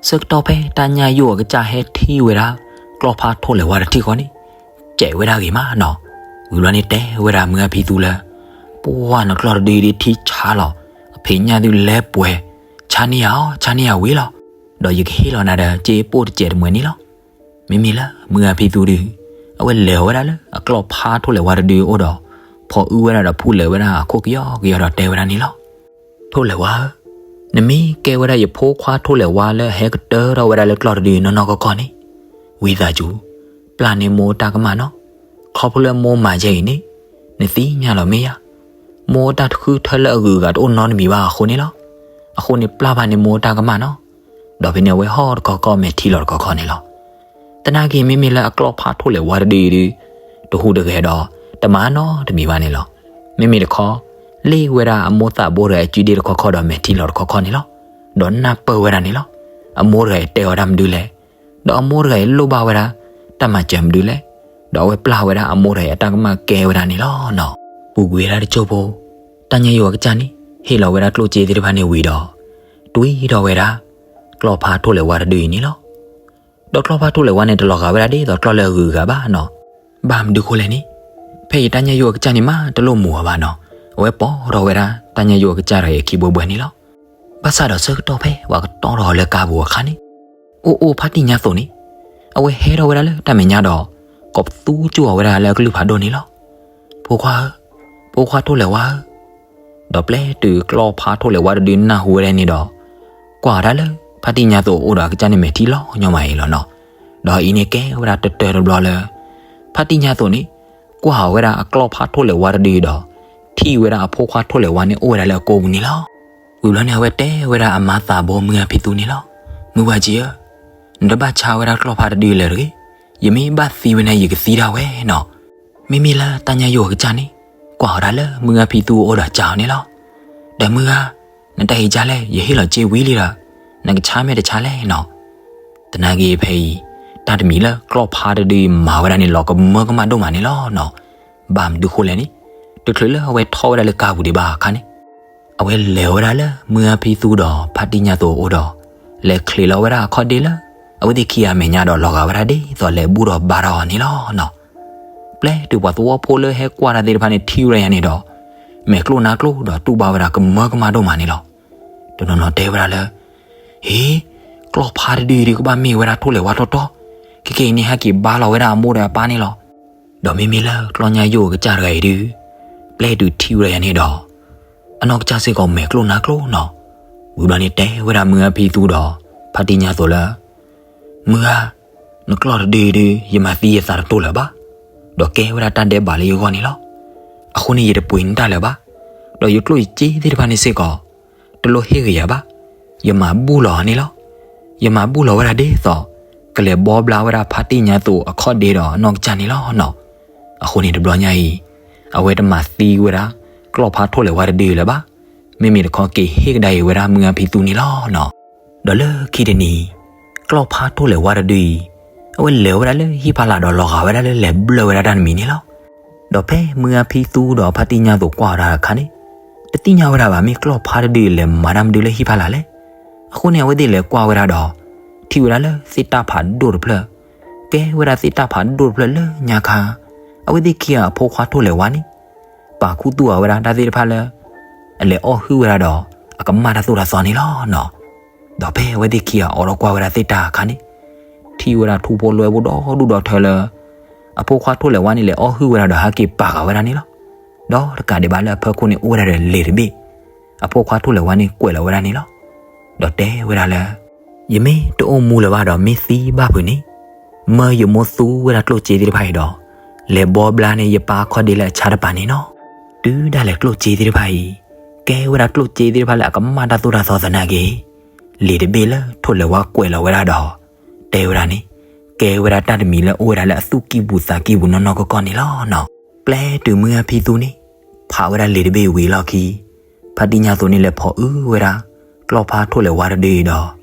ဆၢကတီၢ်ဖဲတၢ်ညၣ်ယိၣ်အကစၢ်ဟဲထံၣ်ဝဲဒၣ် ကျီၢ်ဖါထိၣ်လဲၤဝါတထံဃီန့ၣ် စဲးဝဲဒၣ်ဂ့ၤမးနီၤ. ဝံၤဘျီန့ၣ်တဲဝဲဒၣ်မုၢ်အါဖံသူလၢ ပှၢ်နကျီၢ်တဒုဒုထံဆါလီၤ အဖံးညၣ်သုလဲၤပှဲၤ ဆါန့ၢ်ယၤအီၤ ဆါန့ၢ်ယၤဝံၤလီၤ. ဒီးယကဟ့ၣ်လီၤနၤဒီး စ့ပိၢ်တစဲးတမှဲးန့ၣ်လီၤ. မ့မ့ၢ်လၢမုၢ်အါဖံသူဒု အဝဲလဲၤဝဲဒၣ်လၢအကျီၢ်ဖါထိၣ်လဲၤဝါတဒုအိၣ်ဒီး ဖီၣ်အုဝဲဒၣ်ဒီးဖူးလဲၤဝဲဒၣ်အခိၣ်ကယီကယီဒီးတဲဝဲဒၣ်န့ၣ်လီၤ. ထိၣ်လဲၤဝါဧၢ, နမ့ၢ်ကဲဝဲဒၣ်ယဖိခွါထိၣ်လဲၤဝါလၢအဟဲကတၢၢ်ထီၣ်ဝဲဒၣ်လၢကျီၢ်တဒုနီၢ်နီၢ်ကီၢ်ကီၢ်န့ၣ်, ဝံသးစူၤ ပျၢ်န့ၢ်မိၢ်တၢ်ကမၣ်နီၤ. ခီဖျိလၢမိၢ်မၤယဲအံၤန့ၣ်, နသ့ၣ်ညါလီၤမ့ၢ်ဧါ. မိၢ်တၢ်တဃုထၢလၢအဂုၤအဂၤတအိၣ်နီတမံၤဘၣ်အဃိန့ၣ်လီၤ. အဃိန့ၣ်ပျၢ်ဘၣ်န့ၢ်မိၢ်တၢ်ကမၣ်နီၤ. ဒီးဖဲန့ၣ်အဝဲဟီၣ်တခီခီမဲာ်ထံလီၤတခီခီန့ၣ်လီၤ. သနာ်က့မ့မ့ၢ်လၢအကျီၢ်ဖါထိၣ်လဲၤဝါတဒုဒု တဟူးတဂဲၤဒီး တမၤနီတမံၤဘၣ်န့ၣ်လီၤ. မ့မ့ၢ်တခီ လ့ၣ်ဝဲဒၣ်အမိၢ်သးဘိတဂၤအစုဒ့တခီခီဒီးမဲာ်ထံလီၤတခီခီန့ၣ်လီၤ. ဒီးနၢ်ပၢၢ်ဝဲဒၣ်န့ၣ်လီၤ. အမိၢ်တဂၤအံၤတဲအီၤတၢ်မနုၤလဲၣ်. ဒီးအမိၢ်တဂၤအံၤလိၣ်ဘၣ်ဝဲဒၣ် တၢ်မၤစၢၤမနုၤလဲၣ်. ဒီးအဝဲပျၢ်ဝဲဒၣ်အမိၢ်တဂၤအံၤအတၢ်ကမၣ်ကဲဝဲဒၣ်န့ၣ်လီၤနီၤ. ပူၤကွံာ်ဝဲဒၣ်တစိၢ်ဖိ တၢ်ညၣ်ယိၣ်အကစၢ်န့ၣ် ဟ့ၣ်လီၤဝဲဒၣ်ကျိၣ်စ့သ့ၣ်တဖၣ်န့ၣ်ဝံၤဒီး တွံၢ်ထီၣ်ဝဲဒၣ် ကျီၢ်ဖါထိၣ်လဲၤဝါတဒုအံၤန့ၣ်လီၤ. ဒီးကျီၢ်ဖါထိၣ်လဲၤဝါန့ၣ် တလီၤဂာ်ဝဲဒၣ်ဒ်သိးကျီၢ်လၢအဂုၤအဂၤဘၣ်နီၤ. ဘၣ်မနုၤဃိလဲၣ်န့ၣ်, ဖဲအံၤတၢ်ညၣ်ယိၣ်အကစၢ်န့ၣ်မးတလိၣ်မူၤအီၤဘၣ်နီၤ. အဝဲပိာ်ထီၣ်ဝဲဒၣ် တၢ်ညၣ်ယိၣ်အကစၢ်တဂၤအံၤအခံဘှဲဘှဲန့ၣ်လီၤ. ဘၣ်ဆၣ်ဒီးဆၢကတီၢ်ဖဲပှၤကတီၢ်ထီၣ်အီၤလၢကါပူၤအခါန့ၣ်, အိၣ်အိၣ်ဖါတံၢ်ညါသိးန့ၣ်, အဝဲဟဲထီၣ်ဝဲဒၣ်လၢတၢ်မဲာ်ညါဒီး ကိးပသူကၠိၣ်အီၤဝဲဒၣ်လၢအကလုၢ်ဖးဒိၣ်န့ၣ်လီၤ. ဖိခွါဧၢ, ဖိခွါထိၣ်လဲၤဝါဧၢ. ဒီးပျဲတုၤကျီၢ်ဖါထိၣ်လဲၤဝါတဒုနၢ်ဟူဝဲဒၣ်န့ၣ်ဒီး ကွၢ်ဝဲဒၣ်လၢ ဖါတံၢ်ညါသိးအအိၣ်ဒီးအကစၢ်န့ၣ်မဲာ်ထံလီၤညီမးအံၤလီၤနီၤ. ဒီးအံၤန့ၣ်ကဲဝဲဒၣ်တတၢၢ်တဘျီလၢ ဖါတံၢ်ညါသိးန့ၣ် ကွၢ်ဝဲဒၣ်အကျီၢ်ဖါထိၣ်လဲၤဝါတဒုဒီး ထံၣ်ဝဲဒၣ်အဖိခွါထိၣ်လဲၤဝါန့ၣ်အိၣ်ဝဲဒၣ်လၢအကိာ်ပူၤန့ၣ်လီၤ. ဝံၤဘျီန့ၣ် အဝဲတဲဝဲဒၣ်အမါသးဘိမုၢ်အါဖံသူန့ၣ်လီၤ. မုၢ်ဝါကၠံဧၢ, နတဘၣ်ဆါဝဲဒၣ်ကျီၢ်ဖါတဒုလၢၤတဂ့ၤ. ယမ့ၢ်ဘၣ်သံဝဲန့ၣ် ယကသံဒၣ်ဝဲနီၤ. မ့မ့ၢ်လၢတၢ်ညၣ်ယိၣ်အကစၢ်န့ၣ် ကွၢ်ဝဲဒၣ်လၢမုၢ်အါဖံသူအအိၣ်ဒီးစံးအီၤန့ၣ်လီၤ. ဒီးမုၢ်ဂၤ, နတၢ်အံၤကၢ်လဲၣ် ယဟ့ၣ်လီၤစ့ဝံၤလံဒီး နကဆါမ့ၢ်တဆါလဲၣ်နီၤ. သနာ်က့ဖဲအံၤ တၢ်တမံၤလၢကျီၢ်ဖါတဒုအံၤမၤဝဲဒၣ်န့ၣ်လီၤကမၢကမၣ်ဒိၣ်မးန့ၣ်လီၤနီၤ. ဘၣ်မနုၤဃိလဲၣ်န့ၣ်, တချုးလၢအဝဲထီၣ်ဝဲဒၣ်လၢကါပူၤဒံးဘၣ်အခါန့ၣ် အဝဲလဲၤဝဲဒၣ်လၢမုၢ်အါဖံသူဒီးဖါတံၢ်ညါသိးအအိၣ်ဒီး လဲၤချံးလီၤဝဲဒၣ်အခီၣ်ဒ့လၢ အဝဲသ့ၣ်ခံဂၤအမဲာ်ညါဒီးလီၤဂာ်ဝဲဒၣ်ဒ်သိးလဲၤဘူၣ်ဒီးဘါထီၣ်အီၤန့ၣ်လီၤနီၤ. ပျဲတုၤပှၤသဝီဖိလၢဟဲကွၢ်တၢ်သ့ၣ်တဖၣ်န့ၣ်ထံၣ်ဝဲဒၣ်ယၤန့ၣ်ဒီး မဲာ်ကျိၣ်နါကျိၣ်ဒီးတူၢ်ဘၣ်ဝဲဒၣ်ကမၢကမၣ်ဒိၣ်မးန့ၣ်လီၤ. တနီၤနီၤတဲဝဲဒၣ်လၢ ဟ့, ကျီၢ်ဖါတဒုဒုကဘၣ်မ့ၢ်ဝဲဒၣ်ထိၣ်လဲၤဝါတီတီ, ခဲကနံၣ်အံၤန့ၣ်ဟဲက့ၤဘါလီၤဝဲဒၣ်အမိၢ်ဒီးအပၢ်န့ၣ်လီၤ. ဒီးမ့မ့ၢ်လၢကျီၢ်ညါယိၣ်အကစၢ်တဂၤအံၤဒု ပျဲတုၤထံၣ်ဝဲဒၣ်ယၤန့ၣ်ဒီး အနီၢ်ကစၢ်စ့ၢ်ကီးမဲာ်ကျိၣ်နါကျိၣ်နီၤ. ဝံၤဘျီန့ၣ်တဲဝဲဒၣ်မုၢ်အါဖံသူဒီးဖါတံၢ်ညါသိးလၢ မုၢ်ဂၤ, နကျီၢ်တဒုဒု ယမၤသံယသးတတိၢ်လၢၤဘၣ်, ဒီးကဲဝဲဒၣ်တၢ်ဒဲးဘးလၢယဂီၢ်န့ၣ်လီၤ. အဃိန့ၣ်ယတပှ့ၤနတၢ်လၢၤဘၣ်, ဒီးယကျိၣ်ယစ့သ့ၣ်တဖၣ်န့ၣ်စ့ၢ်ကီး တလိၣ်ဟ့ၣ်ဂ့ၤယၤဘၣ်, ယမၤဘူၣ်လီၤအီၤန့ၣ်လီၤ. ယမၤဘူၣ်လီၤဝဲဒၣ်ဒ်သိး ကလဲၤဘီဘျါဝဲဒၣ်ဖါတံၢ်ညါသိးအခီၣ်ဒ့ဒီးအနီၢ်ကစၢ်န့ၣ်လီၤနီၤ. အဃိန့ၣ်တဘျီညါအံၤ အဝဲတမၤသံဝဲဒၣ် ကျီၢ်ဖါထိၣ်လဲၤဝါတဒုလၢၤဘၣ်, မ့မ့ၢ်တခီက့ၤဟ့ၣ်ကဒါအံၤဝဲဒၣ်မုၢ်အါဖံသူန့ၣ်လီၤနီၤ. ဒီးလၢခံတနံၤ ကျီၢ်ဖါထိၣ်လဲၤဝါတဒုအံၤ အဝဲလဲၤဝဲဒၣ်လၢဟံၣ်ဖီလာ်ဒီးလီၤဂာ်ဝဲဒၣ်လၢလဲၤဘျၢၣ်ဝဲဒၣ်တၢ်တမံၤန့ၣ်လီၤ. ဒီးဖဲမုၢ်အါဖံသူဒီးဖါတံၢ်ညါသိးကွၢ်ဝဲဒၣ်အခါန့ၣ် တသ့ၣ်ညါဝဲဒၣ်ဘၣ်မ့ၢ်ကျီၢ်ဖါတဒုလဲၤမၤတၢ်မနုၤလၢဟံၣ်ဖီလာ်လဲၣ်. အဃိန့ၣ် အဝဲသ့ၣ်လဲၤကွၢ်ဝဲဒၣ်ဒီး ထံၣ်ဝဲဒၣ်လၢသ့ၣ်တၢ်ဖးဒိၣ်တဖျၢၣ်, ကဲဝဲဒၣ်သ့ၣ်တၢ်ဖးဒိၣ်တဖျၢၣ်လၢညါခါ အဝဲသ့ၣ်ခံဂၤအဖိခွါထိၣ်လဲၤဝါန့ၣ် ပာ်ခူသူၣ်အဝဲဒၣ်တၢ်သ့ၣ်တဖၣ်လၢ အလဲၤအီၣ်ဟုၣ်ဝဲဒၣ်ဒီး အကမၣ်တၢ်သိၣ်တၢ်သီန့ၣ်လီၤနီၤ. ဒီးဖဲအဝဲသ့ၣ်ခံဂၤအိးထီၣ်ကွၢ်ဝဲဒၣ်သ့ၣ်တၢ်အခါန့ၣ် ထံၣ်ဝဲဒၣ်ထူဖိလွဲဖိဒီဒူၣ်ဒီထၢလၢ အဖိခွါထိၣ်လဲၤဝါန့ၣ် လဲၤအီၣ်ဟုၣ်ဝဲဒၣ်ဒီးဟဲက့ၤပာ်ဃာ်ဝဲဒၣ်န့ၣ်လီၤ. ဒီးတကးဒံးဘၣ်လၢအဖီခိၣ်န့ၣ် အိၣ်ဝဲဒၣ်ဒီးလံာ်တဘ့ၣ်, အဖိခွါထိၣ်လဲၤဝါန့ၣ် ကွဲးလီၤဝဲဒၣ်န့ၣ်လီၤ. ဒီးတဲဝဲဒၣ်လၢ ယမ့ၢ်တအိၣ်မူလၢၤဘၣ်ဒီးမ့ၢ်သံဘၣ်ဖုးန့ၣ်, မၢယမိၢ်သူဝဲဒၣ်ကျိၣ်စ့သ့ၣ်တဖၣ်အံၤဒီး လဲၤဘီဘျါန့ၢ်ယပၢ်အခီၣ်ဒ့လၢအဆါတပၤန့ၣ်နီၤ. တုၤဒၣ်လဲာ်ကျိၣ်စ့သ့ၣ်တဖၣ်အံၤ ကဲဝဲဒၣ်ကျိၣ်စ့သ့ၣ်တဖၣ်လၢအကမၣ်တၢ်သိၣ်တၢ်သီသနာ်က့ လံာ်တဘ့ၣ်လၢထိၣ်လဲၤဝါကွဲးလီၤဝဲဒၣ်ဒီး တဲဝဲဒၣ်န့ၣ် ကဲဝဲဒၣ်တၢ်တမံၤလၢအိၣ်ဝဲဒၣ်လၢအသူၣ်ကံၢ်ပူၤသးကံၢ်ပူၤနီၢ်နီၢ်ကီၢ်ကီၢ်န့ၣ်လီၤနီၤ. ပျဲတုၤမုၢ်ဂၢ်ဖံသူန့ၣ် ဖးဝဲဒၣ်လံာ်တဘ့ၣ်ဝံၤအလီၢ်ခံ ဖါတံၢ်ညါသိးန့ၣ်လဲၤဖီၣ်အုဝဲဒၣ် ကျီၢ်ဖါထိၣ်လဲၤဝါတဒုအံၤဒီး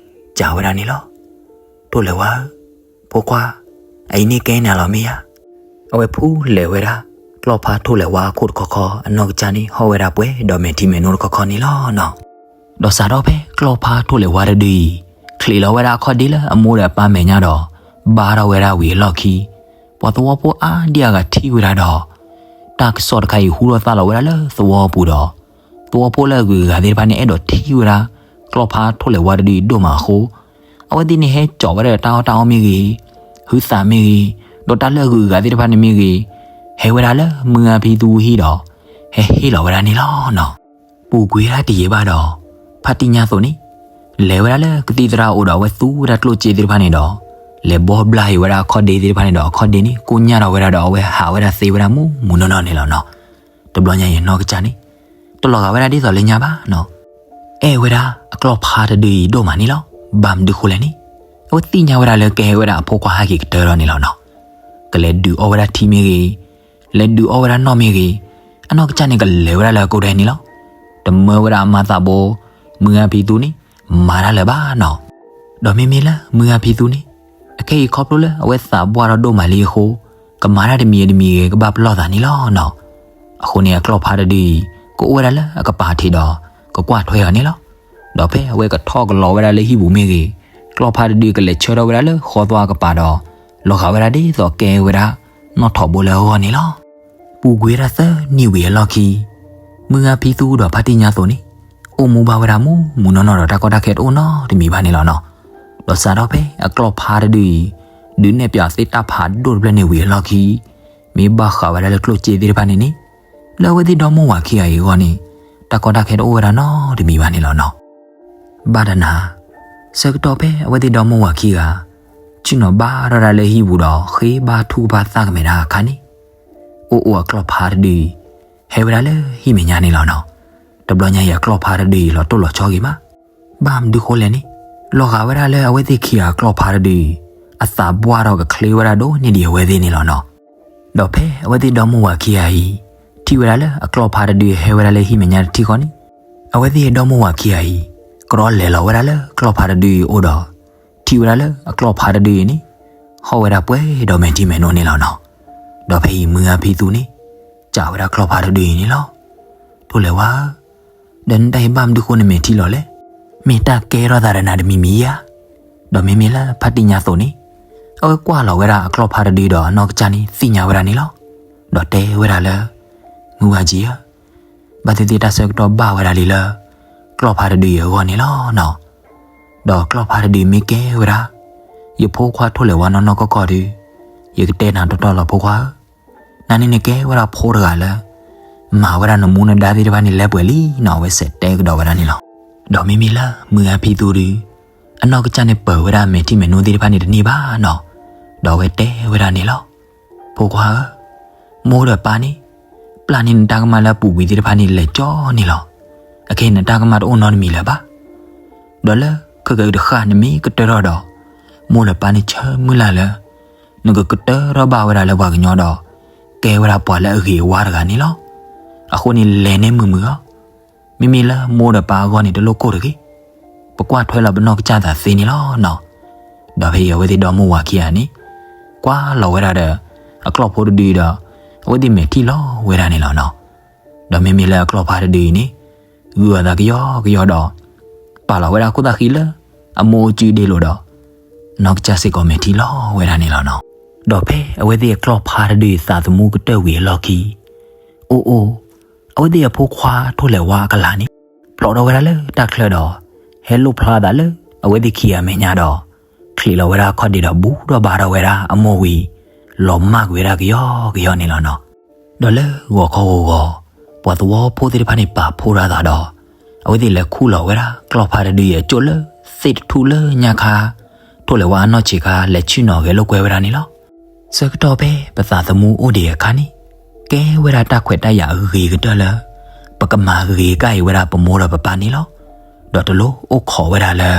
စံးဝဲဒၣ်န့ၣ်လီၤ. ထိၣ်လဲၤဝါဧၢ, ဖိခွါ, အအံၤန့ၣ်ကဲနၤလီၤမ့ၢ်ဧါ. အဝဲဖူလဲၤဝဲဒၣ် ကျီၢ်ဖါထိၣ်လဲၤဝါအခိၣ်တခီခီ အနီၢ်ကစၢ်န့ၣ် ဟီၣ်ဝဲဒၣ်ပှဲၤဒီးမဲာ်ထံမဲာ်နိတခီခီန့ၣ်လီၤနီၤ. ဒီးစးထီၣ်ဖဲကျီၢ်ဖါထိၣ်လဲၤဝါတဒုအံၤ ချံးလီၤဝဲဒၣ်အခီၣ်ဒ့လၢအမိၢ်ဒီးအပၢ်မဲာ်ညါဒီး ဘါထီၣ်ဝဲဒၣ်ဝံၤအလီၢ်ခံ ပှၤသဝီဖိအါဒံအါဂၤထံၣ်ဝဲဒၣ်ဒီး တၢ်ကစီၣ်တခါအံၤဟူထီၣ်သါလီၤဝဲဒၣ်လၢသဝီပူၤဒီး သဝီဖိလၢအဂုၤအဂၤသ့ၣ်တဖၣ်န့ၣ် အဲၣ်ဒိးထံၣ်ဝဲဒၣ် ကျီၢ်ဖါထိၣ်လဲၤဝါတဒုအံၤဒိၣ်မးအဃိ အဝဲသ့ၣ်န့ၣ်ဟဲစိာ်ဝဲဒၣ်ဒီးတၢ်အီၣ်တၢ်အီမ့ၢ်ဂ့ၤ, ဟုသးမ့ၢ်ဂ့ၤ, ဒီးတၢ်လၢအဂုၤအဂၤသ့ၣ်တဖၣ်န့ၣ်မ့ၢ်ဂ့ၤ, ဟဲဝဲဒၣ်လၢမုၢ်ဂၢ်ဖံသူဟံၣ်ဒီး ဟဲဟ့ၣ်လီၤဝဲဒၣ်န့ၣ်လီၤနီၤ. ပူၤကွံာ်ဝဲဒၣ်တယံာ်ဘၣ်ဒီး ဖါတံၢ်ညါသိးန့ၣ် လဲၤဝဲဒၣ်လၢကသံၣ်သရၣ်အအိၣ်ဒီး အဝဲသူဝဲဒၣ်ကျိၣ်စ့သ့ၣ်တဖၣ်န့ၣ်ဒီး လဲၤဘီဘျါဟ့ၣ်ဝဲဒၣ်အခီၣ်ဒ့သ့ၣ်တဖၣ်န့ၣ်ဒီး အခီၣ်ဒ့န့ၣ် ကိညၢ်ထီၣ်ဝဲဒၣ်ဒီး အဝဲဟးဝဲဒၣ်သ့ဝဲဒၣ်မူးမူးနီၢ်နီၢ်န့ၣ်လီၤနီၤ. တဘျီညါအံၤအနီၢ်ကစၢ်န့ၣ် တလီၤဂာ်ဝဲဒၣ်ဒ်သိးလၢညါဘၣ်နီၤ. အဲၣ်ဝဲဒၣ်အကျီၢ်ဖါတဒုအံၤဒိၣ်မးန့ၣ်လီၤ. ဘၣ်မနုၤဃိလဲၣ်န့ၣ် အဝဲသ့ၣ်ညါဝဲဒၣ်လၢကဲဝဲဒၣ်အဖိခွါဟဲက့ၤကတၢၢ်ထီၣ်န့ၣ်လီၤနီၤ. ကလဲၤဒုးအီၣ်ဝဲဒၣ်ထံမ့ၢ်ဂ့ၤ, လဲၤဒုးအီၣ်ဝဲဒၣ်နီၣ်မ့ၢ်ဂ့ၤ, အနီၢ်ကစၢ်န့ၣ်ကလဲၤဝဲဒၣ်လၢအကရၢန့ၣ်လီၤ. တမၢဝဲဒၣ်အမါသးဘိ မုၢ်ဂၢ်ဖံသူန့ၣ် မၤတၢ်လၢၤဘၣ်နီၤ. ဒီးမ့မ့ၢ်လၢမုၢ်ဂၢ်ဖံသူန့ၣ် အခဲအံၤခီဖျိလၢအဝဲသးပှၢ်ထီၣ်ဒိၣ်မးလံအဃိ ကမၤတၢ်တမံၤအံၤတမံၤဂ့ၤ ကဘၣ်ပလီၢ်သးန့ၣ်လီၤနီၤ. အဃိန့ၣ် အကျီၢ်ဖါတဒုအံၤ ကအိၣ်ဝဲဒၣ်လၢအကပၤထံးဒီး ကကွၢ်ထွဲအီၤန့ၣ်လီၤ. ဒီးဖဲအဝဲကထီၣ်ကလီၤဝဲဒၣ်လၢဟံၣ်ပူၤမ့ၢ်ဂ့ၤ, ကျီၢ်ဖါတဒုကလဲၤဆၢထၢၣ်ဝဲဒၣ်လၢဃီသွါအကပၤဒီး လီၤဂာ်ဝဲဒၣ်ဒ်သိးကဲဝဲဒၣ် နီၣ်ထိးဘိလၢအဂီၢ်န့ၣ်လီၤ. ပူၤကွံာ်ဝဲဒၣ်သၢနံၣ်ဝံၤအလီၢ်ခံ မုၢ်ဂၢ်ဖံသူဒီးဖါတံၢ်ညါသိးန့ၣ် အိၣ်မူဘၣ်ဝဲဒၣ်မူးမူးနီၢ်နီၢ်ဒီး တၢ်ကီတၢ်ခဲတအိၣ်နီတမံၤဘၣ်န့ၣ်လီၤနီၤ. ဒီးစးထီၣ်ဖဲအကျီၢ်ဖါတဒုအံၤ ဒုးနဲၣ်ပၠးသ့ၣ်တၢ်ဖးဒိၣ်တဖျၢၣ်န့ၣ်ဝံၤအလီၢ်ခံ မ့ၢ်ဘၣ်ဃးဝဲဒၣ်လၢကျိၣ်စ့သ့ၣ်တဖၣ်န့ၣ်န့ၣ် လၢအဝဲသ့ၣ်ဒီမိၢ်ဝၤခံဂၤအံၤအဂီၢ်န့ၣ် တၢ်ကီတၢ်ခဲတအိၣ်ဝဲဒၣ်နီတမံၤဘၣ်န့ၣ်လီၤနီၤ. ဘၣ်တနၤ ဆၢကတီၢ်ဖဲအဝဲသ့ၣ်ဒီမိၢ်ဝၤခံဂၤ ဆ့ၣ်နီၤဘါထီၣ်ဒၣ်လၢဟံၣ်ပူၤဒီး ဃ့ဘါထူကဖၣ်သၣ်ကမဲာ်တၢ်အခါန့ၣ် အိၣ်အိၣ်အကျီၢ်ဖါတဒုအံၤ ဟဲဝဲဒၣ်လၢဟံၣ်မဲာ်ညါန့ၣ်လီၤနီၤ. တဘျီညါအံၤအကျီၢ်ဖါတဒုအံၤလီၤတိၢ်လီၤဆီဂ့ၤမး. ဘၣ်မနုၤဃိလဲၣ်န့ၣ် လီၤဂာ်ဝဲဒၣ်လၢအဝဲသ့ၣ်ခံဂၤအကျီၢ်ဖါတဒုအံၤ အသးပှၢ်ထီၣ်ကချ့ဝဲဒၣ်ဒိၣ်န့ၢ်ဒံးအဝဲသ့ၣ်န့ၣ်လီၤနီၤ. ဒီးဖဲအဝဲသ့ၣ်ဒီမိၢ်ဝၤခံဂၤအံၤ ထံၣ်ဝဲဒၣ်လၢအကျီၢ်ဖါတဒုအံၤဟဲဝဲဒၣ်လၢဟံၣ်မဲာ်ညါတထံၣ်ဃီန့ၣ် အဝဲသ့ၣ်ဒီမိၢ်ဝၤခံဂၤအံၤ ကရီလဲၤလီၤဝဲဒၣ်လၢကျီၢ်ဖါတဒုအံၤအိၣ်ဒီး ထံၣ်ဝဲဒၣ်လၢအကျီၢ်ဖါတဒုအံၤန့ၣ် ဟီၣ်ဝဲဒၣ်ပှဲၤဒီးမဲာ်ထံမဲာ်နိန့ၣ်လီၤနီၤ. ဒီးဖဲအံၤမုၢ်ဂၢ်ဖံသူန့ၣ် စံးဝဲဒၣ်ကျီၢ်ဖါတဒုအံၤန့ၣ်လီၤ. ထိၣ်လဲၤဝါဧၢ, ဒီးနတၢ်အံၤဘၣ်မနုၤဃိနမဲာ်ထံလီၤလဲၣ်. မ့ၢ်တၢ်ကဲထီၣ်သးဒီးနၤတမံၤမံၤဧါ. ဒီးမ့မ့ၢ်လၢဖါတံၢ်ညါသိးန့ၣ် အဝဲကွၢ်လီၤဝဲဒၣ်အကျီၢ်ဖါတဒုဒီးအနီၢ်ကစၢ်န့ၣ်သ့ၣ်ညါဝဲဒၣ်န့ၣ်လီၤ. ဒီးတဲဝဲဒၣ်လၢ မုၢ်ဝၤကၠံဧၢ, ဘၣ်သ့ၣ်သ့ၣ်တၢ်ဆၢကတီၢ်ဘၣ်ဝဲဒၣ်လံလၢ ကျီၢ်ဖါတဒုအံၤအဂီၢ်န့ၣ်လီၤနီၤ. ဒီးကျီၢ်ဖါတဒုမ့ၢ်ကဲဝဲဒၣ် ယဖိခွါထိၣ်လဲၤဝါနီၢ်နီၢ်ကီၢ်ကီၢ်ဒီး ယကတဲနၤတီတီလီၤဖိခွါဧၢ. နၤန့ၣ်နကဲဝဲဒၣ်ဖိတဂၤလၢ မၤဝဲဒၣ်နမူနဒါသ့ၣ်တဖၣ်န့ၣ်လဲပှဲၤလံနီၤ အဝဲစဲးတဲကဒီးဝဲဒၣ်န့ၣ်လီၤ. ဒီးမ့မ့ၢ်လၢမုၢ်ဂၢ်ဖံသူဒီး အနီၢ်ကစၢ်န့ၣ်ပၢၤဝဲဒၣ်မဲာ်ထံမဲာ်နိသ့ၣ်တဖၣ်န့ၣ်တန့ၢ်ဘၣ်နီၤ. ဒီးအဝဲတဲဝဲဒၣ်န့ၣ်လီၤ. ဖိခွါဧၢ, မိၢ်ဒီးပၢ်န့ၣ် ပျၢ်န့ၢ်နတၢ်ကမၣ်လၢအပူၤကွံာ်သ့ၣ်တဖၣ်န့ၣ်လဲၤကၠီန့ၣ်လီၤ. အခဲအံၤနတၢ်ကမၣ်တအိၣ်နီတမံၤလၢၤဘၣ်. ဒီးလၢခဲကတဃၣ်နမ့ၢ်ကတၢၢ်ထီၣ်ဒီး မိၢ်ဒီးပၢ်န့ၣ်ဆၢမုၢ်လၢ်လၢ နကကတၢၢ်ထီၣ်ဘၣ်ဝဲဒၣ်လၢပှၤကညီဒီး ကဲဝဲဒၣ်ပှၤလၢအဂ့ၤအဝါတဂၤန့ၣ်လီၤ. အဃိန့ၣ်လဲၤန့ၢ်မုာ်မုာ်အီၤ. မ့မ့ၢ်လၢမိၢ်ဒီးပၢ်အဂီၢ်န့ၣ်တလိၣ်ကိၢ်တဂ့ၤ. ပကွၢ်ထွဲလီၤပနီၢ်ကစၢ်သးသ့န့ၣ်လီၤနီၤ. ဒီးဖဲအံၤအဝဲသ့ၣ်ဒီမိၢ်ဝၤခံဂၤန့ၣ် ကွၢ်လီၤဝဲဒၣ်ဒီး အကျီၢ်ဖိတဒုဒီး အဝဲသ့ၣ်မဲာ်ထံလီၤဝဲဒၣ်န့ၣ်လီၤနီၤ. ဒီးမ့မ့ၢ်လၢအကျီၢ်ဖါတဒုအံၤန့ၣ် ဂုာ်အသးကယီကယီဒီး ပာ်လီၤဝဲဒၣ်ခိၣ်သၣ်ဃံလၢအမိၢ်အိၣ်စုဒ့လိာ်ဒီး နီၢ်ကစၢ်စ့ၢ်ကီးမဲာ်ထံလီၤဝဲဒၣ်န့ၣ်လီၤနီၤ. ဒီးဖဲအဝဲသ့ၣ်အကျီၢ်ဖါတဒုအံၤသးသမူကတၢၢ်ဝံၤအလီၢ်ခံ အိၣ်အိၣ် အဝဲသ့ၣ်အဖိခွါထိၣ်လဲၤဝါအကလၤန့ၣ် ဖျိးထီၣ်ဝဲဒၣ်လၢတၢ်ချၢဒီး ဟဲလိၣ်ဖျါအသးလၢအဝဲသ့ၣ်ခံဂၤအမဲာ်ညါဒီး ချံးလီၤဝဲဒၣ်အခီၣ်ဒ့ဒီးဘူးထီၣ်ဘါထီၣ်ဝဲဒၣ်အမိၢ်ဝံၤ လီၤမၢ်ကွံာ်ဝဲဒၣ်ကယီကယီန့ၣ်လီၤနီၤ. ဒီးလၢဂီၤခီဂီၤဂီၤ ပှၤသဝီဖိသ့ၣ်တဖၣ်န့ၣ်ပာ်ဖှိၣ်ထီၣ်အသးဒီး အဝဲသ့ၣ်လဲၤခူၣ်လီၤဝဲဒၣ်ကျီၢ်ဖါတဒုအံၤအကၠိၣ်လၢသ့ၣ်တထူၣ်လၢညါခါ ထိၣ်လဲၤဝါအနီၢ်ဆံးခါ လဲၤဆ့ၣ်နီၤဂဲၤလိာ်ကွဲဝဲဒၣ်န့ၣ်လီၤ. ဆၢကတီၢ်ဖဲပသးသမူအိၣ်ဒံးအခါန့ၣ်, ကဲဝဲဒၣ်တၢ်ခွဲးတၢ်ယာ်အဂ့ၤကတၢၢ်လၢ ပကမၤဂ့ၤကဒါအံၤဝဲဒၣ်ပမိၢ်ဒီးပပၢ်န့ၣ်လီၤ. ဒီးတလိၣ်အိၣ်ခိးဝဲဒၣ်လၢ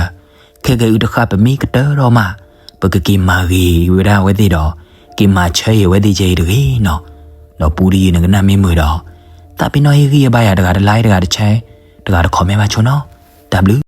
ခဲကဲအုတဃၣ်ပမ့ၢ်ကတၢၢ်ထီၣ်မး, ပကက့ၤမၤဂ့ၤဝဲဒၣ်အဝဲသ့ၣ်ဒီး က့ၤမၤဆၢအံၤအဝဲသ့ၣ်ကဲအံၤတဂ့ၤနီၤ. ဒီးပူတယုၢ်နကနၣ်မ့ၢ်မုာ်ဒီး သးပ့ၤနီၣ်ဟ့ၣ်ဂံၢ်ဟ့ၣ်ဘါယၤတဂၤတlikeတဂၤတshare, တဂၤတcommentဘၣ်ဆိနီၤ. တၢ်ဘျုး